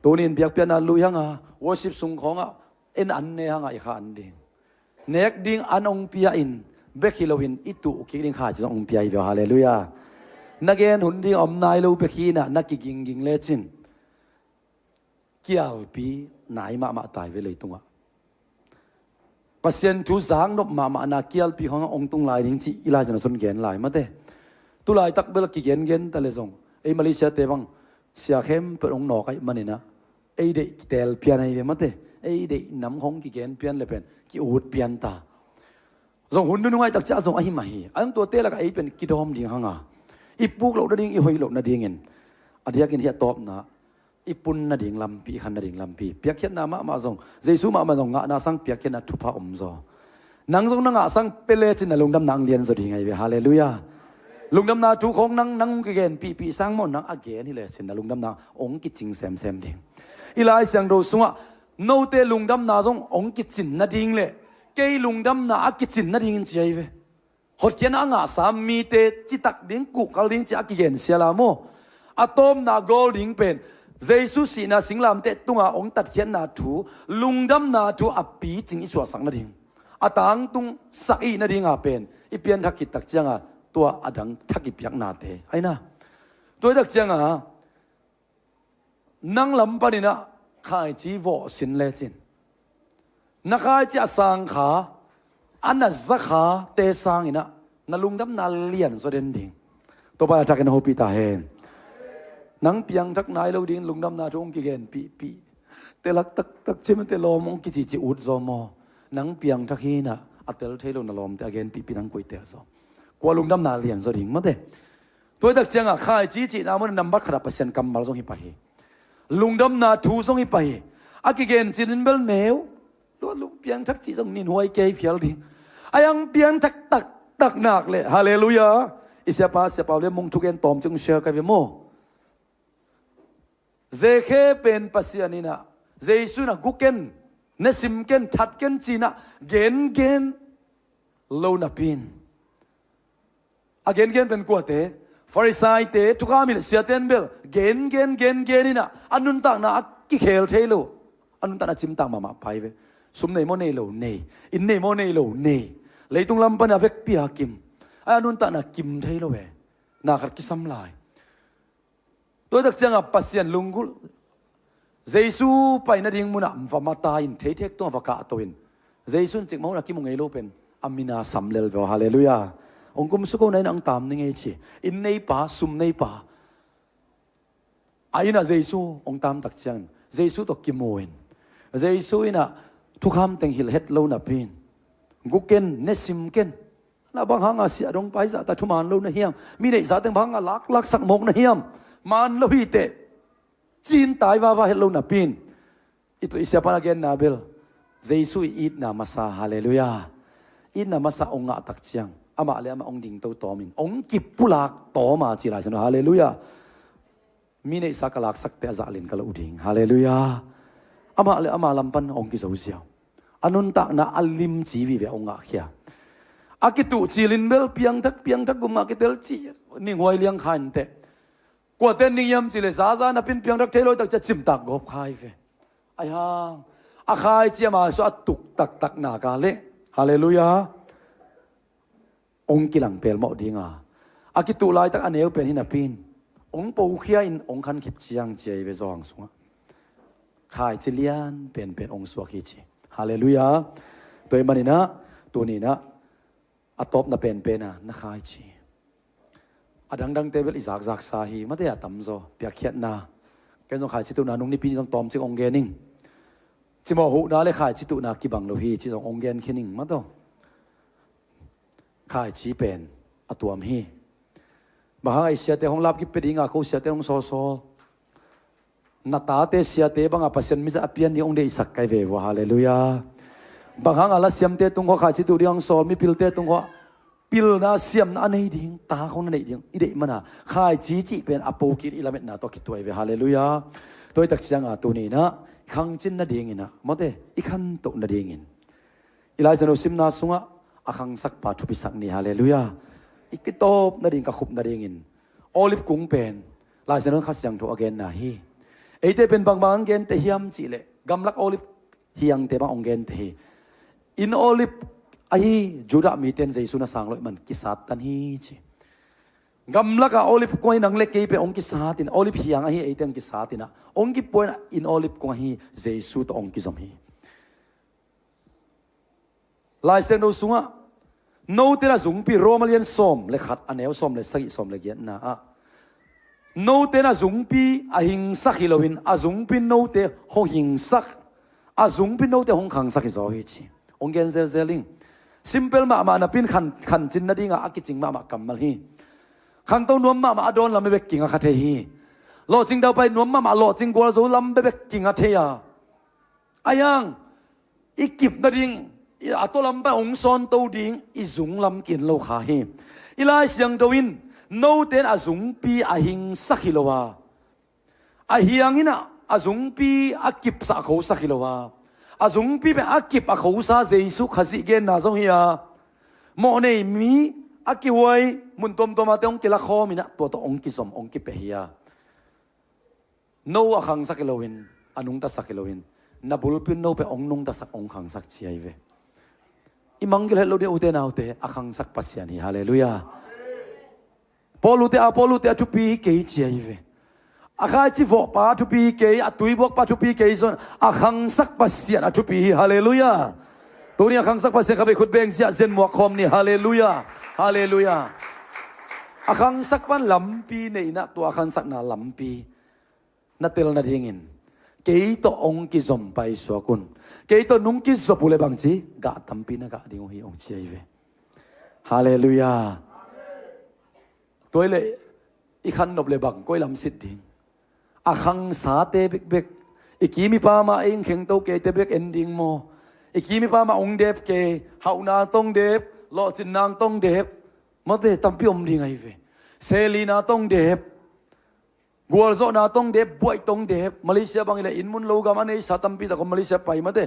Tunin biakpiakna lui hanga, worship sung khawngah en an ne hanga i kha an ding, nek ding an hong pia in bek hi loin i tuh kik ding khaici zong hong pia hi ve aw. Halleluiah. Na gen hun ding a om nai lo bek hi inah na kigingging lecin kialpi nai mahmah tai ve leitungah. Pasian thu zaknop mahmahna kialpi khawngah hong tung lai ding cih i Lai Siangtho sung gen lai mate. Tulaitak bel kigengen ta le zong ei Malaysia te bang sia khempeuh hong nawk ahih maninah ei deih kitel pian ahi ve mate. Ei deih nam khawng kigen pian le pen ki-ut pian ta. Zong hun nunung ahih tak ciah zong ahi mah hi. A zong tuate lakah ei pen kidawm ding hanga, i puk loh nading, i hoih loh nadingin a diakin hih a tawpna i pun nading lampi, i khan nading lampi, piakkhiatna mahmah zong, Jesu mahmah zong ngahna sang piakkhiatna thupha om zaw. Nang zong na ngah sang pia lecin na lungdamna ang lian zaw ding ahi ve. Halleluiah. Lungdamna thu khawng nang, nang hong kigenpihpih sang maw, nang a gen hi lecin na lungdamna hong kicing semsem ding. I Lai Siangtho sungah note lungdamna zong hong kicin nading le kei lungdamna a kicin nadingin ci ahi ve. Hotkhiatna a ngahsa mite citak ding, kuhkal ding ci a kigen siala maw. A tawpna gawl ding pen Jesu sihna singlamteh tunga hong tatkhiatna thu, lungdamna thu a picing i suahsak nading, a tangtung sak i hih nadinga pen i pianthak khit tak cianga tua a dang thak i piaknate aina. Tuaitak cianga nang lam paninah khaici vawh sin lecin na khaici a sang kha, a na za kha te sanginah na lungdamna lian zaw den ding. Topa a thakin a hopih ta hen. Nang piangthak nai lo dingin lungdamna thu hong kigenpihpih, telak taktak cimate lawm hong kicici ut zaw maw? Nang piangthak hinah a tel thei lo na lawmte a genpihpih nang kuaitel zaw. Kua lungdamna lian zaw ding mate. Tuaitak ciangah khaici cihna mun nambat khatah Pasian kammal zong hi pah hi. Lungdamna thu zong hi pah hi. A kigen cinin bel neu lua lung piangthak cih zong ninhuai kei phial ding. A yang piangthak taktak nak le, halleluiah. I siapa, siapa le mung thugen tawm cing share kai ve maw? Zekhe pen Pasian inah Jesu inah guken, nesim ken, that ken cinah gengen lo napin, a gengen pen kuate? Farisaite, thukham hilh siaten bel gengen gengen inah a nuntakna a kikhel thei lo. A nuntakna cimtak mahmah pai ve. Sum nei maw nei lo nei, inn nei maw nei lo nei, leitung lam pana vekpi a kim, a nuntakna kim thei lo ve. Na khat kisam lai. Tuaitak ciangah Pasian lunggulh, Jesu pai nading munah va mata in, theithek tungah va kahto in, Jesu in cikmah hunah kimu ngei lo pen a mina sam lel veu. Halleluiah. Hong kumsuk ho na innah hong tam ning ei ci. Inn neipa, sum neipa a innah Jesu hong tamtak ciangin Jesu tawh kimu in, Jesu innah thukham teng hilh het lo napi in, guken, nesim ken. Na bang hanga siah dong paizah ta thuman lo na hiam? Mi neihsa teng bang hanga laklaksak mawk na hiam? Man lo hiteh, cin tai vava het lo napi in, i tuah i siapa na genna bel Jesu i itna masa, halleluiah. Itna masa hong ngahtak ciang amah le amah hong dingto tawmin hong kipulak tawma ci lai sano, halleluiah. Mi neihsa ka laksakte a zahlin ka loh ding, halleluiah. Amah le amah lampan hong kizo ziau. A nuntakna a limci vive hong ngahkhia. A kituh cilin bel piangthak piangthak gum ngah kitel ci, ninghuai liang kha inteh. Kuate ning hiam cile zaza napin piangthak thei lo takcia cimtak gawp khai ve. Aihang a khaici ama sua a tuk taktak naka le, halleluiah, hong kilang pelmawh dinga, a kituh laitak a neu pen hi napin Hong pokhia in hong khan khit ciang ci ahi ve, Johan sungah. Khaici lian penpen hong suak hi ci. Halleluiah. Tua ahih maninah tuninah a tawpna penpena na khaici. A dangdangte bel i zakzaksa hi, mate a tamzaw piakkhiatna. Ken zong khaici tuhna nung nipi ni zong tawmcik hong gen ing. Cimawh huhna le khaici tuhna kibang lo hi ci zong hong gen khin ing, mate. Khaici pen a tuam hi. Bang hang a i siate hong lapkip pia dinga ko siate hong sawlsawl. Na tate siate banga Pasian mizah a pian ding hong deihsak kai ve vua, halleluiah. Bang hang a lasiamte tung khawh khaici tuh ding hong sawl, mipilte tung khawh pilna siamna a nei ding, ta khong na neih ding i deih mana khaici cih pen a pokin i lametna tawh kituai ve, halleluiah. Tua i tak cianga tuninah khangcin nadinginah, mate, i khantoh nadingin i Lai Siangtho simna sungah a khangsakpa thupisak ni, halleluiah. I kitawp nading, ka khup nadingin Olive kung pen Lai Siangtho, Kha Siangtho a genna hi. Eite pen bangbang ang gente hiam cihleh gamlak Olive hiangte bang hong gente hi. Inn Olive ahi Judah mite in Jesu na sang loh man kisattan hi ci. Gamlaka Olive kung ahi nang le kei pen hong kisatin, Olive hiang ahi eite hong kisatinah hong kipuainah inn Olive kung ahi Jesu tawh hong kizom hi. Lai Siangtho sungah note na zungpi, Roma lian sawm le khat, a neu sawm le sagih, sawm le giatna ah, note na zungpi a hingsak hi loin a zungpi note hong hingsak, a zungpi note hong khangsak hi zaw hi ci. Hong gen zelzel ing. Simple mahmah napin khan, khancin nadinga a kicing mahmah kammal hi. Khangto nuam mahmah a dawn lam bebek kinga kha thei hi. Lawhcing daupai nuam mahmah lawhcing gualzo lam bebek kinga thei a. A hiang i kip nading, a tawlam pai hong sawnto ding i zung lam kin lo kha hi. I Lai Siangtho in note in a zungpi a hingsak hi lo a, a hiang inah a zungpi a kipsak a khosak hi lo a, a zungpi pen a kip a khosa Jesu Khazih genna zong hi a, mawhnei mi a kihuai mun tuamtuamate hong kilak khawm inah tua tawh hong kizom hong kipia hi a. No a khangsak hi loin, a nungtasak hi loin, na bulpi in no pen hong nungtasak hong khangsak ci ahi ve. I manggil het lo ding ute naute, a khangsak Pasian hi, halleluiah. Paul ute, Apollo ute a thupi hi kei ci ahi ve. A khaici vawhpa a thupi hi kei, a tuibuakpa a thupi hi kei zong, a khangsak Pasian a thupi hi, halleluiah. Tuni a khangsak Pasian kha vei khut beng ziahzian muak khawm ni, halleluiah. Halleluiah. A khangsak pan lampi neihna, tua a khangsakna lampi na tel nadingin kei tawh hong kizom paisuak un. Kei tawh nung kizop uh le bangci gah tampi na gah ding uh hi hong ci ahi ve. Halleluiah. Tua hileh i khannop le bang koi lam sit ding? A khangsate bekbek, i kim i pam a ei hong khengto keite bek en ding maw? I kim i pam a hong dep kei, hauhna tawh hong dep, lawhcinna tawh hong dep, mate, tampi om ding ahi ve. Selina tawh hong dep, gualzawhna tawh hong dep, buaih tawh hong dep. Malaysia bang hileh inn mun lo gam a neisa tampi tak om Malaysia pai, mate.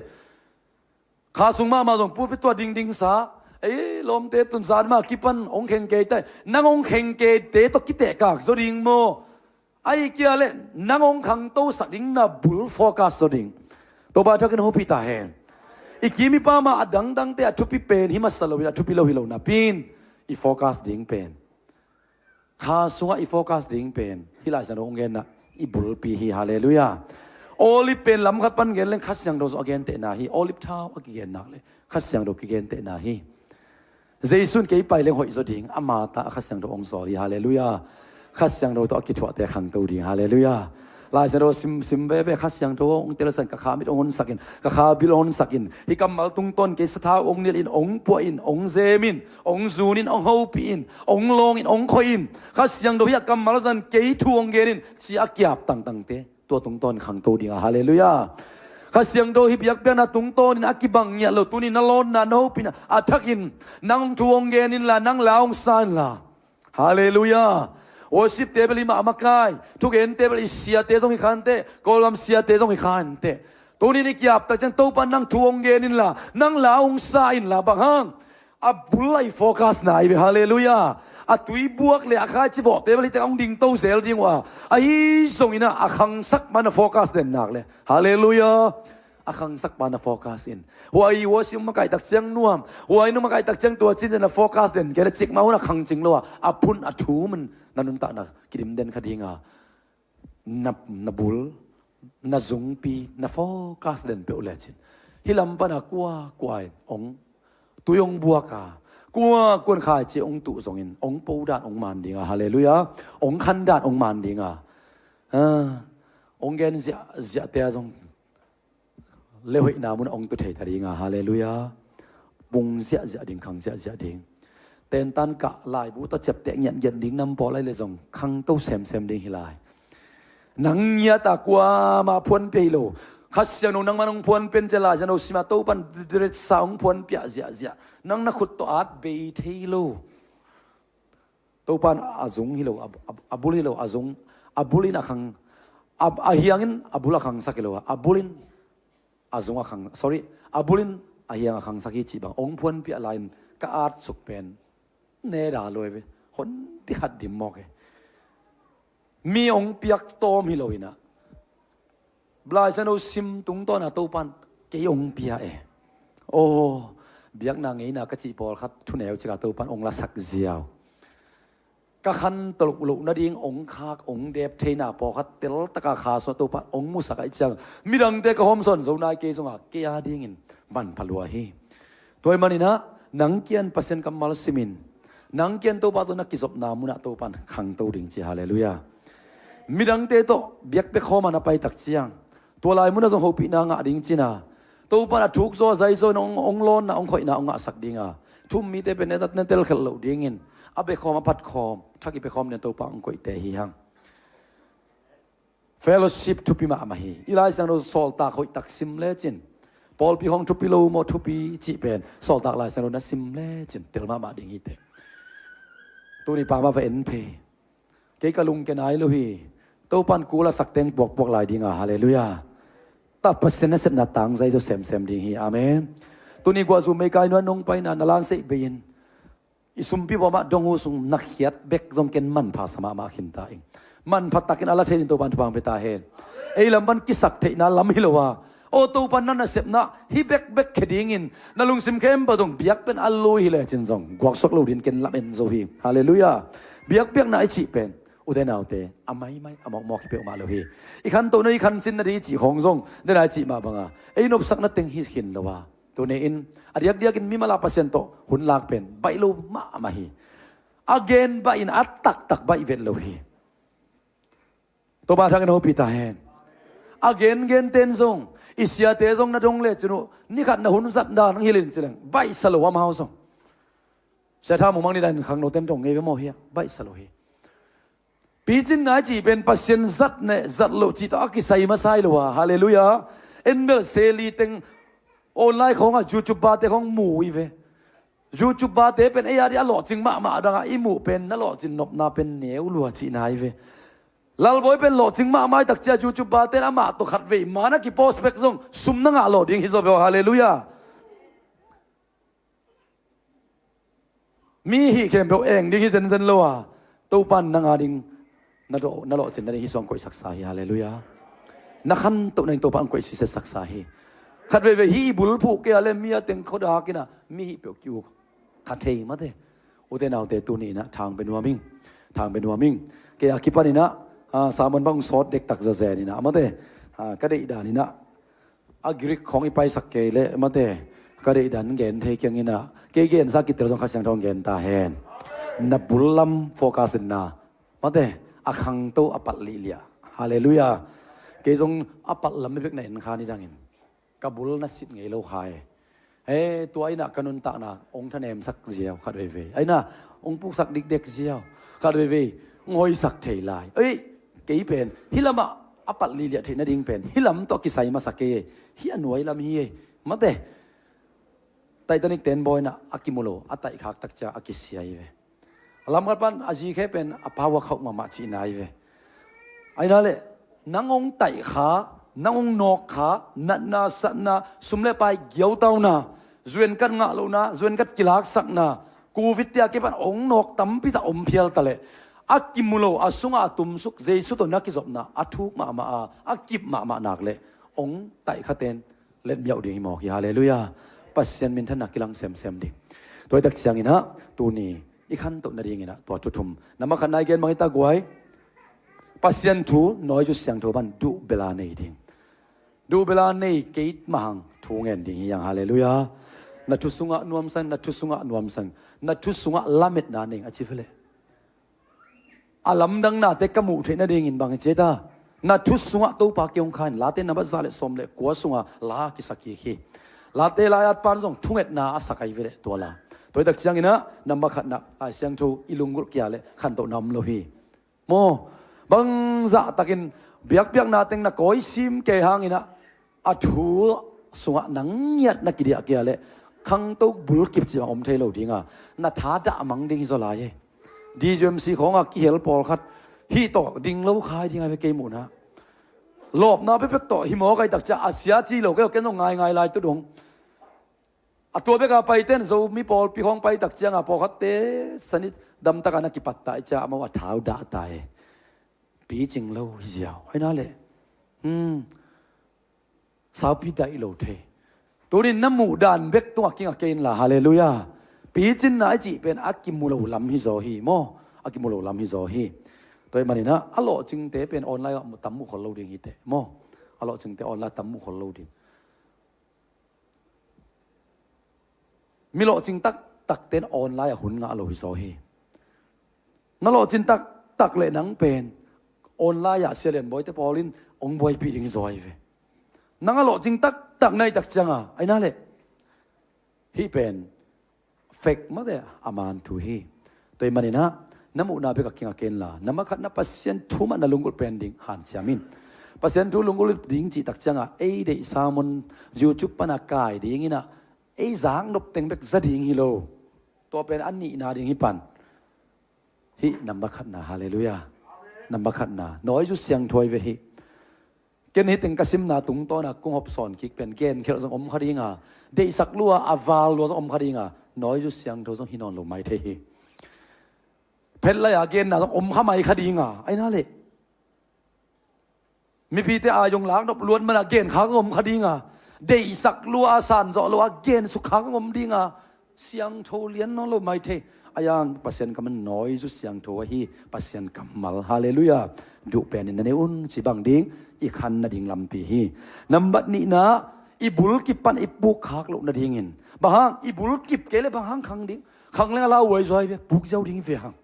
Kha sung mahmah zong pulpit tua dingdingsa, ei, lawmte tun zan mah kipan hong kheng kei tai. Nang hong kheng keite tawh kitehkak zaw ding maw? Ahih kei leh nang hong khangtosak ding na bul focus zaw ding. Topa thakin hopih ta hen. I kim i pam a dangdangte a thupi pen hi masa loin, a thupi lo hi lo napi in i focus ding pen, kha sungah i focus ding pen, hih Lai Siangtho hong genna i bulpi hi, halleluiah. Olive pen lam khat pan gen leng Kha Siangtho zong a gentehna hi. Olive thau a kigen nak le Kha Siangtho kigentehna hi. Jesu in kei pai leng hoih zaw ding, ama ta a Kha Siangtho hong sawl hi, halleluiah. Kha Siangtho tawh a kithuahte khangto ding, halleluiah. Lai Siangtho sim, sim veve, Kha Siangtho hong telsan, ka kha mit hong honsakin, ka kha bil hong honsakin, hih kammal tungtawn kei sathau hong nilhin, hong puahin, hong zemin, hong zunin, hong hopihin, hong lawngin, hong khoihin. Kha Siangtho hih a kammal zan kei thu hong genin ci a kiap tangtangte tua tungtawn khangto dinga, halleluiah. Kha Siangtho hih biakpiakna tungtawnin a kibang ngiat lo, tunin na lawnna, na hopihna a thakin nang hong thu hong genin la, nang la hong sa inla. Halleluiah. Worship te bel hih mah a makai. Thugente bel i siate zong hi khanteh, Kawlgam siate zong hi khanteh. Tunin i kiap tak ciang Topa nang thu hong gen inla, nang la hong sa inla, bang hang? A bul a i focus na i ve, halleluiah. A tuibuak le a khaici vawhte bel hih tak hong dingto zel ding uh a, ahi zongin a khangsak man a focus den nak le, halleluiah. A khangsak pa na focus in. Huai huai siang makaih tak ciang nuam. Huai nung makaih tak ciang tua cin na focus den kei na cik mah hun a khang cing lo a, a phun a thum in na nuntakna kidim den kha ding a. Na, na bul, na zungpi, na focus den peuh lecin, hih lam pan a kua kua in ong tui ong buak a, kua kua in khaici ong tuh zongin ong po dan ong man ding a, halleluiah. Ong khan dan ong man ding a. Ah, ong gen ziahziahte a zong leuhoihna mun a ong tu thei ta ding a, halleluiah. Bung ziahziah ding, khang ziahziah ding. Tentan kah laibu tawh ciapteh ngiatngiat ding nam pawl ai le zong khangto semsem ding hi lai. Nang ngiat a kuamah phuanpia hi lo. Kha Siangtho nangman ong phuanpia in ci a, Lai Siangtho sim a Topan diretsa ong phuanpia ziahziah. Nang na khut tawh at bei thei lo. Topan a zung hi lo, a, a, a bul hi lo, a zung, a bul in a khang, a, a hiang in a bul a khangsak hi lo a, a bul in a zung a khang, sorry, a bul in a hiang a khangsak hi cih bang ong phuanpiah lai-in ka at suk pen ne da lo e ve. Honpi khat dim mawk e. Mi ong piak tawm hi lo in a, Lai Siangtho sim tungtawn a Topan kei ong pia e. Aw, biakna ngeina ka cih pawlkhat thuneu cik a Topan ong lasak ziau. Ka khan tawh loh nading ong khak ong dep theina pawlkhat teltak a kha sung a Topan ong musak ahih ciang, midangte ka hawmsawn zo nai kei zong a, kei a dingin manpha lua hi. Tua ahih manin a, nang kiang Pasian kammal sim in, nang kiang Topa tawh na kizopna mun ah Topan khangto ding ci, halleluiah. Midangte tawh biakpiak khawm a na pai tak ciang, tua lai mun ah zong hopihna ngah ding ci-in a, Topan a thuk zaw a zai zaw in ong, ong lawnna ong khoihna ong ngahsak ding a, thu-um mite pen ne, ne telkhelh loh dingin, a bia khawm a phat khawm, thak i pia khawm ding Topa ong koihte hi hang. Fellowship thupi mahmah hi. I Lai Siangtho Sawltak Hoihtak sim lecin, pawlpi khawng thupi lo maw, thupi cih pen Sawltak Lai Siangtho na sim lecin tel mahmah ding hi teh. Tuni pa mah va en phei. Kei ka lungke nai lo hi. Topan kul a sak teng puakpuak lai ding a, halleluiah. Tua Pasian nasepna tangzai zaw semsem ding hi, amen. Tuni guah zu meikai nuan nong paina na lanseih bei in, i sumpi bawm ah dong uh sung na khiat bek zong ken manpha sa mahmah khin ta ing. Manpha takin a la thei ding Topan thupha ong pia ta hen. Ei lam pan kisak theihna lam hi lo a, aw Topan na nasepna hih bekbek khia dingin na lungsim khempeuh dong biak pen a lui hi lecin zong guaksuak lo dingin ken lam en zo hi, halleluiah. Biakpiakna i cih pen, ute naute, a maimai a mawkmawk hi peuhmah lo hi. I khantohna i khancin nading i cih khawng zong, den a i cih mah banga ei nopsakna teng hi khin lo a, tuni in a diakdiakin mimal a Pasian tawh hun lak pen baih lo mahmah hi. A gen baih in a taktak baih vet lo hi. Topa thangin hopih ta hen. A gengen ten zong, i siate zong na dong lecin uh, ni khat na hun zat dan ang hilh in ci leng baihsa lo amau zong. Sia Thang Mung Mang ni dan khangno ten dong ngei ve maw hi a, baihsa lo hi. Picin ngai cih pen Pasian zat ne zat loh cih tawh a kisai masa hi lo a, halleluiah. En bel Seli teng online khawng a YouTuber te khawng mu i ve. YouTuber te pen ei a dih a lawhcing mahmah dang a i muh pen na lawhcin nopna pen neu lua cihna i ve. Lalbawi pen lawhcing mahmah i tak cia YouTuber ten amah tawh khatvei ma na kipost bek zong sum na ngah lawh ding hi zaw ve aw, halleluiah. Mi hih khempeuh eng ding hi zenzen lo a, Topan nang a ding na dawh, na lawhcin nading hih suang koihsaksa hi, halleluiah. Na khantoh nading Topa ang koih siset saksa hi. Khat veivei hih i bulphuh kei a le mi a teng khuadak in a mi hih peuh ki-uk kha thei mate. Ute naute tuni in a thang pe nuam ing. Thang pe nuam ing. Kei a kipan in a, ah, sermon bang sawt dektak zawzen in a mate. Ah, ka deih dan in a a Greek khawng i paisak kei leh mate, ka deih dan gen thei kiang in a, kei gensa kitel zong Kha Siangtho gen ta hen. Na bul lam focus in na mate, a khangto a palh lihliah. Halleluiah. Kei zong a palh lam bek na en kha ni dangin ka bul na sit ngei lo kha e. He, tua in a ka nuntakna ong thanemsak ziau khat veivei, a in a ong puksak dikdek ziau khat veivei, ong hoisak thei lai. Ei, kei pen hih lamah a palh lihliah theih nading pen hih lam tawh kisai masa kei e. Hih a nuai lam hi e. Mate, Titanic ten bawi in a a kimu lo, a taihkhak tak cia a kisia hi ve. A lamkhat pan a zikhe pen a power khauh mahmah cihna hi ve. A in a leh nang ong taihkha, nang ong nawkkha, natna satna, sum le pai giautauna, zuenkat ngah lohna, zuenkat kilaksakna, Covid te a kipan ong nawk tampi tak om phial ta leh a kimu lo, a sungah a tumsuk Jesu tawh na kizopna a thuk mahmah a, a kip mahmah nak leh ong taihkha ten Letmiauh ding hi mawk hi. Halleluiah. Pasian minthanna kilang semsem ding. Tua hi tak ciangin ah tuni i khantoh nadingin ah tua thu thum. Nambat khatna i gen bang hi ta guai. Pasian thu nawi zu siangtho pan duhbela nei ding. Duhbela nei kei mah hang thu ngen ding hi hang. Halleluiah. Na thu sungah nuamsa in, na thu sungah nuamsa in, na thu sungah lametna nei ing a ci ve leh. A lamdang nate ka muh theih nadingin bang hi ci ta. Na thu sungah Topa kei hong kha in, Late nambat za le sawm le kua sungah la kisa kik hi. Late lai-at pan zong thungetna a sak ahi ve leh tua la. Tua hi tak ciangin ah nambat khatna Lai Siangtho i lunggulh kia leh khantohna om lo hi. Maw, bangzah takin biakpiakna teng na kawi sim kei hangin ah a thu sungah nang ngiat na kidiah kia leh khangto bulkip cih bang om thei lo ding a, na tha dah mang ding hi zaw lai hi. D J M C khawngah kihel pawlkhat hih tawh ding lo khai ding a ve kei muhna. Lawpna pekpek tawh hi mawk a, hi tak ciang a sia ci lo kei, ken zong ngaingai lai tu dong. A tua bek a paite in Zomi pawlpi khawng pai tak ciang a pawlkhatte sanit damtak a na kipat ta hi ciang amau a thau dah ta hi. Picing lo hi ziau. Ahi na leh. Hmm. Saupi daih lo thei. Tunin na muh dan bek tungah kinga kei inla. Halleluiah. Picinna i cih pen a kimu lo lam hi zaw hi maw. A kimu lo lam hi zaw hi. Tua ahih manin ah a lawhcingte pen online ah tam muh khol lo ding hi teh maw. A lawhcingte online tam muh khol lo ding. Mi lawhcing taktakte in online ah hun ngah lo hi zaw hi. Na lawhcin taktak leh nang pen online ah Sia Lian Bawite pawl in hong buaipih ding hi zaw hi ve. Nang a lawhcing taktak na hih tak ciang a, ahi na leh. Hih pen fake mate a man thu hi. Tua ahih manin ah na muhna bek a kinga kei inla, nambat khatna Pasian thu mah na lunggulh pen ding hanciam in. Pasian thu lunggulh ding cih tak ciang a ei deih sermon YouTube pan a kai dingin ah ei zaknop teng bek za ding hi lo. Tua pen a nihna ding hi pan. Hih nambat khatna, halleluiah. Nambat khatna nawi zu siangtho ahi ve hih. Ken hih teng ka simna tungtawn a kong hawm sawn kik pen genkhelh zong om kha ding a, deihsak lua a val lua zong om kha ding a, nawi zu siangtho zong hi nawn lo mai thei hi. Phet lai a genna zong om kha mai kha ding a, ahi na leh. Mipite a zong laknop luat man a gen khak zong om kha ding a, deihsak lua a san zawh lo a gen suk khak zong om ding a, siangtho lian nawn lo mai thei. Ahi hang Pasian kammal nawi zu siangtho ahi, Pasian kammal. Halleluiah. Duh penin na nei un ci bang ding i khan nading lampi hi. Nambat nihna, i bulkip pan i puk khak loh nadingin. Bang hang i bulkip kei leh bang hang khang ding. Khang leng a lauhuai zaw hi ve, puk ziau ding hi ve hang.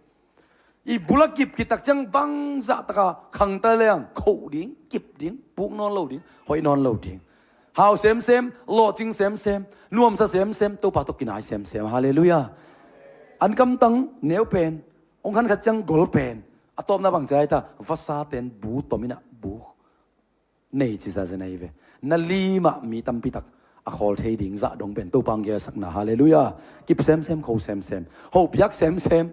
I bul a kip khit tak ciang bangzah taka khangta leng khoh ding, kip ding, puk nawn lo ding, hoih nawn lo ding. Hau semsem, lawhcing semsem, nuamsa semsem, Topa tawh kinai semsem. Halleluiah. An kamtang neu pen, hong khan khat ciang gol pen, a tawpna bang ci lai ta, vasa ten bu tom in ah bu nei ci zazen ahi ve. Na limah mi tampi tak a khawl thei ding zah dong pen Topa hong geelsakna. Halleluiah. Kip semsem, kho semsem, hopiak semsem,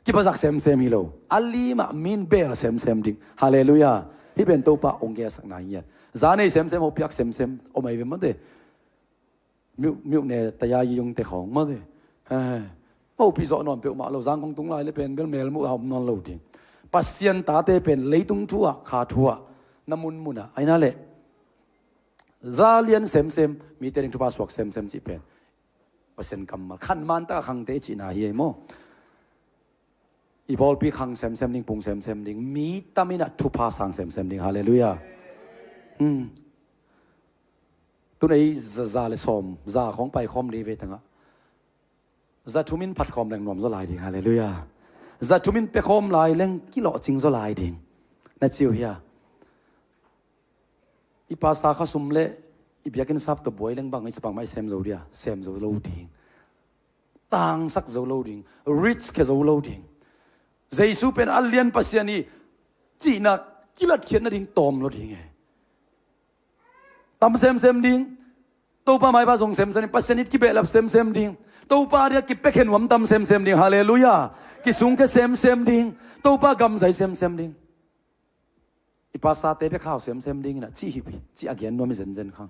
kipazak semsem hi lo. A limah mi in beel semsem ding. Halleluiah. Hih pen Topa hong geelsakna hi ngiat. Za nei semsem, hopiak semsem om ahi ve mate. Miuh, miuh ne taya yi yungte khawng mate. Hopih zawh nawn peuhmah lo, zangkong tung lai le pen bel mel muh a om nawn lo ding. Pasian tate pen leitung thu ah, kha thu ah, na munmun ah, ahi na leh za lian semsem, mite ding thupha suak semsem cih pen Pasian kammal khanman taka khangte i cihna hi ei maw. I pawlpi khang semsem ding, pung semsem ding, mi tam in ah thupha sang semsem ding. Halleluiah. Hmm. Tun ei za, za le sawm, za khawng pai khawm ding ve tangah, za thum in phat khawm leng nuam zaw lai ding. Halleluiah. Za thum in pia khawm lai leng kilawhcing zaw lai ding. Na ci uh hia? I pastor kha sum le i biakinn sap tawh buai leng bang i sapang mah i sem zo dia, sem zo lo ding. Tangsak zo lo ding, rich khia zo lo ding. Jesu pen a lian Pasian hi cihna kilatkhiat nading tawm lo ding e. Tam semsem ding. Topa maipha zong semsem ding. Pasian it kibehlap semsem ding. Topa dia kipiakhe nuam tam semsem ding. Halleluiah. Kisungkhia semsem ding. Topa gam zai semsem ding. I pastor te pia khau semsem ding in ah cih hi pi, cih a gen nuam hi zenzen khang.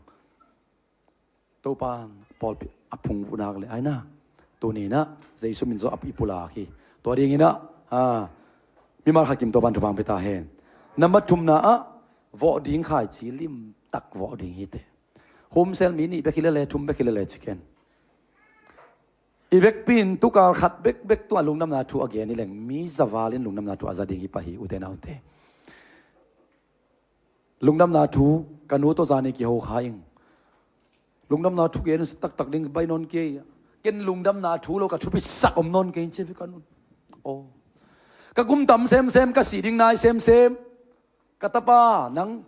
Topa pawlpi a phungvuh nak le aina, tuni in ah Jesu min zaw a i pulak hi. Tua ding in ah, a, mimal khat kim Topa in thupha pia ta hen. Nambat thumna ah, vawh ding khaici limtak vawh ding hi teh. Homecell mi nih bek hi lele, thum bek hi lele ci ken. I vekpi in tukal khat bekbek tungah lungdamna thu a gen hi leng mi zaval in lungdamna thu a za ding hi pah hi, ute naute. Lungdamna thu ka nu tawh zani kiho kha ing. Lungdamna thu gen taktak ding bai nawn kei. Ken lungdamna thu lo ka thupi sak om nawn kei in ci ve ka nun. Aw. Ka gum tam semsem, ka sih ding nai semsem. Ka tapa, nang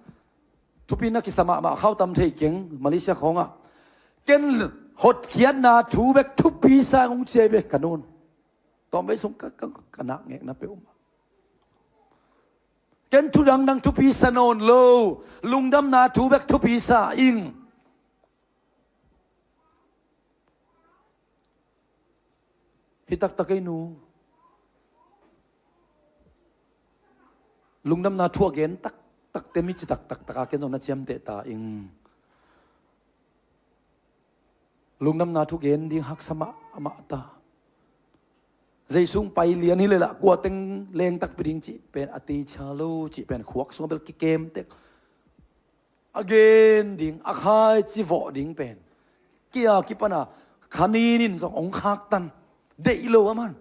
thupi na kisa mahmah, khau tam thei keng Malaysia khawngah. Ken hotkhiatna thu bek thupi sa ung ci ve ka nun. Tawmvei sung ka, ka, ka nak ngekna peuhmah. Ken thu dangdang thupi sa nawn lo, lungdamna thu bek thupi sa ing. Hi taktak ei nu. Lungdamna thu a gen taktak te mi ci taktak taka ken zong na ciamteh ta ing. Lungdamna thu gen ding haksa mahmah ta. Jesu hong pai lian hi leh lah kua teng leng takpi ding cih pen a teicha lo cih pen khuak sungah bel kikem tek. A gen ding, a khaici vawh ding pen kia kipana kha ninin zong hong khaktan. Deih lo a man.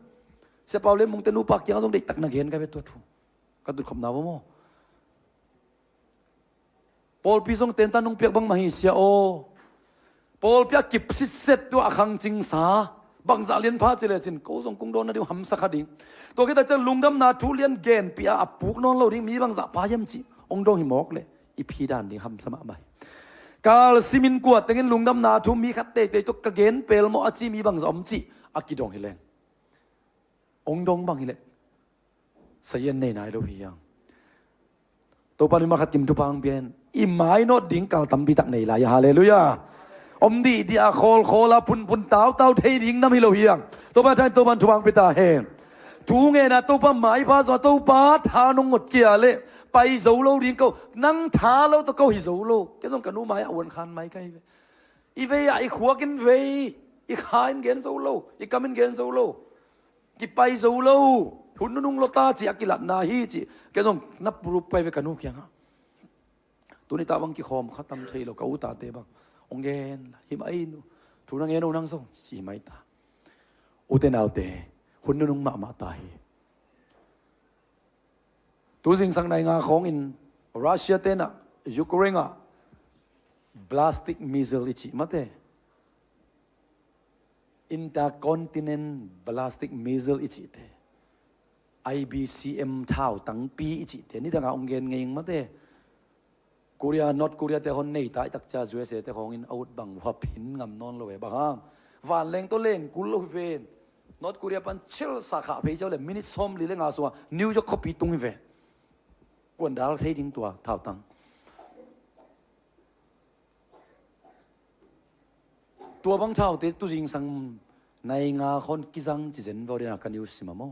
Sia Pau Lem Mungte nupa kiangah zong deihtak na gen ka ve tua thu. Ka tutkhopna va maw? Pawlpi zong tentan nung piak bangmah hi sia aw. Pawlpi a kip sitset tua a khangcingsa bangzah lian pha ci lecin ko zong kung dawn na ding hamsa kha ding. Tua khita ciang lungdamna thu lian genpih a a puk nawn lo ding mi bangzah pha hiam cih hong dong hi mawk leh i phi dan ding hamsa mahmah hi. Kal simin kua tengin lungdamna thu mi khat teitei tua ka gen pelmawh a ci mi bangzah om cih a kidong hi leng. Hong dong bang hi leh sazian nei nai lo hi hiang. Topa in mi khat kim thupha hong pia in i mainawt ding kal tampi tak nei lai a, halleluiah. Om dihdih a khawlkhawl a phunphun tautau thei ding nam hi lo hiang. Topa thain Topa in thupha hong pia ta hen. Thu ngen a Topa maipha zong a Topa tha nong ngot kia leh pai zo lo ding ko, nang tha lo tawh ko hi zo lo. Kei zong ka nu mai a uan khan mai ka hi ve. I vei ah i khuak in vei, i kha in gen zo lo, i kam in gen zo lo. Kipai zo lo, hun nunung lo ta ci a kilatna hi ci. Kei zong na purup pai ve ka nu kiangah. Tuni ta bang kikhawm kha tam thei lo ka u tate bang. Hong gen la, hi mai nu. Thu na ngen uh nang zong ci hi mai ta. Ute naute, hun nunung mahmah ta hi. Tu zingsang nai nga khawngin Russia tenah Ukraine ah ballistic missile i cih mate, intercontinent ballistic missile i cihte, I B C M thau tangpi i cihte nidanga hong gen ngei ing mate. Korea, North Korea te hon nei ta i takcia U S A te khawngin a ut bang hua phin ngam nawn lo e, bang hang vanleng tawh leng kul lo hi ven. North Korea pan chil sa khah phei ciau le minute sawm li le nga sunga New York khuapi tung hi ve. Kuan dal thei ding tua thautang. Tua bang thaute tu zingsang nai nga khon kizang ci zen vaw dina ka news sima maw?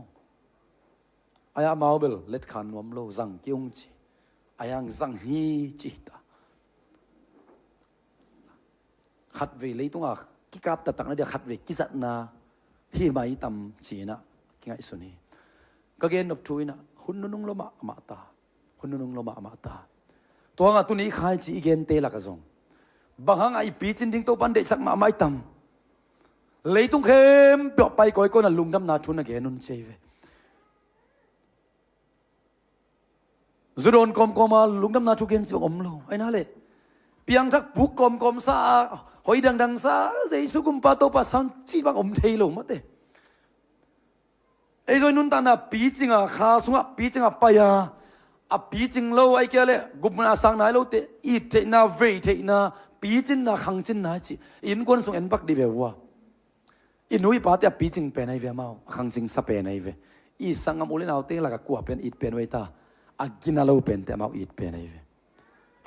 Aya mau bel let khan nuam lo, zang ki ung ci. Ayang zang hi ci hita. Khatvei leitunga kikap taktakna dia khatvei kizatna hi mai tam ci-inah kingaihsun hi. Ka gen nop thu inah hun nunung lo mahmah ta. Hun nunung lo mahmah ta. Tua hangah tuni i khaici i gente laka zong bang hangah i picin ding Topan deihsak mahmah i tam. Leitung khempeuh pai kawikawi na lungdamna thu na gen un ci ei ve. Zu dawn kawmkawma lungdamna thu gen cih bang om lo. Aina le piangthak puk kawmkawm sa a, hoi dangdang sa a, Jesu kumpa Topa sang cih bang om thei lo mate. Ei zoi nuntakna picinga, kha sungah picinga pai a, a picing lo ai kia le gupna a sang nai lote it theihna, vei theihna, picinna, khangcinna cih innkuan sung en bak dih ve vua. I nu i pate a picing pen ahi ve amau, a khangcingsa pen ahi ve. I sanggam u le naute laka kua pen it pen uh ei ta, a gina lo pente amau it pen ahi ve.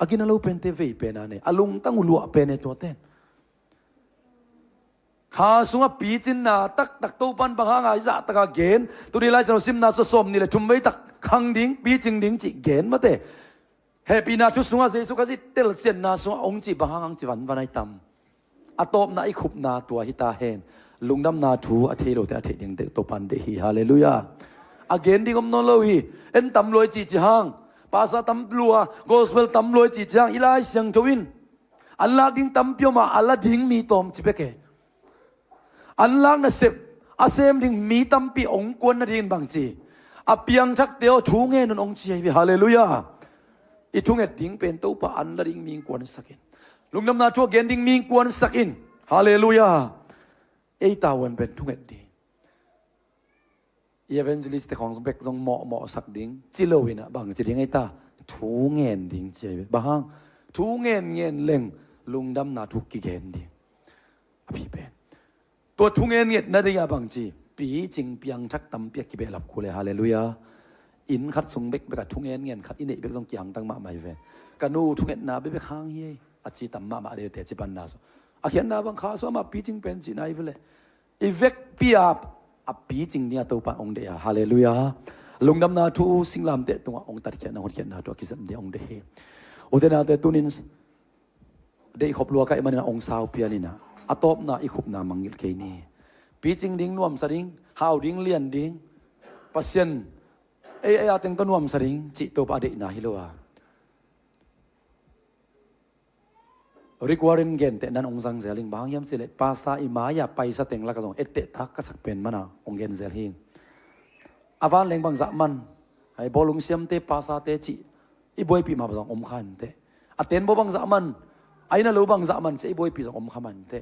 A gina lo pente vei pen a nei, a lungtang uh luah pen e tuaten. Kha sungah picinna taktak Topan bang hanga i zahtaka gen, tuni lai cano simna sua sawm nih le thum vei tak khang ding, picing ding cih gen mate. Hehpihna thu sungah Jesu Khazih telcianna sungah hong cih bang hang hang ci vanvan ai tam. A tawpna i khupna tua hita hen. Lungdamna thu a thei lote a theih ding dek Topan deih hi. Halleluiah. A gen ding om nawn lo hi. En tam luai cihcih hang, pasa tam lua, gospel tam luai cihcih hang i Lai Siangtho in An lak ding tampi om a, a la ding mi tawmci bek e. An lak nasep a sem ding mi tampi hong kuan nadingin bangci, a piangthakte aw, thu ngen un hong ci ahi ve. Halleluiah. I thunget ding pen Topa an la ding mi kuansak in, lungdamna thu a gen ding mi kuansak in. Halleluiah. Ei tavuan pen thunget ding. I evangelist te khawng bek zong mawhmawhsak ding ci lo in ah bangci ding ei ta? Thu ngen ding ci ahi ve. Bang hang? Thu ngen ngen leng lungdamna thu kigen ding. A pi pen tua thu ngen ngetna ding a bangci, picing piangthak tampi a kibehlap kul e. Halleluiah. Inn khat sung bekbek a thu ngen ngen khat i neih bek zong kihangtang mahmah hi ve. Ka nu thungetna bekbek hang hi ei, a ci tam mahmah deuh te ci panna sung. A khiatna bang kha sung amah picing pen cihna hi ve leh. I vekpi a, a picing ding a Topa hong deih a. Halleluiah. Lungdamna thu singlamteh tungah hong tatkhiatna, hotkhiatna thu a kisam ding hong deih hi. U te nau te, tunin deihkhop lua ka hih manin ah hong sau pian in ah, a tawpna i khupna mangngilh kei ni. Picing ding, nuamsa ding, hau ding, lian ding, Pasian ei, ei a teng tawh nuamsa ding cih Topa a deihna hi lo a. Rick Warren gentehna in hong zang zel ing. Bang hang hiam cih leh pastor i mai-ah paisa teng lakah zong etteh tak ka sak pen man a hong gen zel hi. A vanleng bangzah man, a bawlung siamte, pastorte cih i buaipih mah zong om kha inteh. A tenbaw bangzah man, a inn a lo bangzah man cih i buaipih zong om kha man inteh.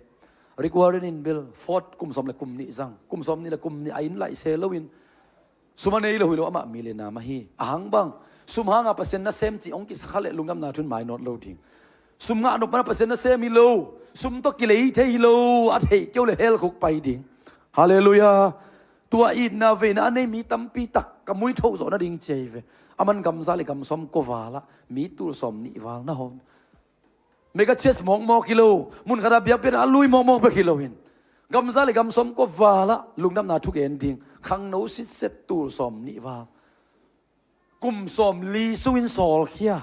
Rick Warren in bel Ford kum sawm le kum nih zang, kum sawm nih le kum nih a inn laih se loin, sum a nei lo hi lo, amah millionaire mah hi. A hang bang, sum hanga Pasian nasem cih hong kisa kha leh lungdamna thu in mainawt lo ding. Sum ngah nop mana Pasian nasem hi lo, sum tawh kilei thei hi lo a theih kei uh leh hell khuk pai ding. Halleluiah. Tua itna veina a nei mi tampi tak ka muithoh zawh nading ci ahi ve. A man gamza le gamsawm kua val ah, mi tul sawm nih val na hawh. Mega church mawkmawk hi lo, mun khat a biakpiak a lui mawkmawk bek hi loin, gamza le gamsawm kua val ah lungdamna thu gen ding khangno sitset tul sawm nih val. Kum sawm li sungin sawlkhia.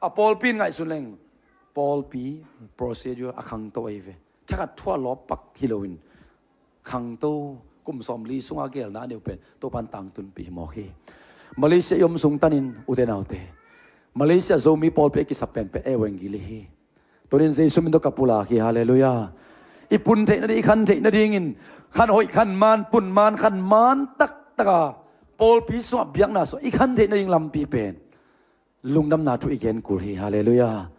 A pawlpi in ngaihsun leng, pawlpi procedure a khangto ahi ve. Thakhat thu a lawp pak hi loin, khangto, kum sawm li sunga gelna a nei uh pen Topa in tangtunpih hi mawk hi. Malaysia i om sung tanin, u te nau te, Malaysia Zomi pawlpi a kisap penpen evangeli hi. Tunin Jesu min tawh ka pulak hi. Halleluiah. I pun theih nading, i khan theih nadingin, khan hoih, khan man, pun man, khan man taktak a, pawlpi sungah, biakna sungah i khan theih nading lampi pen lungdamna thu i gen kul hi. Halleluiah.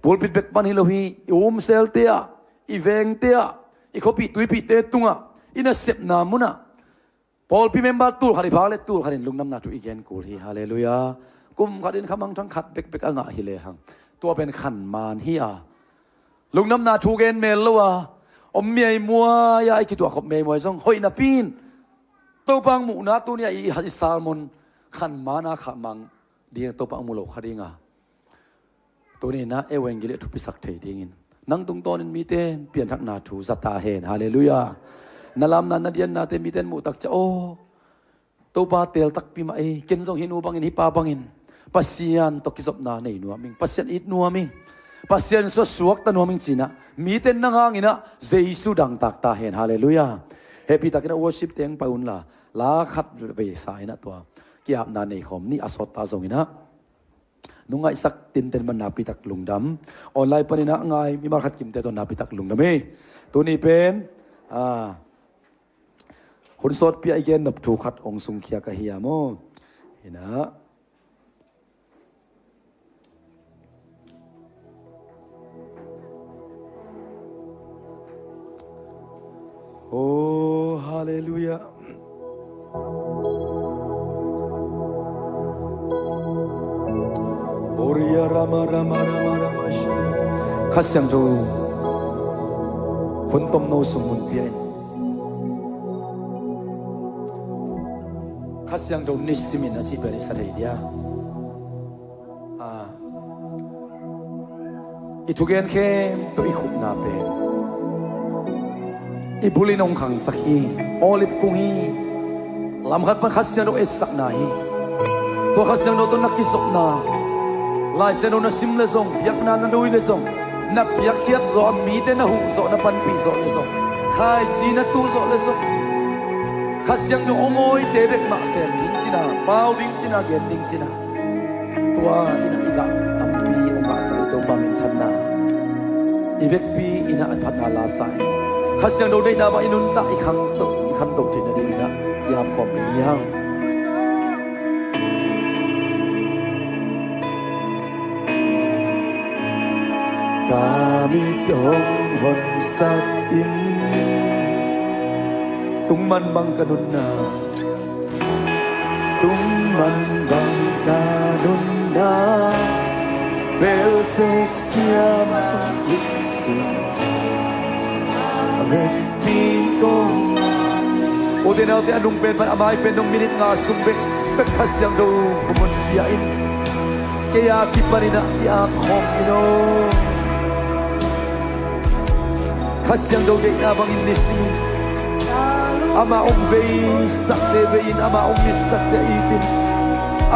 Pulpit bek pan hi lo hi, i umselte ah, i vengte ah, i khuapih tuipihte tungah, i nasepna munah, pawlpi member tul khat i phak leh tul khat in lungdamna thu i gen kul hi. Halleluiah. Kum khat in khamangthang khat bekbek a ngah hi lehang, tua pen khanman hi a, lungdamna thu gen mel lo a, om miaimuai a, i kituahkhop miaimuai zong hoih napi in, Topa hong muhna tuni-ah i, i sermon khanman a khah mang ding, Topa hong mu lo kha ding a, tuni-in ah evangeli a thupisak thei dingin nang tungtawnin mite in pianthakna thu za ta hen. Halleluiah. Na lamna, na diannate mite in muh tak ciang, aw, Topa teel takpi mah ei, ken zong hih nu bangin, hih pa bangin Pasian tawh kizopna nei nuam ing, Pasian it nuam ing, Pasian sua suakta nuam ing ci-in ah mite in nang hangin ah Jesu dangtak ta hen. Halleluiah. Hehpih takin ah worship teng pai un la, la khat vei sa in ah tua ki-apna nei khawm ni. A sawt ta zongin ah nung ngaihsak tinten man nakpi tak lungdam. Online panin ah ngai mimal khat kimte tawh nakpi tak lungdam hi. Tuni pen, ah, hun sawtpi a i gen nop thu khat hong sungkhia ka hi a maw. Hi-in ah. Oh, halleluiah. Oria rama, rama, rama, rama, sha. Kha Siangtho hun tomno sung hun pia in. Kha Siangtho nisimin a cih pen i sa thei dia. Ah. I thugen khempeuh i khupna pen i bul in hong khangsak hi. Olive kung hi. Lamkhat pan Kha Siangtho etsakna hi. Tua Kha Siangtho tawh na kizopna, Lai Siangtho na sim leh zong, biakna na lui leh zong, na piakkhiat zawh a mite na huh zawh, na panpih zawh leh zong, khaici na tuh zawh leh zong, Kha Siangtho hong awite bek mah sem ding ci-in ah, pau ding ci-in ah, gen ding ci-in ah, tua in ah i gah tampi hong gahsak i Topa minthanna vekpi in ah a phatna la sa in, Kha Siangtho deihna bang i nuntak i khangto, i khanto theih nading in ah ki-ap khawm ni hiang. Ka mit hong honsak in, tungman bang ka nunna, tungman bang ka nunna, belsek siampa kut sung a vekpi kong. Ute naute, a nung pen pan a mai pen dong minit nga sung bek, bek Kha Siangtho kong hun pia in. Kei a kipanin ah ki-ap khawm in aw. Kha Siangtho deihna bangin nisim in amah hong veisakte vei in, amah hong itsakte it in.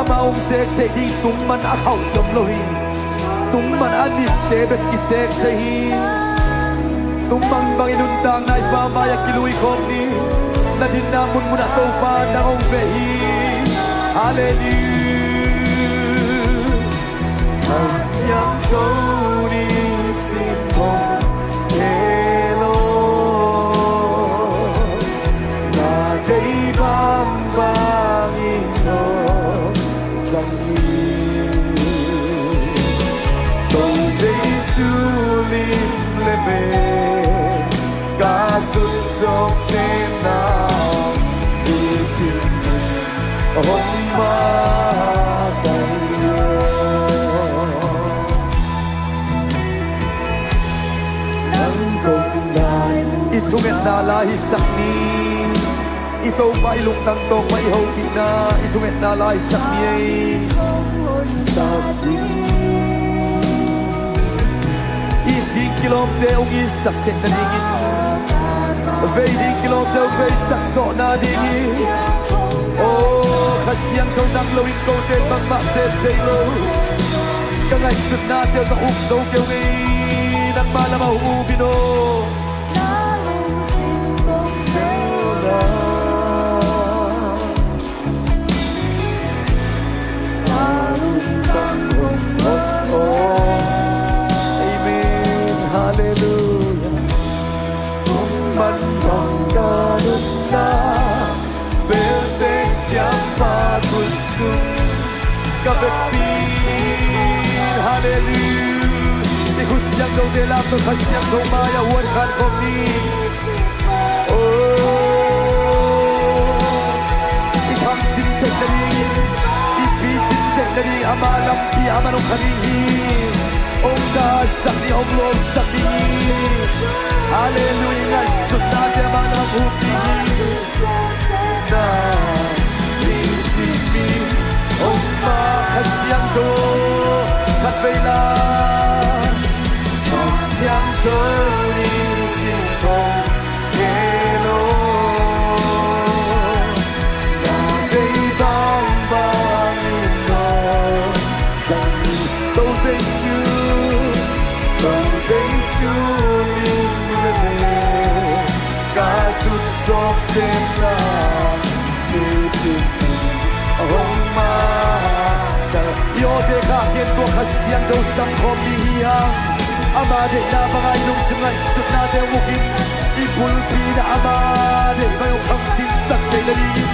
Amah hong sek theih ding tungman a khauh zom lo hi. Tungman a nitte bek kisek thei hi. Tungman bangin nuntakna i Pa mai-ah kilui khawm ni. Na dinna munmun ah Topa nang hong veh hi. Halleluiah. Kha Siangtho nih sim hong kei lo. Na deih bangbang in hong zang hi. Tua Jesu lim le mel ka sut zawk semna, nisim in hong makaih aw. Nang kong dai mu. I thungetna la hisak ni. I Topa i lungtang tawng mah i hopihna i thungetna la hisak ni ei. Sak ni. It ding kilawmte hong itsak theih nadingin, vei ding kilawmte hong veisak zawh nadingin. Aw Kha Siangtho, nang lo in kote bangmah sem thei lo. Ka ngaihsutnate zong uk zo kei ung ei. Nangmah lamah hong up in aw. Amen. Halleluiah. Tungman bang ka nunna, belsek siampa kut sung ka vekpi. Halleluiah. I khut siangthote lam tawh Kha Siangtho mai-ah huan khan khawm ni. Oh, i khangcin theih nadingin, i picin theih nading ama lampi a man hong kha ding hi. Hong tasak ni, hong lawpsak ding hi. Halleluiah. I ngaihsutnate ama lam hong hup ding hi. Na, nisim in hong makaih Kha Siangtho khat vei la. Kha Siangtho nisim hong kei lo. Na deih bangbang in hong zang hi. Tua Jesu, tua Jesu lim le mel ka sut zawk semna, nisim in hong makaih. I awte kha khen tua Kha Siangtho sang khawm ni hi hang. Ama deihna bang a i lungsim ngaihsutnate uk in, i bulpi in ama deih bang hong khangcin sak theih nadingin,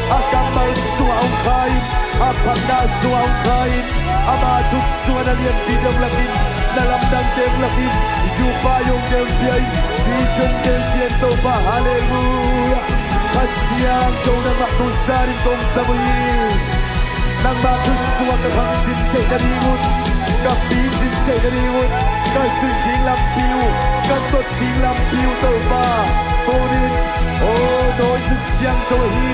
a kammal sungah hong kha in, a phatna sungah hong kha in, ama thu sungah na lianpite hong lak in, na lamdangte hong lak in, zupa yongte hong pia in, visionte hong pia in Topa. Halleluiah. Kha Siangtho nangmah tu zanin kong sang uh hi. Nangmah thu sungah ka khangcin theih nading un, ka picin theih nading un, ka zuih ding lampi uh, ka tot ding lampi uh Topa. Tunin, aw, dawi Siangtho hi.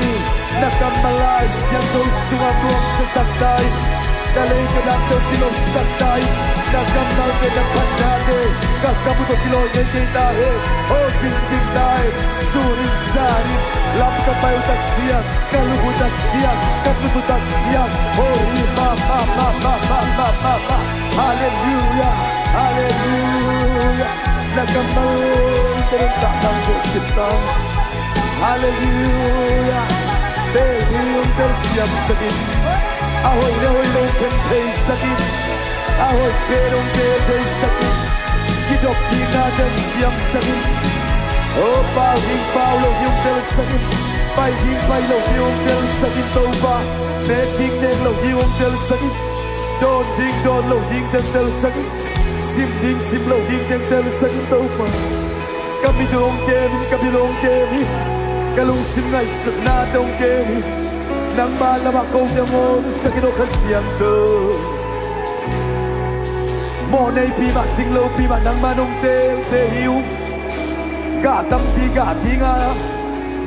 Na kammal lai Siangtho sungah nuamsa sak ta in, ka lei ka dangte uh kilawhsak ta in, na kammalte, na phatnate, ka kam uh tawh kilawi ngei kei ta hen. Aw, gingin ta hen. Sunin zanin lam ka pai uh tak ciang, ka lup uh tak ciang, ka tut uh tak ciang, aw, hi ma ma ma ma. Halleluiah. Halleluiah. Na kammalte nang tah nang buh cip ta. Halleluiah. Tel ding hong telsiamsak in, a hoih le hoih lo khen theisak in, a hoih pen hong pe theisak in. Dop ding nate hong siamsak in. O, pau ding pau lo ding hong telsak in. Pai ding pai lo ding hong telsak in, Topa. Nek ding nek lo ding hong telsak in. Dawn ding dawn lo ding teng telsak in. Sim ding sim lo ding teng telsak in, Topa. Ka mit hong kem in, ka bil hong kem in. Ka lungsim ngaihsutnate hong kem in. Nangma lamah kote hong honsak in, aw Kha Siangtho. Mawh neipi mah, cing lopi mah nangmah nong teelte hi ung. Gah tampi gah dinga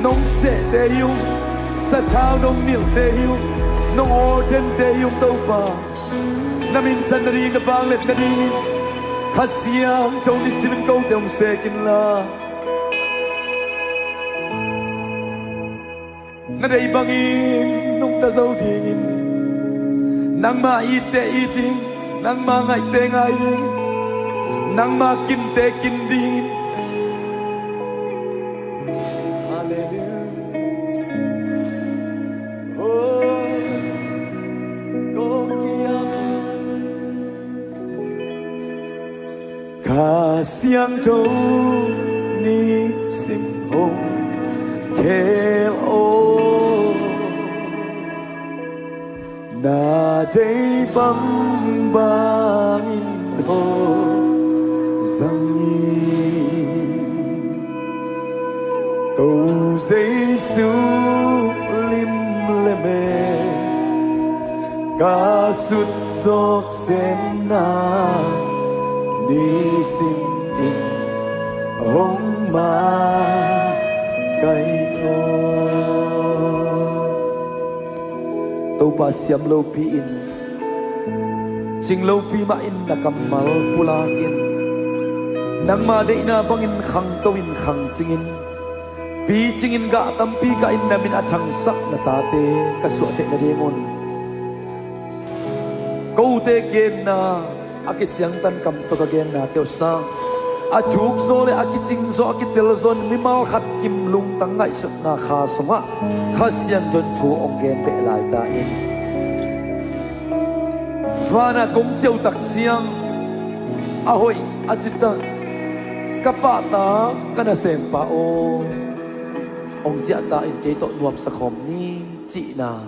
nong sehte hi ung. Sathau nong nilhte hi ung. Nong ordainte hi ung, Topa. Na minthan nading, na vangliat nadingin Kha Siangtho nisimin kote hong sek inla. Na deih bangin nungta zo dingin, nangma itte it ding, nangma ngaihte ngai ding, nangma kinte kin dingin. Halleluiah. Oh, kong kiam. Kha Siangtho nisim hong khel aw. Na deih bangbangin hong zang in. Topa Jesu lim le me ka sut zawk semna nisim in hong makaih aw. Topa, siam lopi in, cing lopi mah in na kammal pulak in. Nangma deihna bangin khangto in, khangcing in, picing in, gah tampi kah in na min a thangsak na tate ka suah theih nadingun kote genna, a kiciangtan kam tawh ka gennate uh sang, a thukzaw le a kicingzaw, a kitelzaw in mimal khat kim lungtang ngaihsutna kha sungah Kha Siangtho in thu hong gen beh lai ta in. Vanah kong ciautak ciang a hoih a citak ka pahtak ka nasempa aw, hong ciahta in kei tawh nuamsa khawm ni cihna,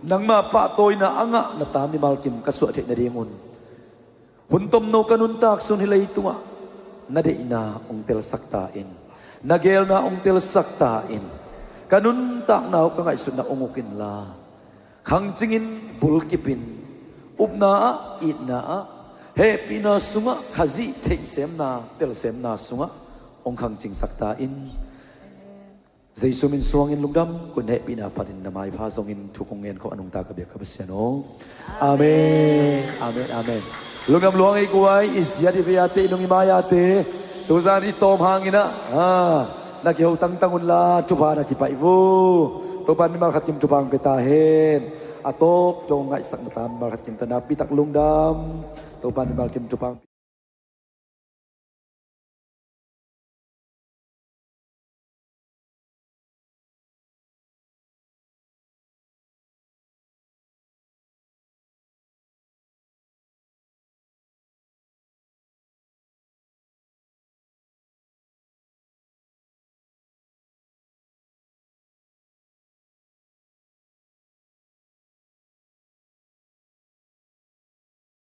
nangma pahtawina a ngah na ta mimal kim ka suah theih nadingun hun tomno ka nuntak sun hi leitungah na deihna hong telsak ta in, na geelna hong telsak ta in, ka nuntakna uh ka ngaihsutna hong uk inla, khangcing in, bulkip in, upna ah, itna ah, hehpihna sungah, Khazih theihsemna, telsemna sungah hong khangcingsak ta in. Jesu min suangin lungdam, kun hehpihna phatin na maipha zongin thu kong ngen khawm a nungta ka biak ka Pasian aw. Amen. Amen. Amen. Lungdam luang ei kuai, i siat i veiate, i nung i maiate, tuzan i tawm hangin ah, ah, na kiho tangtang unla, thupha na kipaih vu. Topan mimal khat kim thupha hong pia ta hen. A tawp tawh ngaihsak na ta mimal khat kim ta nakpi tak lungdam. Topan mimal kim thupha hong